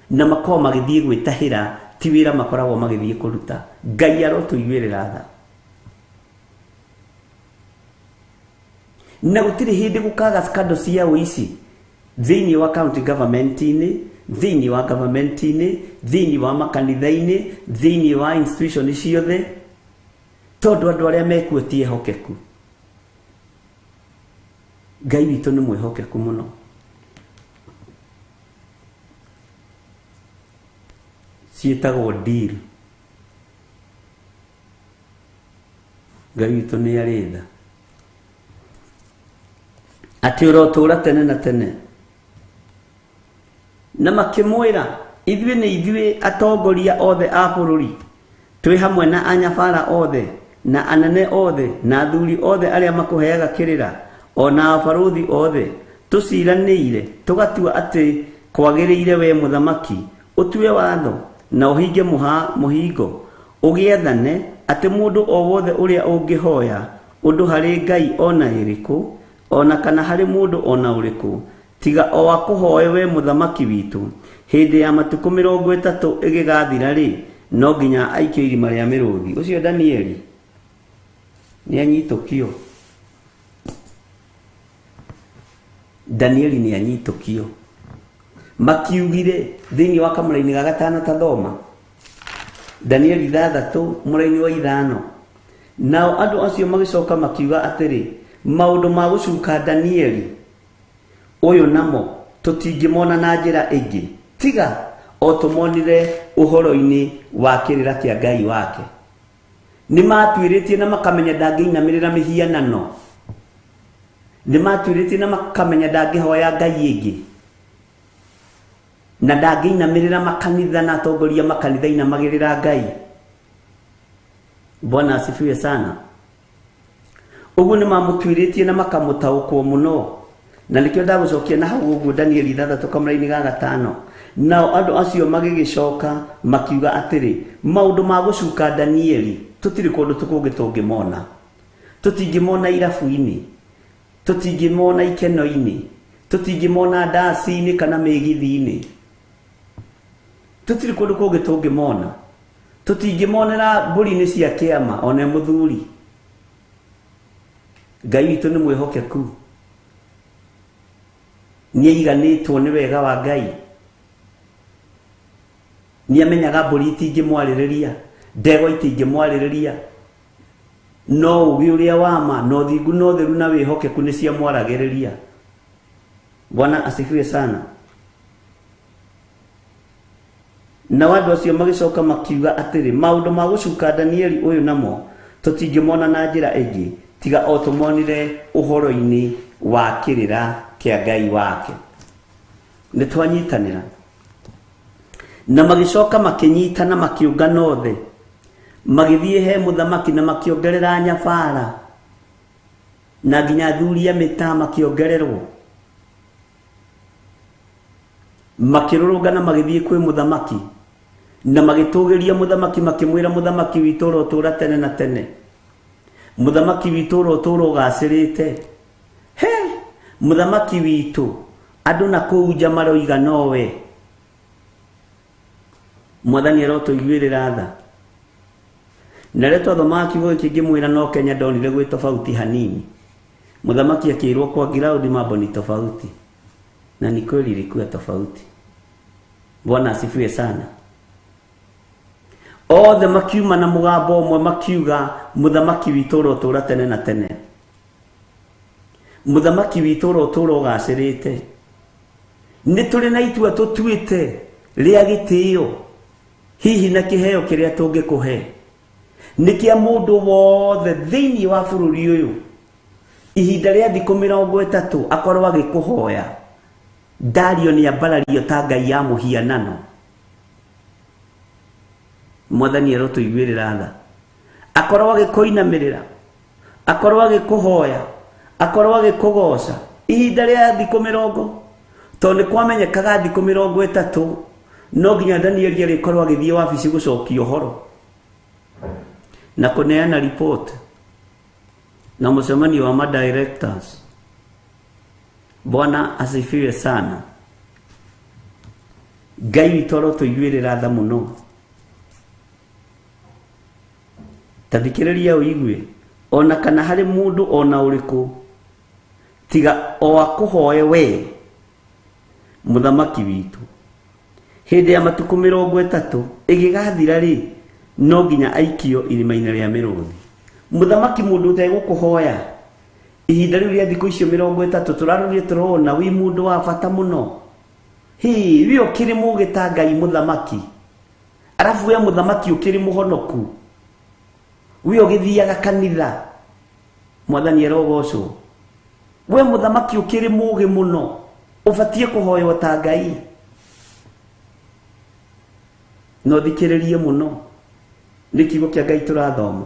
na makoragwo magĩthiĩ gwĩtahĩra, ti wĩra makoragwo magĩthiĩ kũruta. Ngai arotũiguĩrĩra tha. Na gũtirĩ hĩndĩ gũkaga scandal cia ũici thĩinĩ wa county government-inĩ, thĩinĩ wa government-inĩ, thĩinĩ wa makanitha-inĩ, thĩinĩ wa institution ciothe, tondũ andũ arĩa mekuo ti ehokeku. Ngai witũ nĩ mwĩhokeku mũno. Ciĩtagwo deal. Ngai witũ nĩ arĩ tha. Atĩ ũrotũũra tene na tene. Na makĩmwĩra, ithuĩ nĩ ithuĩ atongoria othe a bũrũri, twĩ hamwe na anyabara othe, na anene othe, na athuri othe arĩa makũheaga kĩrĩra, o na abarũthi othe, tũciranĩire, tũgatua atĩ kwagĩrĩire we mũthamaki, ũtue watho, na ũhinge mũhingo, ũgĩathane atĩ mũndũ o wothe ũrĩa ũngĩhoya ũndũ harĩ Ngai ona ĩrĩkũ, ona kana harĩ mũndũ ona ũrĩkũ, tiga o akũhoe we mũthamaki witũ, hĩndĩ ya matukũ 30 ĩgĩgathira rĩ, no nginya aikio irima rĩa mĩrũthi. Ũcio Danieli nĩ anyitũkio. Danieli nĩ anyitũkio. Makiugire thĩinĩ wa kamũraini ga gatano ta thoma Danieli 6 mũraini wa 5. Nao andũ acio magĩcoka makiuga atĩrĩ, maũndũ ma gũcuka Danieli ũyũ namo tũtingĩmona na njĩra ĩngĩ tiga o tũmonire ũhoro-inĩ wa kĩrĩra kĩa Ngai wake. Nĩ matuĩrĩtie na makamenya ndangĩinamĩrĩra mĩhianano. Nĩ matuĩrĩtie na makamenya ndangĩhoya Ngai ĩngĩ, na ndangĩinamĩrĩra makanitha na atongoria makanitha inamagĩrĩra Ngai. Bwana asifiwe sana. Ũguo nĩ mamũtuĩrĩtie na makamũtaũkwo mũno. Na nĩkĩo ndagũcokia na hau ũguo Danieli 6 kamũraini ga 5. Nao andũ acio magĩgĩcoka makiuga atĩrĩ, maũndũ ma gũcuka Danieli tũtirĩ kũndũ tũkũngĩ tũngĩmona. Tũtingĩmona irabu-inĩ, tũtingĩmona ikeno-inĩ, tũtingĩmona ndaci-inĩ kana mĩgithi-inĩ. Tũtirĩ kũndũ kũngĩ tũngĩmona. Tũtingĩmonera mbũri-inĩ cia kĩama ona mũthuri. Ngai witũ nĩ mwĩhokeku. Nĩ aiganĩtwo nĩ wega wa Ngai. Nĩ amenyaga mbũri itingĩmwarĩrĩria, ndegwa itingĩmwarĩrĩria, no ũgĩ ũrĩa wa ma, na ũthingu na ũtheru na wĩhokeku nĩ ciamwaragĩrĩria. Bwana asifiwe sana. Nao andũ acio magĩcoka makiuga atĩrĩ, maũndũ ma gũcuka Danieli ũyũ namo tũtingĩmona na njĩra ĩngĩ tiga o tũmonire ũhoro-inĩ wa kĩrĩra kĩa Ngai wake. Nĩ twanyitanĩra. Na magĩcoka makĩnyitana makĩũngana othe, magĩthiĩ he mũthamaki na makĩongerera nyabara, na nginya athuri a mĩtaa makĩongererwo. Makĩrũrũngana magĩthiĩ kwĩ mũthamaki na magĩtũgĩria mũthamaki, makĩmwĩra mũthamaki witũ ũrotũũra tene na tene, mũthamaki witũ ũrotũũra ũgacĩrĩte. He mũthamaki witũ, andũ na kũu nja maroiga nowe. Mwathani arotũiguĩrĩra tha. Na rĩrĩa twathomaga kiugo gĩkĩ ngĩmwĩra no Kenya ndonire gwĩ tofauti hanini. Mũthamaki akĩrwo kwa ground mambo ni tofauti, na ni kweli ilikuwa tofauti. Bwana asifiwe sana. Othe makiuma na mũgambo ũmwe makiuga, mũthamaki witũ ũrotũũra tene na tene, mũthamaki witũ ũrotũũra ũgacĩrĩte. Nĩ tũrĩ na itua tũtuĩte rĩa gĩtĩo, hihi na kĩheo kĩrĩa tũngĩkũhe nĩ kĩa mũndũ wothe thĩinĩ wa bũrũri ũyũ, ihinda rĩa thikũ 30 akorwo agĩkũhoya. Dario nĩ ambarario ta Ngai ya mũhianano. Mwathani arotũiguĩrĩra tha. Akorwo agĩkũinamĩrĩra, akorwo agĩkũhoya, akorwo agĩkũgoca ihinda rĩa thikũ 30, tondũ nĩ kwamenyekaga thikũ 30 no nginya Danieli arĩkorwo agĩthiĩ wabici gũcokia ũhoro na kũneana report na mũcemanio wa ma-directors. Bwana asifiwe sana. Ngai witũ arotũiguĩrĩra tha mũno. Ta thikĩrĩria ũigue, ona kana harĩ mũndũ ona ũrĩkũ Tiga o akũhoe we mũthamaki witũ. Hĩndĩ ya matukũ 30 ĩgĩgathira rĩ, no nginya aikio irima-inĩ rĩa mĩrũthi. Mũthamaki mũndũ ũtegũkũhoya ihinda rĩu rĩa thikũ icio 30 tũrarũrie tũrona wĩ mũndũ wa bata mũno. Hĩ, we ũkĩrĩ mũũgĩ ta Ngai mũthamaki. Arabu we mũthamaki ũkĩrĩ mũhonoku. We ũgĩthiaga kanitha. Mwathani arogocwo. We mũthamaki ũkĩrĩ mũũgĩ mũno. Ũbatiĩ kũhoywo ta Ngai. No thikĩrĩrie mũno. Nĩ kiugo kĩa Ngai tũrathoma.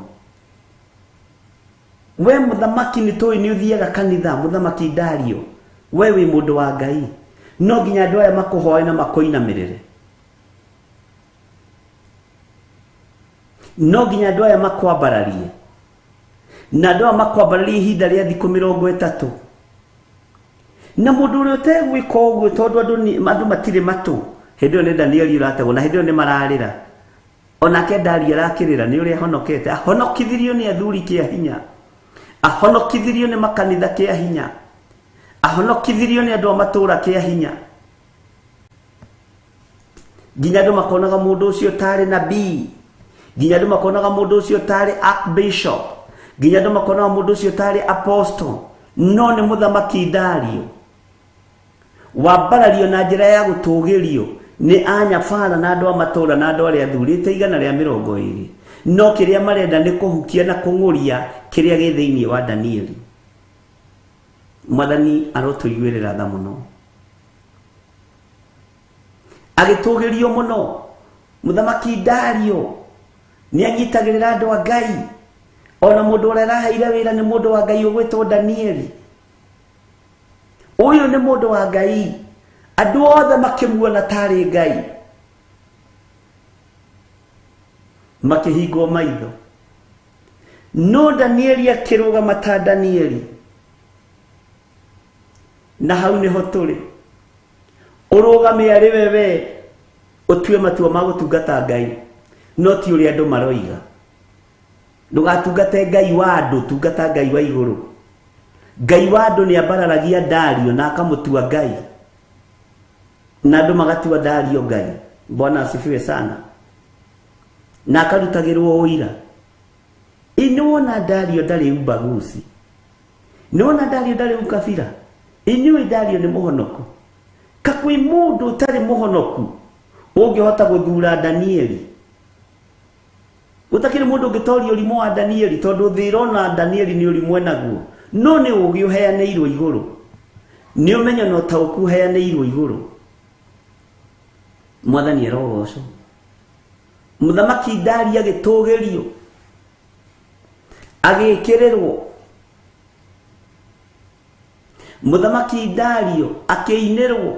We mũthamaki nĩ tũĩ nĩ ũthiaga kanitha, mũthamaki Dario. We wĩ mũndũ wa Ngai. No nginya andũ aya makũhoe na makũinamĩrĩre. No nginya andũ aya makwambararie. Na andũ aya makwambararie ihinda rĩa thikũ 30. Na mũndũ ũrĩa ũtegwĩka ũguo tondũ andũ matirĩ matũ. Hĩndĩ ĩyo nĩ Danieli ũrategwo na hĩndĩ ĩyo nĩ mararĩra. Onake Dario arakĩrĩra nĩ ũrĩa ahonokete. Ahonokithirio nĩ athuri kĩa hinya. Ahonokithirio nĩ makanitha kĩa hinya. Ahonokithirio nĩ andũ a matũũra kĩa hinya. Nginya andũ makonaga mũndũ ũcio tarĩ nabii. Nginya andũ makonaga mũndũ ũcio tarĩ archbishop. Nginya andũ makonaga mũndũ ũcio tarĩ apostle. No nĩ mũthamaki Dario. Wambarario na njĩra ya gũtũgĩrio nĩ anyabara na andũ a matũũra na andũ arĩa athurĩte 120. No kĩrĩa marenda nĩ kũhukia na kũng'ũria kĩrĩa gĩ thĩinĩ wa Danieli. Mwathani arotũiguĩrĩra tha mũno. Agĩtũgĩrio mũno. Mũthamaki Dario nĩ anyitagĩrĩra andũ a Ngai. Ona mũndũ ũrĩa araheire wĩra nĩ mũndũ wa Ngai ũgwĩtwo Danieli. Ũyũ nĩ mũndũ wa Ngai. Andũ othe makĩmuona tarĩ Ngai. Makĩhingwo maitho. No Danieli akĩrũgama ta Danieli. Na hau nĩho tũrĩ. Ũrũgame arĩ we we ũtue matua ma gũtungata Ngai. No ti ũrĩa andũ maroiga. Ndũgatungate Ngai wa andũ, tungata Ngai wa igũrũ. Ngai wa andũ nĩ ambararagia Dario na akamũtua Ngai. Na andũ magatua Dario Ngai. Bwana asifiwe sana. Na akarutagĩrwo ũira. Ĩ nĩ wona Dario ndarĩ ubaguzi. Nĩ wona Dario ndarĩ ukabira. Inyuĩ Dario nĩ mũhonoku. Ka kwĩ mũndũ ũtarĩ mũhonoku ũngĩhota gũthura Danieli. Gũtakĩrĩ mũndũ ũngĩtoria ũrimũ wa Danieli tondũ thĩ ĩrona Danieli nĩ ũrimũ enaguo. No nĩ ũũgĩ ũheanĩirwo igũrũ. Nĩ ũmenyo na ũtaũku ũheanĩirwo igũrũ. Mwathani arogocwo. Mũthamaki Dario agĩtũgĩrio. Agĩkĩrĩrwo. Mũthamaki Dario akĩinĩrwo.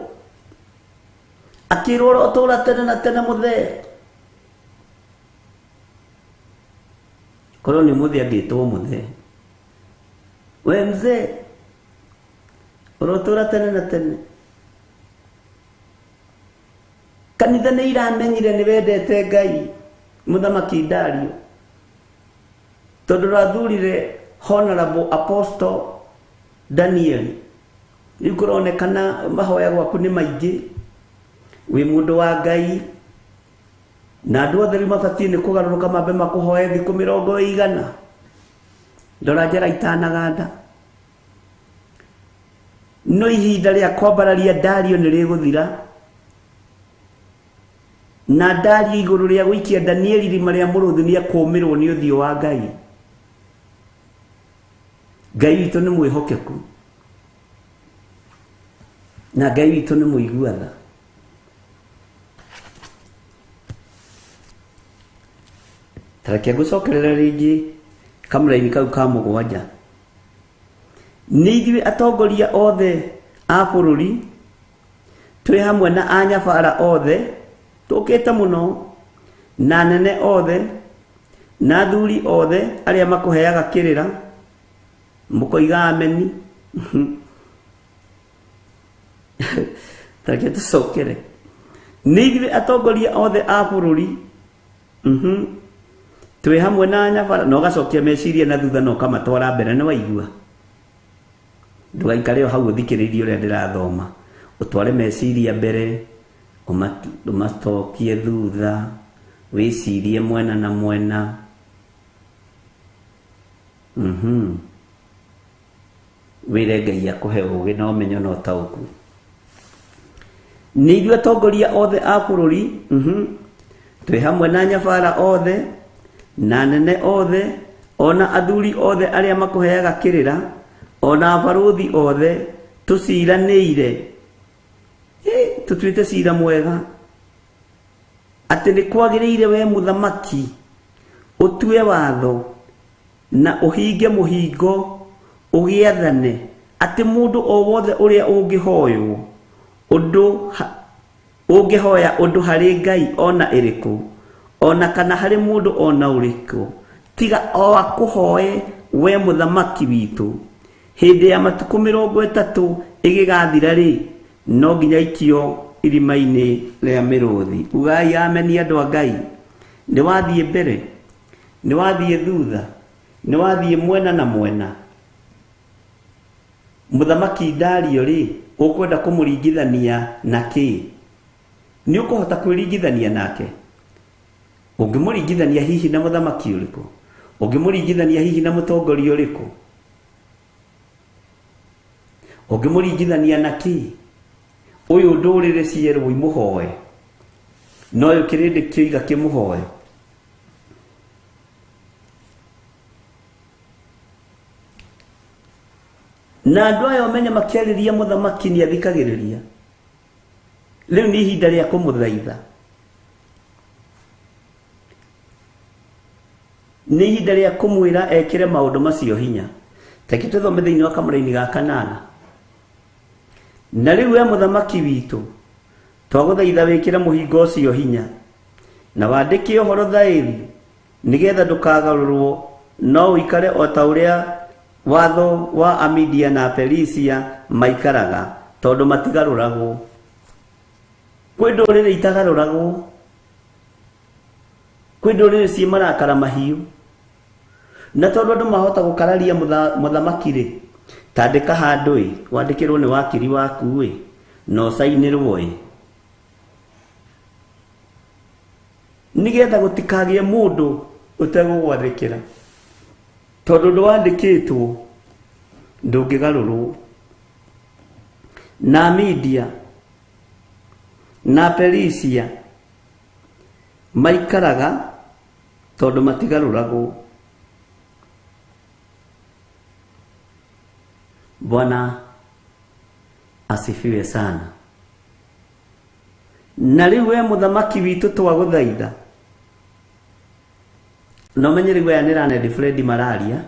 Akĩrwo ũrotũũra tene na tene mũthee. Korwo nĩ mũthee angĩtwo mũthee. We mzee, ũrotũũra tene na tene. Kanitha nĩ iramenyire nĩ wendete Ngai, mũthamaki Dario. Tondũ ũrathurire Honorable Apostle Daniel. Rĩu kũronekana mahoya gwaku nĩ maingĩ. Wĩ mũndũ wa Ngai. Na andũ othe rĩu mabatiĩ nĩ kũgarũrũka mambe makũhoe thikũ 100. Ndora njara itanaganda. No ihinda rĩa kwambararia Dario nĩ rĩgũthira. Na Dario igũrũ rĩa gũikia Danieli irima rĩa mũrũthi nĩ ekũũmĩrwo nĩ ũthiũ wa Ngai. Ngai witũ nĩ mwĩhokeku. Na Ngai witũ nĩ mũigua tha. Ta reke ngũcokerere rĩngĩ kamũraini kau ka 7. Nĩ ithuĩ atongoria othe a bũrũri twĩ hamwe na anyabara othe tũkĩte mũno na anene othe na athuri othe arĩa makũheaga kĩrĩra mũkoiga ameni. Ta reke tũcokere. Nĩ ithuĩ atongoria othe a bũrũri twĩ hamwe na anyabara na ũgacokia meciria na thutha na ũkamatwara mbere nĩ waigua. Ndũgaikare o hau ũthikĩrĩirie ũrĩa ndĩrathoma. Ũtware meciria mbere, ũmacokie thutha, wĩcirie mwena na mwena. Wĩre Ngai akũhe ũũgĩ na ũmenyo na ũtaũku. Nĩ ithuĩ atongoria othe a bũrũri, twĩ hamwe na nyabara othe, na anene othe, ona athuri othe arĩa makũheaga kĩrĩra, ona abarũthi othe, tũciranĩire. Tũtuĩte cira mwega atĩ nĩ kwagĩrĩire we mũthamaki ũtue watho na ũhinge mũhingo ũgĩathane atĩ mũndũ o wothe ũrĩa ũngĩhoywo ũndũ ũngĩhoya ũndũ harĩ Ngai ona ĩrĩkũ ona kana harĩ mũndũ ona ũrĩkũ tiga o akũhoe we mũthamaki witũ hĩndĩ ya matukũ 30 ĩgĩgathira rĩ no nginya ikio irima-inĩ rĩa mĩrũthi. Ugai ameni andũ a Ngai. Nĩ wathiĩ mbere, nĩ wathiĩ thutha, nĩ wathiĩ mwena na mwena. Mũthamaki Dario rĩ ũkwenda kũmũringithania na kĩ? Nĩ ũkũhota kwĩringithania nake? Ũngĩmũringithania hihi na mũthamaki ũrĩkũ? Ũngĩmũringithania hihi na mũtongoria ũrĩkũ? Ũngĩmũringithania na kĩ? Ũyũ ndũrĩrĩ cierwo imũhoe, no ũyũ kĩrĩndĩ kĩoiga kĩmũhoe. Na andũ aya ũmenye makĩarĩria mũthamaki nĩ athikagĩrĩria. Rĩu nĩ ihinda rĩa kũmũthaitha. Nĩ ihinda rĩa kũmwĩra ekĩre maũndũ macio hinya. Reke tũthome thĩinĩ wa kamũraini ga kanana. Na rĩu we mũthamaki witũ, twagũthaitha wĩkĩre mũhingo ũcio hinya na wandĩke ũhoro thaĩri nĩgetha ndũkagarũrwo, no ũikare o ta ũrĩa watho wa Amidia na Perisia maikaraga, tondũ matigarũragwo. Kwĩ ndũrĩrĩ itagarũragwo, kwĩ ndũrĩrĩ ciĩ marakara mahiũ, na tondũ andũ mahota gũkararia mũthamaki rĩ, tandĩka handũ ĩ, wandĩkĩrwo nĩ wakiri waku ĩ, na ũcainĩrwo ĩ, nĩgetha gũtikagĩe mũndũ ũtegũgwathĩkĩra, tondũ ndwandĩkĩtwo ndũngĩgarũrwo. Na Media na Perisia maikaraga tondũ matigarũragwo. Bwana asifiwe sana. Na rĩu we mũthamaki witũ twagũthaitha, no menye rĩu aya nĩ Raned Fred mararia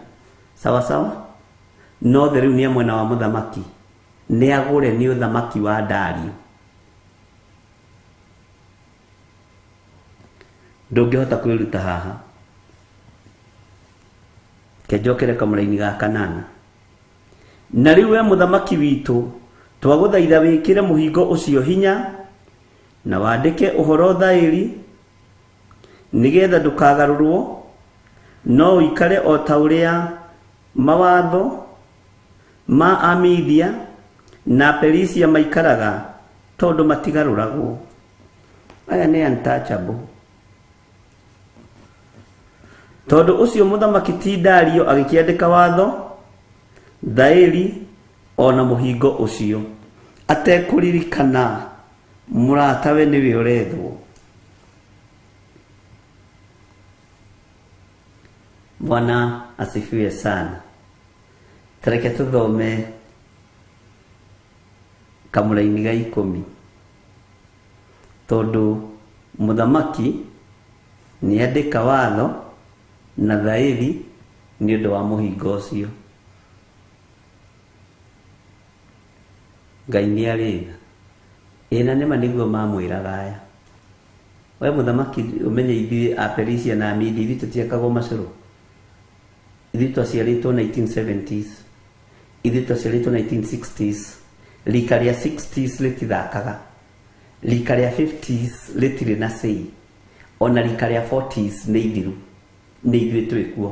sawa sawa, no the rĩu nĩ mwena wa mũthamaki, nĩ agũre nĩ ũthamaki wa Dario. Ndũngĩhota kwĩruta haha. Kenjokere kamũraini ga kanana. Na rĩu we mũthamaki witũ twagũthaitha wĩkĩre mũhingo ũcio hinya na wandĩke ũhoro thaĩri nĩgetha ndũkagarũrwo, no ũikare o ta ũrĩa mawatho ma Amidia na Perisia maikaraga, tondũ matigarũragwo. Aya nĩ untouchable. Tondũ ũcio mũthamaki ti Dario agĩkĩandĩka watho thaĩri ona mũhingo ũcio, atekũririkana mũratawe nĩwe ũrethwo. Bwana asifiwe sana. Tareke tũthome kamũraini ga 10, tondũ mũthamaki nĩandĩka watho na thaĩri nĩ ũndũ wa mũhingo ũcio. Ngai nĩ arĩ tha. Ĩ na nĩma nĩguo mamwĩraga aya. We mũthamaki ũmenye ithuĩ a Perisia na Amidi ithuĩ tũtiakagwo macũrũ. Ithuĩ twaciarĩtwo 1970s, ithuĩ twaciarĩtwo 1960s. Rika rĩa 60s rĩtithakaga, rika rĩa 50s rĩtirĩ na say, ona rika rĩa 40s nĩ ithiru, nĩ ithuĩ twĩkuo.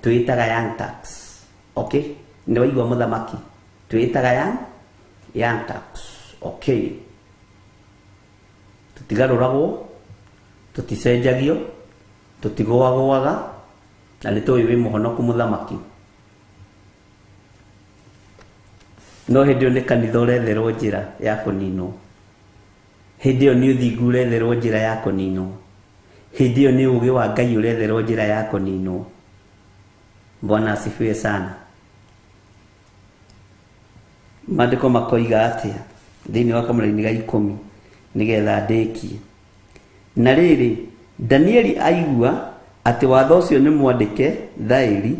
Twĩtaga young tax. Okay? Nĩ waigua mũthamaki. Twĩtaga ya Young Turks. Okay, tũtigarũragwo, tũticenjagio, tũtigũagũaga, na nĩ tũĩ wĩ mũhonoku mũthamaki. No hĩndĩ ĩyo nĩ kanitha ũretherwo njĩra ya kũninwo, hĩndĩ ĩyo nĩ ũthingu ũretherwo njĩra ya kũninwo, hĩndĩ ĩyo nĩ ũũgĩ wa Ngai ũretherwo njĩra ya kũninwo. Bwana asifiwe sana. Maandĩko makoiga atĩa thĩinĩ wa kamũraini ga 10 nĩgetha ndĩkie? Na rĩrĩ, Danieli aigua atĩ watho ũcio nĩ mwandĩke thaĩri,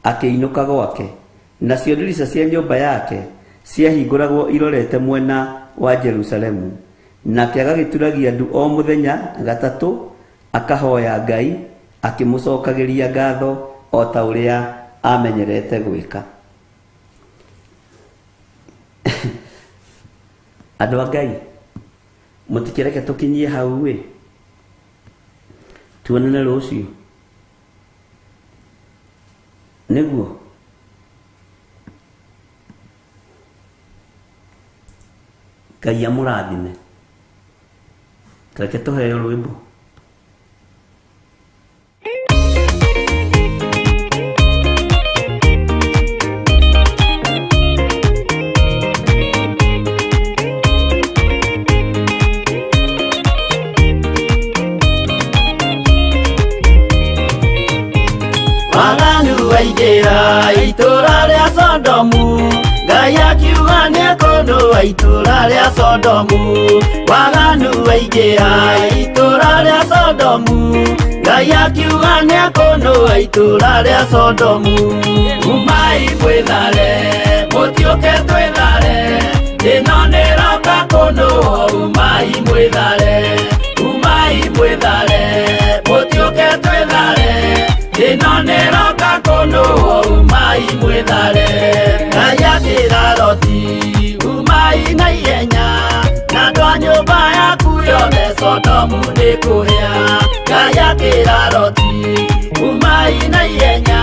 akĩinũka gwake. Nacio ndirica cia nyũmba yake ciahingũragwo irorete mwena wa Jerusalemu. Nake agagĩturagia ndu o mũthenya gatatũ, akahoya Ngai, akĩmũcokagĩria ngatho o ta ũrĩa amenyerete gwĩka. Andũ a Ngai, mũtikĩreke tũkinyie hau ĩ, tuonane rũciũ. Nĩguo Ngai amũrathime. Reke tũheo rwĩmbo. Waganu waingĩra itũra rĩa Sodomu, Ngai akiuga nĩekũnũa itũra rĩa Sodomu. Waganu waingĩra itũra rĩa Sodomu, Ngai akiuga nĩekũnũa itũra rĩa Sodomu. Umai mwĩthare, mũtiũke twĩthare, ĩno nĩroka kũnũa. Umai mwĩthare, umai mwĩthare, mũtiũke twĩthare, ĩno nĩroka kũnũa. Umai mwĩthare. Ngai akĩra Loti, umai na ihenya, na andũ a nyũmba yaku yothe, Sodomu nĩ kũhĩa. Ngai akĩra Loti, umai na ihenya,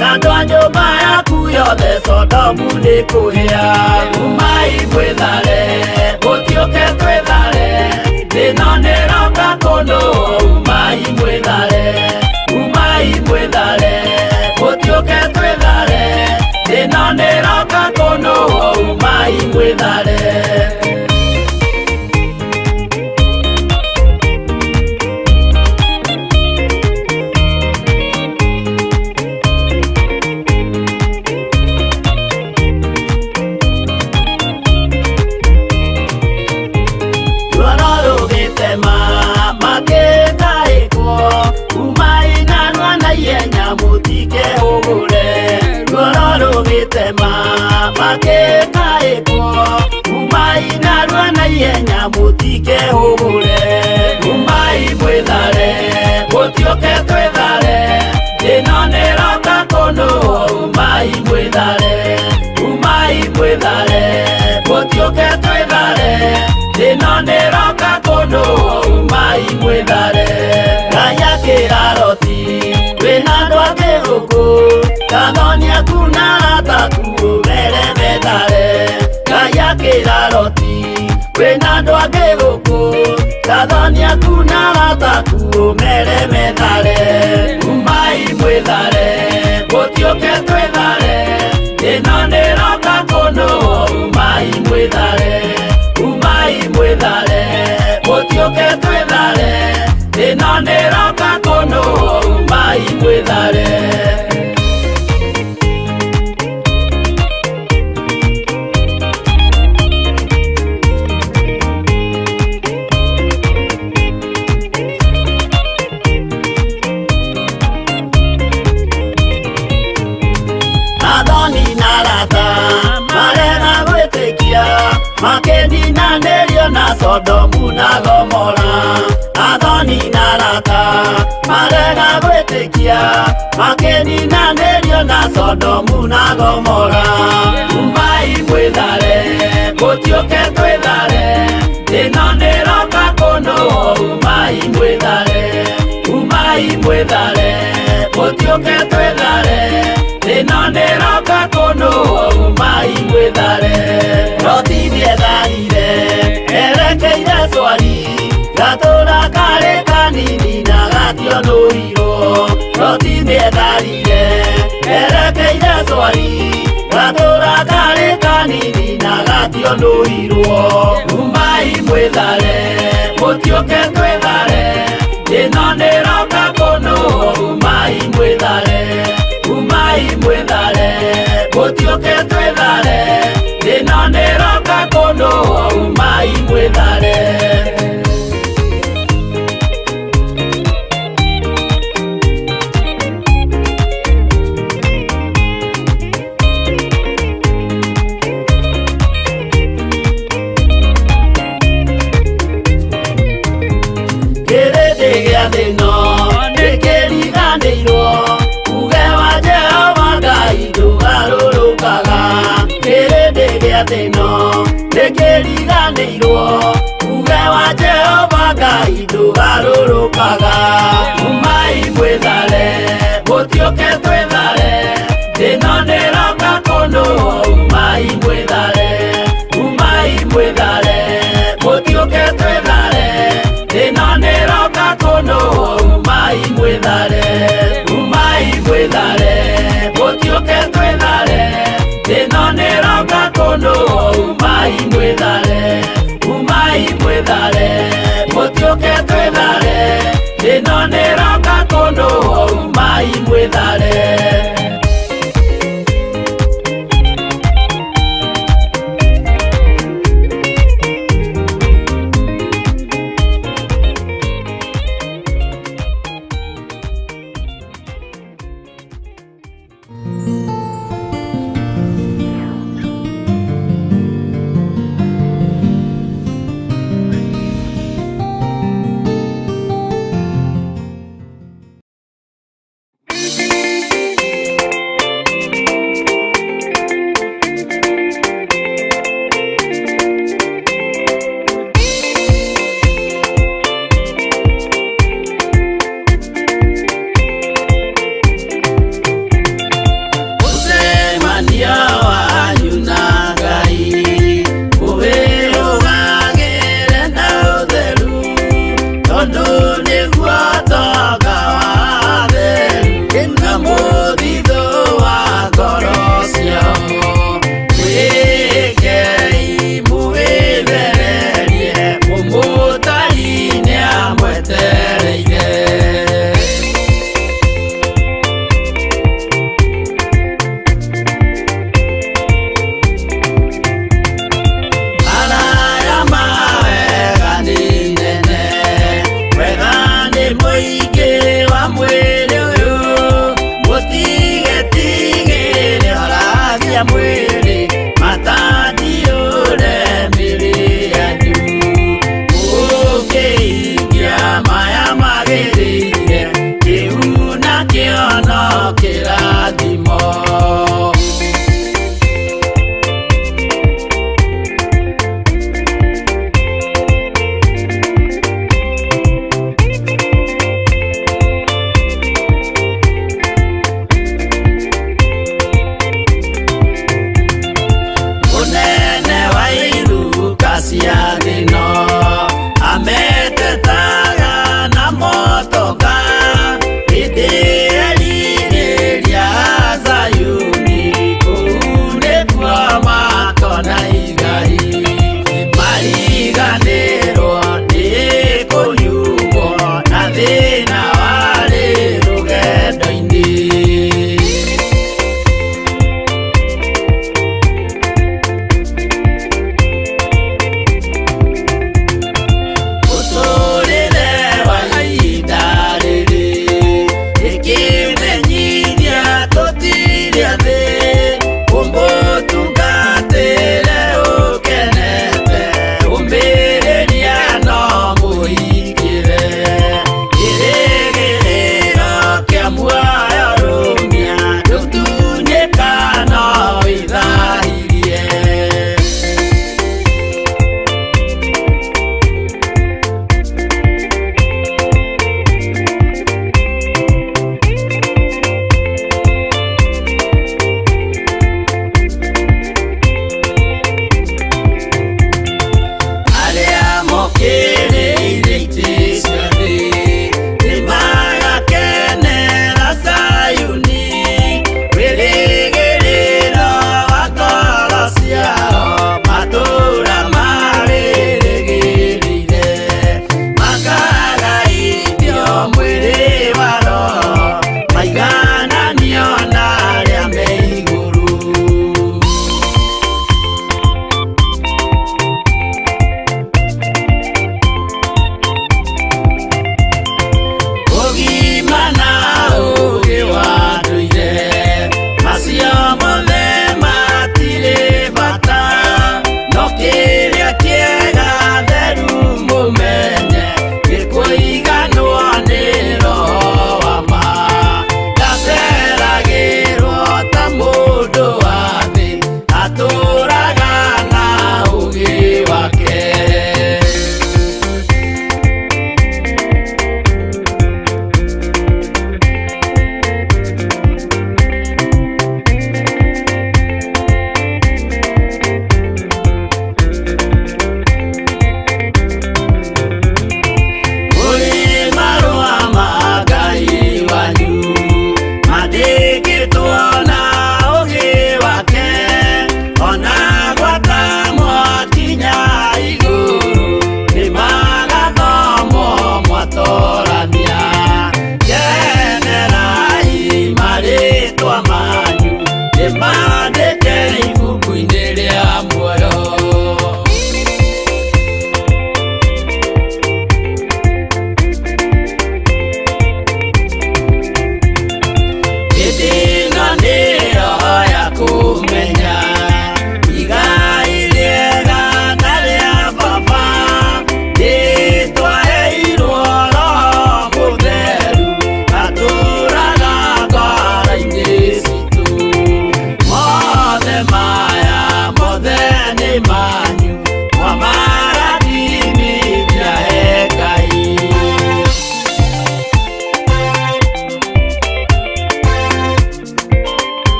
na andũ a nyũmba yaku yothe, Sodomu nĩ kũhĩa. Umai mwĩthare, mũtiũke twĩthare, ĩno nĩroka kũnũa. Umai mwĩthare, umai mwĩthare, mũtiũke twĩthare, ĩno nĩroka kũnũa. Umai mwĩthare. Ruoro rũgĩtema makĩtaĩkwo, umai narua na ihenya mũtikehũgũre. Ruoro rũgĩtema makĩtaĩkwo, umai narua na ihenya mũtikehũgũre. Umai mwĩthare, mũtiũke twĩthare, ĩno nĩroka kũnũa. Umai mwĩthare, umai mwĩthare, mũtiũke twĩthare, ĩno nĩroka kũnũa. Umai mwĩthare. Ngai akĩra Loti, wĩna andũ angĩ gũkũ, kathoni aku na arata aku ũmere methare. Ngai akĩra Loti, wĩna andũ angĩ gũkũ, kathoni aku na arata aku ũmere methare. Umai mwĩthare, mũtiũke twĩthare, ĩno nĩroka kũnũa. Umai mwĩthare, umai mwĩthare, mũtiũke twĩthare, ĩno nĩroka kũnũa. Umai mwĩthare. Athoni na arata marega gwĩtĩkia, makĩninanĩrio na Sodomu na Gomora. Athoni na arata marega gwĩtĩkia, makĩninanĩrio na Sodomu na Gomora. Umai mwĩthare, mũtiũke twĩthare, ĩno nĩroka kũnũa. Umai mwĩthare, umai mwĩthare, mũtiũke twĩthare, ĩno nĩroka kũnũa. Umai mwĩthare. ndwari gatũra karĩ kanini na gationũirwo. Umai mwĩthare, mũtiũke twĩthare, ĩno nĩroka kũnũhwo. Umai mwĩthare, umai mwĩthare, mũtiũke twĩthare, ĩno nĩroka kũnũhwo. Umai mwĩthare. Kĩrĩndĩ gĩa thĩno nĩkĩriganĩirwo, uge wa Jehova Ngai ndũgarũrũkaga. Kĩrĩndĩ gĩa thĩno nĩkĩriganĩirwo, uge wa Jehova Ngai ndũgarũrũkaga. Umai mwĩthare, mũtiũke twĩthare, ĩno nĩroka kũnũhwo. Umai mwĩthare, umai mwĩthare, mũtiũke twĩthare, ĩno nĩroka kũnũhwo. Umai mwĩthare, umai mwĩthare, mũtiũke twĩthare, ĩno nĩroka kũnũhwo. Umai mwĩthare.